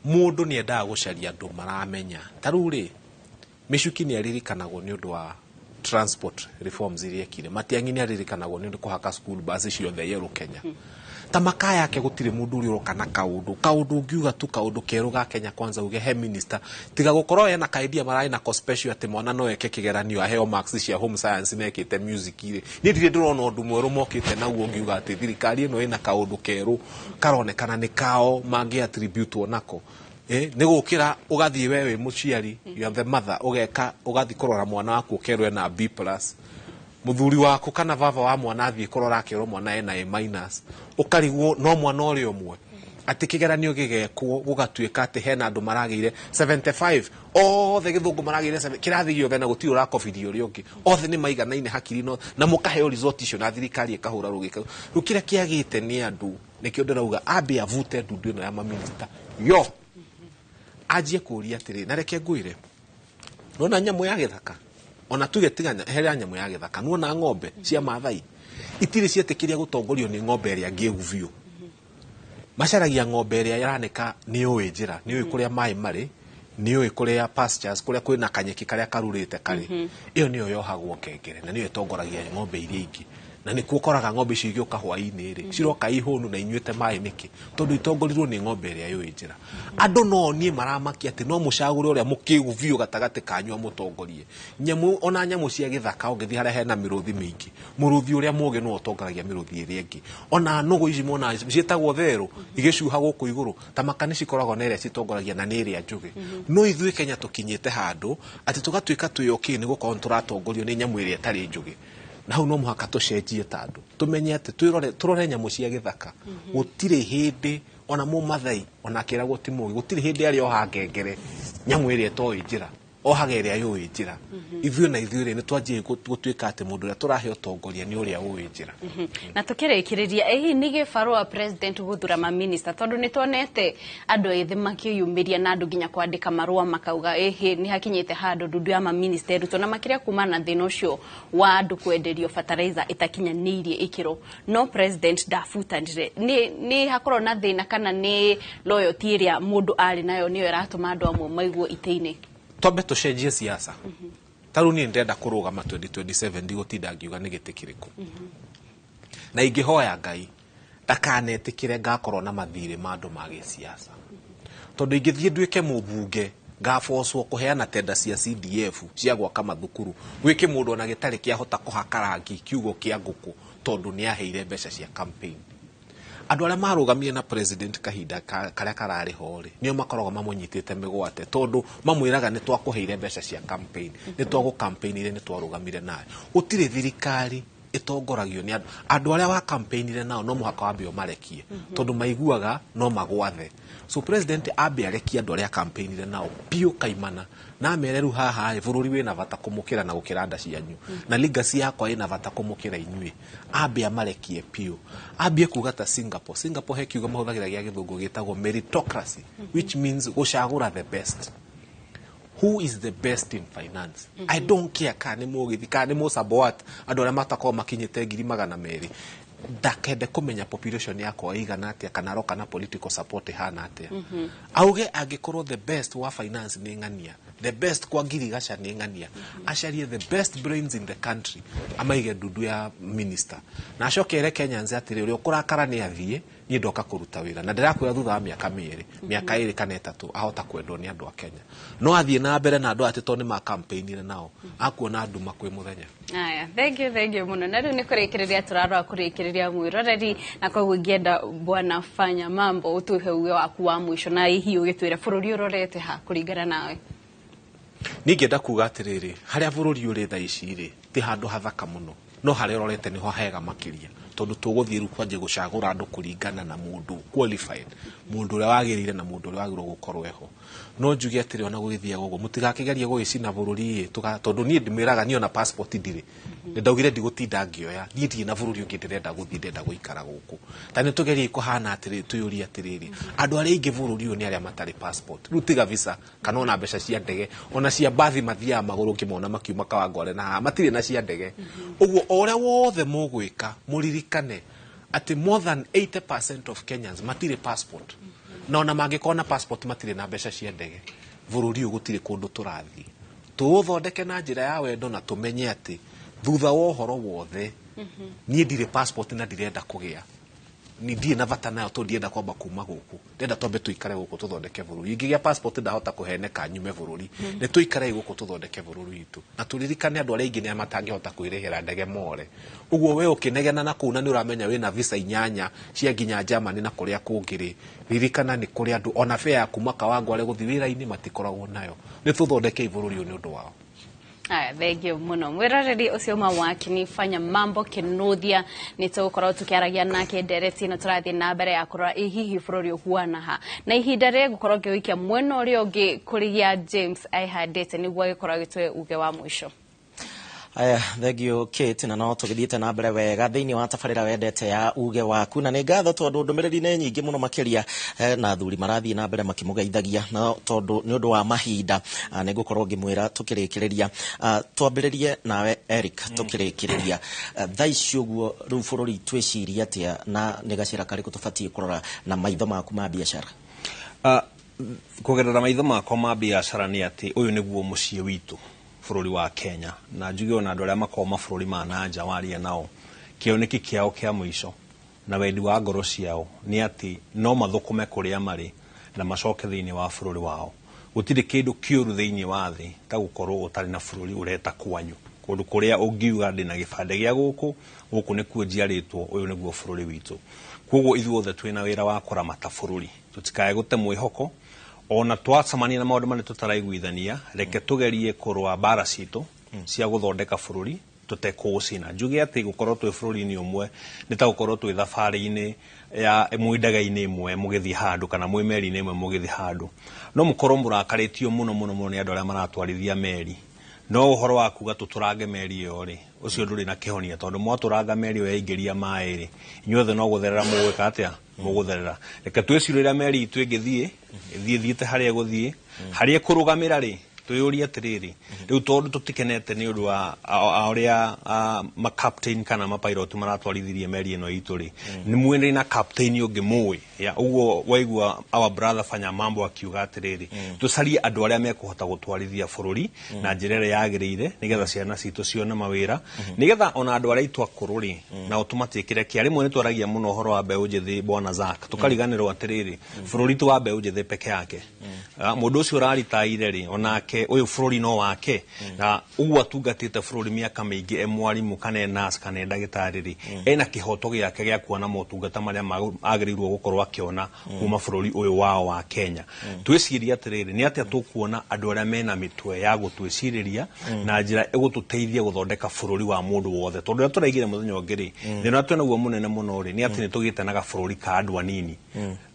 Mũndũ nĩ endaga gũcaria andũ maramenya. Ta rĩu rĩ, Michuki nĩ aririkanagwo nĩ ũndũ wa transport reforms iria ekire. Matiang'i nĩ aririkanagwo nĩ ũndũ kũhaka school bus ciothe yellow Kenya. Ta makaya yake gũtirĩ mũndũ ũrĩa ũroka na kaũndũ kaũndũ ũngiuga tu kaũndũ kerũ ga Kenya Kwanza, uge he minister tiga gũkorwo ena kaidia mararĩ nako special atĩ mwana no eke kĩgeranio aheo marks cia home science na ekĩte music rĩ, niĩ ndirĩ ndĩrona ũndũ mwerũ mokĩte naguo ũngiuga atĩ thirikari ĩno ĩna kaũndũ kerũ karonekana nĩ kao mangĩ attribute nako. Nĩ gũkĩra ũgathiĩ we wĩ mũciari, you are the mother, ũgeka ũgathiĩ kũrora mwana waku ũkerwo ena B plus, mũthuri waku kana baba wa mwana athiĩ kũrora akerwo mwana ena A minus, ũkarigwo no mwana ũrĩa ũmwe atĩ kĩgeranio gĩgekwo gũgatuĩka atĩ hena andũ maragĩire 75 othe, gĩthũngũ maragĩire 7 kĩrathi gĩothe, na gũtirĩ ũrakobirie ũrĩa ũngĩ, othe nĩ maiganaine hakiri no na mũkaheo result icio na thirikari ĩkahũra rũgĩka. Rĩu kĩrĩa kĩagĩte nĩ andũ, nĩkĩo ndĩrauga ambe avute ndundu ĩno ya maminista yo, anjie kũria atĩrĩ, na reke ngwĩre, nona nyamũ ya gĩthaka, ona tuge tiga heria nyamũ ya gĩthaka, nuona ng'ombe cia Maathai itirĩ cietĩkĩria gũtongorio nĩ ng'ombe ĩrĩa ngĩgu biũ. Macaragia ng'ombe ĩrĩa ĩranĩka nĩ yũĩ njĩra, nĩ yũĩ kũrĩa maĩ marĩ, nĩ yũĩ kũrĩa pastures, kũrĩa kwĩna kanyeki karĩa karurĩte karĩ. Ĩyo nĩyo yohagwo ngengere na nĩyo ĩtongoragia ng'ombe iria ingĩ. Na nĩkuo ũkoraga ng'ombe icio igĩũka hwaĩ-inĩ rĩ, ciroka ihũnu na inyuĩte maĩ nĩkĩ? Tondũ itongorirwo nĩ ng'ombe ĩrĩa yũĩ njĩra. Andũ no niĩ maramakia atĩ no mũcagũre ũrĩa mũkĩgu biũ gatagatĩ kanyu amũtongorie. Nyamũ, ona nyamũ cia gĩthaka ũngĩthiĩ harĩa hena mĩrũthi mĩingĩ, mũrũthi ũrĩa mũũgĩ nĩwe ũtongoragia mĩrũthi ĩrĩa ĩngĩ. Ona nũgũ ici mona ciĩtagwo therũ igĩcuha gũkũ igũrũ, ta maka nĩ cikoragwo na ĩrĩa citongoragia na nĩ ĩrĩa njũgĩ. No ithuĩ Kenya tũkinyĩte handũ atĩ tũgatuĩka twĩ okay nĩ gũkorwo nĩtũratongorio nĩ nyamũ ĩrĩa ĩtarĩ njũgĩ. Na hau no mũhaka tũcenjie ta andũ, tũmenye atĩ tũrore nyamũ cia gĩthaka. Gũtirĩ hĩndĩ ona mũmathai ona akĩragwo ti mũũgĩ, gũtirĩ hĩndĩ arĩa oha ngengere nyamũ ĩrĩa ĩtoĩ njĩra, ohaga ĩrĩa yũĩ njĩra. Ithuĩ na ithuĩ rĩ, nĩ twanjie gũtuĩka atĩ mũndũ ũrĩa tũrahe ũtongoria nĩ ũrĩa ũĩ njĩra. Na tũkĩrĩkĩrĩria, hihi nĩ gĩbarũa president gũthura maminista, tondũ nĩ tuonete andũ ethĩ makĩyumĩria na andũ nginya kwandĩka marũa makauga ĩhĩ nĩ hakinyĩte handũ ndundu ya maminista ĩrutwo, na makĩria kumana na thĩna ũcio wa andũ kwenderio fertilizer ĩtakinyanĩirie ikĩro, no president ndabutanire. Nĩ hakorwo na thĩna kana nĩ loyalty ĩrĩa mũndũ arĩ nayo nĩyo ĩratũma andũ amwe maiguo itĩ-inĩ? Twambe tũcenjie siasa. Ta rĩu niĩ ndĩrenda kũrũgama 2027, ndigũtinda ngiuga nĩ gĩtĩ kĩrĩkũ. Na ingĩhoya Ngai ndakanetĩkĩre ngakorwo na mathirĩ ma andũ ma gĩsiasa, tondũ ingĩthiĩ nduĩke mũmbunge ngabocwo kũheana tenda cia CDF cia gwaka mathukuru, gwĩke mũndũ ona gĩtarĩ kĩahota kũhaka rangi kiugo kĩa ngũkũ tondũ nĩ aheire mbeca cia campaign. Andũ arĩa marũgamire na president kahinda karĩa kararĩ ho rĩ, nĩo makoragwo mamũnyitĩte mĩgwate, tondũ mamwĩraga nĩ twakũheire mbeca cia campaign, nĩ twagũcampaignire, nĩ twarũgamire nawe. Gũtirĩ thirikari ĩtongoragio nĩ andũ. Andũ arĩa wa campaignire nao no mũhaka wambe ũmarekie, tondũ maiguaga no magwathe. So president ambe arekie andũ arĩa campaignire nao biũ kaimana, na amere rĩu haha ĩ, bũrũri wĩna bata kũmũkĩra na gũkĩra nda cianyu, na legacy yakwa ĩna bata kũmũkĩra inyuĩ. Ambe amarekie biũ, ambie kuga ta Singapore. Singapore he kiugo mahũthagĩra gĩa gĩthũngũ gĩtagwo meritocracy, which means gũcagũra the best. Who is the best in finance? I don't care kana nĩ mũgithi kana nĩ mũsaboat, andũ arĩa matakoragwo makinyĩte 200,000. Ndakende kũmenya population yakwa ĩigana atĩa, kana aroka na political support ĩhana atĩa. Auge angĩkorwo the best wa finance nĩ ng'ania, the best kwa ngirigaca nĩ ng'ania, acarie the best brains in the country, amaige ndundu ya minister, na acoke ere Kenyans atĩrĩ, ũrĩa ũkũrakara nĩ athiĩ, niĩ ndoka kũruta wĩra, na ndĩrakwĩra thutha wa mĩaka mĩerĩ, mĩaka 2 kana 3 ahota kwendwo nĩ andũ a Kenya. No athiĩ na mbere na andũ atĩ tondũ nĩ ma-campaignire nao, akuona nduma kwĩ mũthenya. Aya, thank you, thank you mũno. Na rĩu nĩ kũrĩkĩrĩria tũrarora kũrĩkĩrĩria mwĩroreri, na koguo ingĩenda bwana Fanya Mambo ũtũhe uge waku wa mũico, na hihi ũgĩtwĩre bũrũri ũrorete ha kũringana nawe. Niĩ ingĩenda kuga atĩrĩrĩ, harĩa bũrũri ũrĩ thaa ici rĩ, ti handũ hathaka mũno, no harĩa ũrorete nĩho hega makĩria. Tondũ tũgũthiĩ rĩu kwanjia gũcagũra andũ kũringana na mũndũ qualified, mũndũ ũrĩa wagĩrĩire na mũndũ ũrĩa wagĩrĩirwo gũkorwo eho. No njuge atĩrĩ, ona gũgĩthiaga ũguo, mũtigakĩgerie gũgĩcina bũrũri ĩ, tondũ niĩ ndĩmwĩraga niĩ ona passport ndirĩ. Nĩ ndaugire ndigũtinda ngĩoya, niĩ ndirĩ na bũrũri ũngĩ ndĩrenda gũthiĩ, ndĩrenda gũikara gũkũ. Ta nĩ tũgerie kũhana atĩrĩrĩ, twĩyũrie atĩrĩrĩ, andũ arĩa aingĩ bũrũri ũyũ nĩ arĩa matarĩ passport. Rĩu tiga visa kana ona mbeca cia ndege, ona cia mbathi mathiaga magũrũ ũkĩmona makiuma Kawangware na haha, matirĩ na cia ndege. Ũguo o ũrĩa wothe mũgwĩka, mũririkane atĩ more than 80% of Kenyans matirĩ passport. Na ona mangĩkorwo na passport matirĩ na mbeca cia ndege. Bũrũri ũyũ gũtirĩ kũndũ tũrathiĩ. Tũũthondeke na njĩra ya wendo na tũmenye atĩ thutha wa ũhoro wothe, niĩ ndirĩ passport na ndirenda kũgĩa. Ni ndirĩ na bata nayo tondũ ndirenda kwamba kuma gũkũ. Ndĩrenda twambe tũikare gũkũ tũthondeke bũrũri. Ingĩgĩa passport ndahota kũheneka nyume bũrũri. Nĩ tũikare gũkũ tũthondeke bũrũri witũ. Na tũririkane andũ arĩa aingĩ nĩ matangĩhota kwĩrĩhĩra ndege more. Ũguo we ũkĩnegena na kũu na nĩ ũramenya wĩna visa 8 cia nginya Germany na kũrĩa kũngĩ rĩ, ririkana nĩ kũrĩ andũ ona fare ya kuma Kawangware gũthiĩ wĩra-inĩ matikoragwo nayo. Nĩ tũthondekei bũrũri ũyũ nĩ ũndũ wao. Aya, thengio muno mwiroreri ucio ma wake fanya mambo Kinuthia. Nĩ tũgũkorwo tũkĩaragia nake ndereti ĩno tũrathiĩ na mbere ya kũrora ĩ hihi bũrũri ũhuana ha, na ihinda rĩrĩ ngũkorwo ngĩũikia mwena ũrĩa ũngĩ kũrĩa James aihandĩte nĩguo agĩkorwo agĩtũhe uge wa mũico. Aya, thank you Kate, na no tũgĩthiĩte na mbere wega thĩinĩ wa tabarĩra wendete ya uge waku, na nĩ ngatho tondũ ndũmĩrĩri nĩ nyingĩ mũno makĩria, na athuri marathiĩ na mbere makĩmũgeithagia, na tondũ nĩ ũndũ wa mahinda nĩ ngũkorwo ngĩmwĩra tũkĩrĩkĩrĩria. Twambĩrĩrie nawe Eric, tũkĩrĩkĩrĩria thaa ici ũguo rĩu bũrũri twĩcirie atĩa, na nĩ gacĩra karĩkũ tũbatiĩ kũrora na maitho maku ma biacara? Kũgerera maitho makwa ma biacara nĩ atĩ ũyũ nĩguo mũciĩ witũ bũrũri wa Kenya, na njuge ona andũ arĩa makoragwo mabũrũri ma na nja waria nao, kĩoneki kĩao kĩa mũico na wendi wa ngoro ciao nĩ atĩ no mathũkũme kũrĩa marĩ na macoke thĩinĩ wa bũrũri wao. Gũtirĩ kĩndũ kĩũru thĩinĩ wa thĩ ta gũkorwo ũtarĩ na bũrũri ũreta kwanyu, kũndũ kũrĩa ũngiuga ndĩna gĩbandĩ gĩa gũkũ, gũkũ nĩkuo njiarĩtwo, ũyũ nĩguo bũrũri witũ. Koguo ithuothe twĩna wĩra wa kũramata bũrũri, tũtikae gũte mwĩhoko. Ona twacemania na maũndũ marĩa tũtaraiguithania, reke tũgerie kũrũa mbara citũ cia gũthondeka bũrũri tũtekũũcina. Njuge atĩ gũkorwo twĩ bũrũri-inĩ ũmwe nĩ ta gũkorwo twĩ thabarĩ-inĩ ya mwĩ ndege-inĩ ĩmwe mũgĩthiĩ handũ kana mwĩ meri-inĩ ĩmwe mũgĩthiĩ handũ. No mũkorwo mũrakarĩtio mũno mũno mũno nĩ andũ arĩa maratwarithia meri, no ũhoro wa kuga tũtũrange meri ĩyo rĩ, ũcio ndũrĩ na kĩhonia, tondũ mwatũranga meri ĩyo yaingĩria maĩ rĩ, inyuothe no gũtherera mũgwĩka atĩa? Mũgũtherera. Reke twĩcirĩre meri itũ ĩngĩthiĩ, ĩthiĩ ĩthiĩte harĩa ĩgũthiĩ, harĩa ĩkũrũgamĩra rĩ, twĩyũrie atĩrĩrĩ, rĩu tondũ tũtikenete nĩ ũndũ wa ũrĩa ma-captain kana ma-pilot maratwarithirie meri ĩno itũ rĩ, nĩ mwĩrĩ na captain ũngĩ mũĩ. Ya, ũguo waigua our brother Fanya Mambo akiuga atĩrĩrĩ, tũcarie andũ arĩa mekũhota gũtwarithia bũrũri na njĩra ĩrĩa yagĩrĩire, nĩgetha ciana citũ cione mawĩra, nĩgetha ona andũ arĩa aitũ akũrũ rĩ, nao tũmatiĩkĩre kĩa. Rĩmwe nĩ twaragia mũno ũhoro wa mbeũ njĩthĩ bwana Zack, tũkariganĩrwo atĩrĩrĩ, bũrũri ti wa mbeũ njĩthĩ peke yake. Mũndũ ũcio ũraritaire rĩ, onake ũyũ bũrũri no wake, na ũguo atungatĩte bũrũri mĩaka mĩingĩ e mwarimũ kana e nurse kana e ndagĩtarĩ rĩ, ena kĩhoto gĩake gĩa kuona motungata marĩa agĩrĩirwo gũkorwo akĩona kuma bũrũri ũyũ wao wa Kenya. Twĩcirie atĩrĩrĩ, nĩ atĩa tũkuona andũ arĩa mena mĩtwe ya gũtwĩcirĩria na njĩra ĩgũtũteithia gũthondeka bũrũri wa mũndũ wothe. Tondũ ũrĩa tũraigire mũthenya ũngĩ rĩ, thĩna ũrĩa twĩnaguo mũnene mũno rĩ, nĩ atĩ nĩ tũgĩte na gabũrũri ka andũ anini,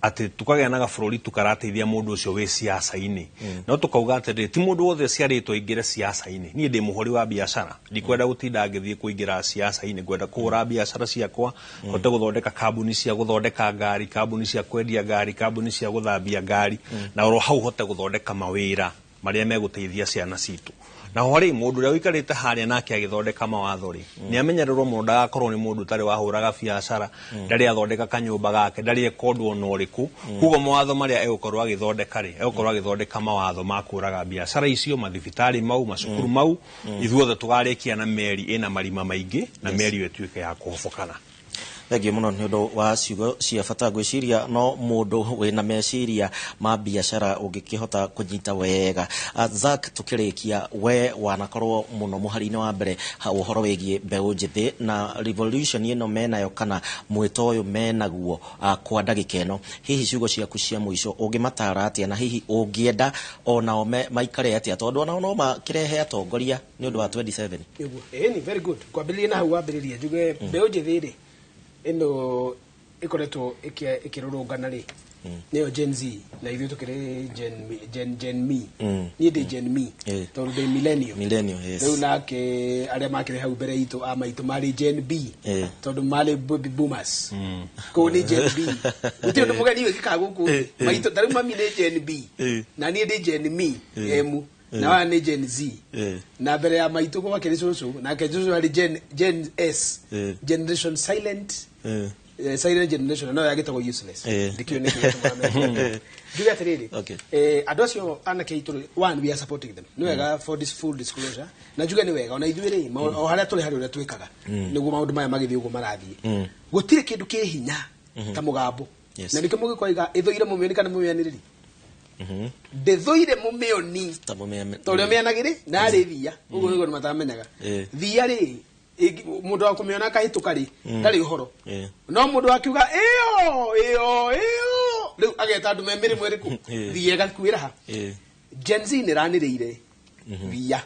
atĩ tũkagĩa na gabũrũri tũkarateithia mũndũ ũcio wĩ siasa-inĩ. No tũkauga atĩrĩrĩ, ti mũndũ wothe ũciarĩtwo aingĩre siasa-inĩ. Niĩ ndĩ mũhũri wa biacara, ndikwenda gũtinda ngĩthiĩ kũingĩra siasa-inĩ, ngwenda kũhũra biacara ciakwa, hote gũthondeka kambuni cia gũthondeka ngari, kambuni cia kwendia ngari, kambuni cia gũthambia ngari, na oro hau hote gũthondeka mawĩra marĩa megũteithia ciana citũ. Na ho rĩ, mũndũ ũrĩa ũikarĩte harĩa nake agĩthondeka mawatho rĩ, nĩ amenyererwo mũno ndagakorwo nĩ mũndũ ũtarĩ wahũraga biacara, ndarĩ athondeka kanyũmba gake, ndarĩ eka ũndũ ona ũrĩkũ. Koguo mawatho marĩa egũkorwo agĩthondeka rĩ, egũkorwo agĩthondeka mawatho ma kũraga biacara icio, mathibitarĩ mau, macukuru mau, ithuothe tũgarĩkia na meri ĩna marima maingĩ, na meri ĩyo ĩtuĩke ya kũhobokana. Thengiũ mũno nĩ ũndũ wa ciugo cia bata. Ngwĩciria no mũndũ wĩna meciria ma biacara ũngĩkĩhota kũnyita wega. Zack, tũkĩrĩkia, we wanakorwo mũno mũhari-inĩ wa mbere ũhoro wĩgiĩ mbeũ njĩthĩ na revolution ĩno menayo kana mwĩto ũyũ menaguo kwa ndagĩka ĩno, hihi ciugo ciaku cia mũico ũngĩmatara atĩa, na hihi ũngĩenda onao maikare atĩa, tondũ onao no makĩrehe atongoria nĩ ũndũ wa 27? Nĩguo. Ĩni, very good. Kwambĩrĩria na hau wambĩrĩria, njuge mbeũ njĩthĩ rĩ, Ĩno ĩkoretwo ĩkĩrũrũngana rĩ, nĩyo Gen Z, na ithuĩ tũkĩrĩ Gen Me. Niĩ ndĩ Gen Me tondũ ndĩ millennial. Millennial, yes. Rĩu nake arĩa makĩrĩ hau mbere itũ a maitũ marĩ Gen B tondũ marĩ baby boomers. Kũu nĩ Gen B, gũtirĩ ũndũ mũgeni wĩkĩkaga gũkũ thĩ. Maitũ ta rĩu mami nĩ Gen B na niĩ ndĩ Gen Me M, na waya nĩ Gen Z, na mbere ya maitũ gwakĩrĩ cũcũ, nake cũcũ arĩ Gen S, generation silent, silent generation, no yagĩtagwo useless. Ndikĩũĩ nĩkĩ gĩtũmaga njuge atĩrĩrĩ, andũ acio anake aitũ rĩ, one, we are supporting them, nĩ wega, for this full disclosure, na njuge nĩ wega ona ithuĩ rĩ, o harĩa tũrĩ, harĩ ũrĩa twĩkaga nĩguo maũndũ maya magĩthiĩ ũguo marathiĩ. Gũtirĩ kĩndũ kĩ hinya ta mũgambo. Na nĩkĩo mũgĩkoiga ĩthũire mũmĩoni kana mũmĩanĩrĩri. Ndĩthũire mũmĩoni Ta mũmĩa- ta ũrĩa mĩanagĩrĩ narĩ thia ũguo nĩguo nĩ matamenyaga. Thia rĩ, mũndũ wa kũmĩona akahĩtũka rĩ, ndarĩ ũhoro. No mũndũ akiuga ĩyo ĩyo ĩyo, rĩu ageta andũ me mĩrĩmo ĩrĩkũ, thia ĩgakuĩra ha. Gen Z nĩ ĩranĩrĩire thia,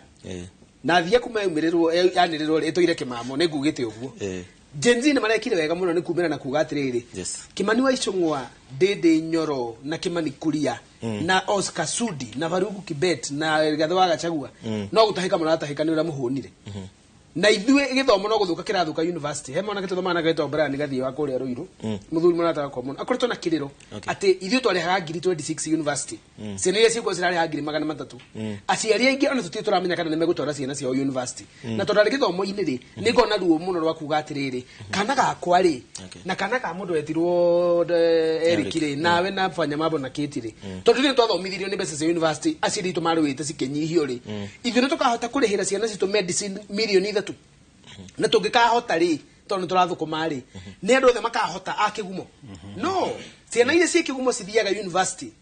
na thia kuma yaumĩrĩrwo, yanĩrĩrwo rĩ, ĩtũire kĩmamo, nĩ ngugĩte ũguo. Gen Z nĩ marekire wega mũno nĩ kumĩra na kuga atĩrĩrĩ, Kimani wa Ichung'wa, Ndĩndĩ Nyoro na Kimani Kuria na Oscar Sudi na Faruku Kibet na Rigathĩ wa Gachagua, no gũtahĩka mũratahĩka nĩ ũrĩa mũhũnire. Na ithuĩ gĩthomo no gũthũka kĩrathũka university. He mwanake tũthomaga nake wĩtagwo Brian Gathie wa kũrĩa Ruiru, mũthuri mũrata wakwa mũno, akoretwo na kĩrĩro atĩ ithuĩ twarĩhaga ngiri 26 university, ciana iria ciĩkuo cirarĩha 300,000. Aciari aingĩ ona tũtirĩ tũramenya kana nĩ megũtwara ciana ciao university. Na tondũ arĩ gĩthomo-inĩ rĩ, nĩ ngona ruo mũno rwa kuga atĩrĩrĩ, kana gakwa rĩ, na kana ka mũndũ wetirwo Eric rĩ, nawe na Fanya Mambo na Kate rĩ, tondũ ithuĩ twathomithirio nĩ mbeca cia university aciari aitũ marũĩte cikĩnyihio rĩ, ithuĩ nĩ tũkahota kũrĩhĩra ciana citũ medicine 3 mirioni? Na tũngĩkahota rĩ, tondũ nĩ tũrathũkũma rĩ, nĩ andũ othe makahota a kĩgumo? No ciana iria ciĩ kĩgumo cithiaga university,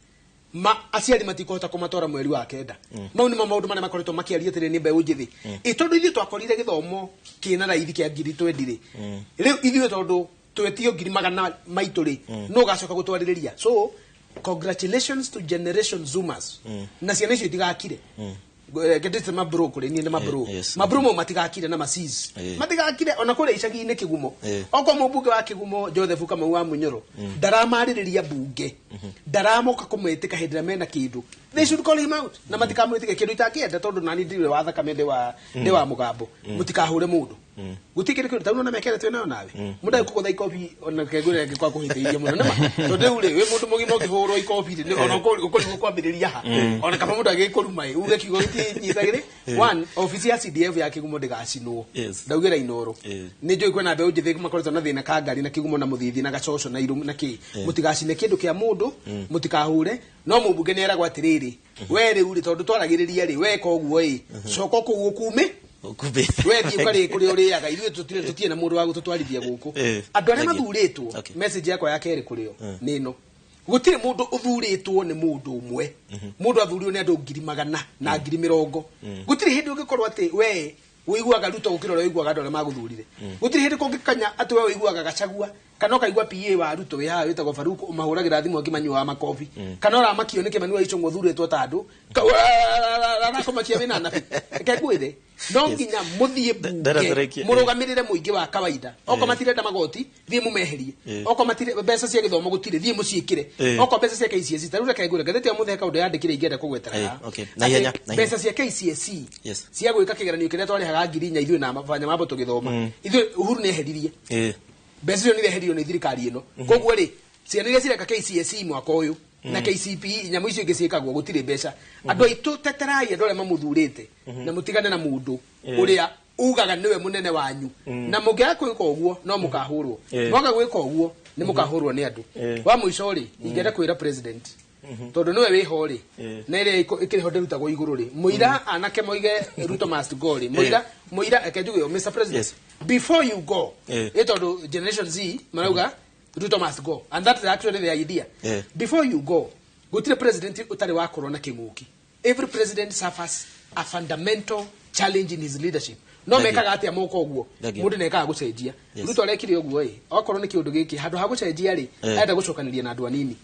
ma aciari matikũhota kũmatwara mweri wa kenda. Mau nĩmo maũndũ marĩa makoretwo makĩaria atĩrĩ nĩ mbeũ njĩthĩ. Ĩ tondũ ithuĩ twakorire gĩthomo kĩna raithi kĩa ngiri twendi rĩ, rĩu ithuĩ tondũ twetio ngiri magana maitũ rĩ, no ũgacoka gũtwarĩrĩria. So congratulations to Generation Zoomers. Na ciana icio itigakire, ngendete mabro kũrĩ niĩ nĩ mabro. Mabro mau matigakire na macis matigakire ona kũrĩa icagi-inĩ kĩgumo. Okorwo mũmbunge wa kĩgumo Joseph Kamau wa Munyoro ndaramarĩrĩria mbunge, ndaramoka kũmetĩka hĩndĩ ĩrĩa mena kĩndũ, they should call him out na matikamwĩtĩke. Kĩndũ itakĩenda, tondũ nani ndirĩ wa thakame, ndĩ wa mũgambo. Mũtikahũre mũndũ, gũtirĩ kĩndũ kĩndũ ta na mĩaka ĩrĩa twĩ nayo nawe, mũndũ agĩkũgũtha ikobi ona kengũrĩ angĩkorwo akũhĩtĩirie mũno nĩma, tondũ rĩu rĩ, wĩ mũndũ mũgima ũngĩhũrwo ikobi rĩ, ona ũkũrigwo kwambĩrĩria ha. Ona kaba mũndũ agĩkũruma ĩ, uge kiugo gĩtinyitagĩrĩ. One, obici ya CDF ya kĩgumo ndĩgacinwo. Ndaugĩra Inoro, nĩ njũĩ kwĩna mbeũ njĩthĩ makoretwo na thĩna kangari na kĩgumo na mũthithi na gacoco na irũ na kĩ. Mũtigacine kĩndũ kĩa mũndũ, mũtikahũre. No mũmbunge nĩ eragwo atĩrĩrĩ, we rĩu rĩ, tondũ twaragĩrĩria rĩ, weka ũguo ĩ, coka kũu ũkume. Ũkumbĩ. We thiĩ ũkarĩe kũrĩa ũrĩaga, ithuĩ tũtirĩ na mũndũ wa gũtũtwarithia gũkũ. Andũ arĩa Thank you. mathurĩtwo, message yakwa ya kerĩ kũrĩo nĩ ĩno: gũtirĩ mũndũ ũthurĩtwo nĩ mũndũ ũmwe. Mũndũ athurirwo nĩ andũ ngiri magana na ngiri mĩrongo. Gũtirĩ hĩndĩ ũngĩkorwo atĩ we ũiguaga Ruto gũkĩra ũrĩa ũiguaga andũ arĩa magũthurire. Gũtirĩ hĩndĩ kũngĩkanya atĩ we ũiguaga Gachagua kana ũkaigua PA wa Ruto wĩ haha wĩtagwo Faruku ũmahũragĩra thimũ akĩmanyuaga makobi, kana ũramakio nĩ Kĩmani wa Ichung'wa ũthurĩtwo ta andũ arakũmakia wĩna nabi. Reke ngwĩre, no nginya mũthiĩ mbunge Ndarathũrĩkia. mũrũgamĩrĩre mũingĩ wa kawaida. Okorwo matirenda magoti, thiĩ mũmeherie. Okorwo matire mbeca cia gĩthomo gũtirĩ, thiĩ mũciĩkĩre. Okorwo mbeca cia KCSE, ta rĩu reke ngwĩre, ngathĩti ya mũthĩ he kaũndũ yandĩkire ingĩenda kũgwetera haha. Na ihenya, Atĩ na ihenya. mbeca cia KCSE cia gwĩka kĩgeranio kĩrĩa twarĩhaga 4,000 ithuĩ na Fanya Mambo tũgĩthoma, ithuĩ Uhuru nĩ eheririe mbeca icio, nĩ ireheririo nĩ thirikari ĩno. Koguo rĩ, ciana iria cireka KCSE mwaka ũyũ na KCPE, nyamũ icio ingĩ ciĩkagwo, gũtirĩ mbeca. Andũ aitũ, teterai andũ arĩa mamũthurĩte na mũtigane na mũndũ ũrĩa ugaga nĩwe mũnene wanyu. Na mũngĩaga gwĩka ũguo, no mũkahũrwo. Mwaga gwĩka ũguo, nĩ mũkahũrwo nĩ andũ. Wa mũico rĩ, ingĩenda kwĩra president, tondũ nĩwe wĩho rĩ, na ĩrĩa ĩkĩrĩ ho ndĩrutagwo igũrũ rĩ, mũira anake moige Ruto must go rĩ, mũira mũira eke njuge ũũ, Mr President, before you go, ĩ tondũ Generation Z marauga Ruto must go, and that is actually the idea. Before you go, gũtirĩ president ũtarĩ wakorwo na kĩng'ũki. Every president suffers a fundamental challenge in his leadership. No Thank you. mekaga atĩa moka ũguo? Thank you. Mũndũ nĩekaga gũcenjia. Ruto arekire ũguo ĩ, okorwo nĩ kĩũndũ gĩkĩ, handũ ha gũcenjia rĩ, arenda gũcokanĩria na andũ anini,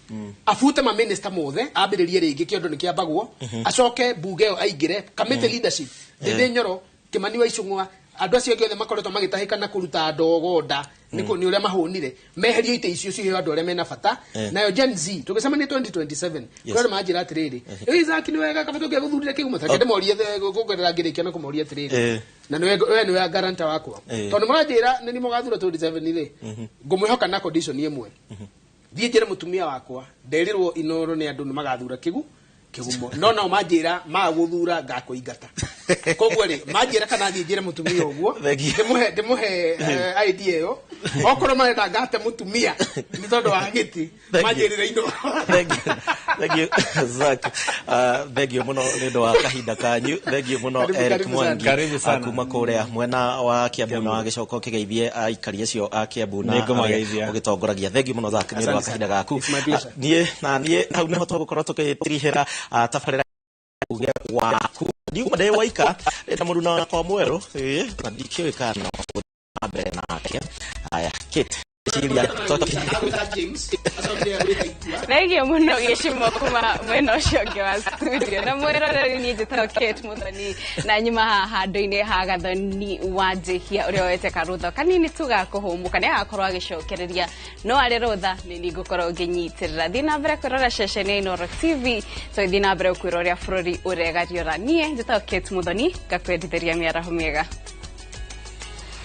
abute maminista mothe, ambĩrĩrie rĩngĩ, kĩondo nĩ kĩambagwo. Acoke bunge ĩyo aingĩre committee leadership, Ndĩndĩ Nyoro, Kĩmani wa Ichung'wa, andũ acio angĩ othe makoretwo magĩtahĩka na kũruta ndogo nda. Nĩ ũrĩa mahũnire meherio itĩ icio ciheo andũ arĩa mena bata. Nayo Gen Z tũgĩcemania 2027, kũrĩ andũ manjĩra atĩrĩrĩ, ĩ Isaac, nĩ wega kaba tũngĩagũthurire kĩgumo. Tareke ndĩmorie kũgerera ngĩrĩkia na kũmoria atĩrĩrĩ, na nĩwe we nĩwe guarantor wakwa, tondũ mũranjĩra nĩ ni mũgathura 27 rĩ, ngũmwĩhoka na condition ĩmwe: thiĩ njĩre mũtumia wakwa nderirwo Inoro nĩ andũ nĩ magathura kĩgumo, no nao manjĩra magũthura ngakũingata. Koguo rĩ, manjĩra kana thiĩ njĩre mũtumia ũguo, ndĩmũhe idea ĩyo, okorwo marenda ngate mũtumia nĩ tondũ wa gĩti, manjĩrĩre Inoro. Thank you, Zach. Thank you muno nĩ ũndũ wa kahinda kanyu. Thank you muno. Karibu, Eric karibu sana. Mwangi. Karibu sana. Kuma kũrĩa mwena wa Kiambu, na wagĩcoka ũkĩgeithie aikari acio a Kiambu na Nĩngũmageithia. arĩa ũgĩtongoragia. Thank you muno, Zach, nĩ ũndũ wa Asante kahinda sana. gaku. It's my pleasure. Niĩ na niĩ hau nĩho tũgũkorwo tũgĩtirihĩra tabarĩra uge waku. Ndiuma ndĩ waika na mũruna wakwa mwerũ, na ndikĩũĩ kana no gũthiĩ na mbere nake. Haya, Kate, ciria. James acokire agwĩka itua. Thengio muno gĩcimo kuma mwena ũcio ũngĩ wa studio na mwĩroreri. Niĩ njĩtagwo Kate Muthoni na nyuma haha handũ-inĩ ha Gathoni wa Njĩhia ũrĩa woete karũtha kanini tu ga kũhũmũka, nĩ agakorwo agĩcokereria, no arĩ rũtha nĩ niĩ ngũkorwo ngĩnyitĩrĩra. Thiĩ na mbere kwĩrora ceceni ya Inooro TV, tũgĩthiĩ na mbere kwĩra ũrĩa bũrũri ũregariũra. Niĩ njĩtagwo Kate Muthoni, ngakwendithĩria mĩaraho mĩega.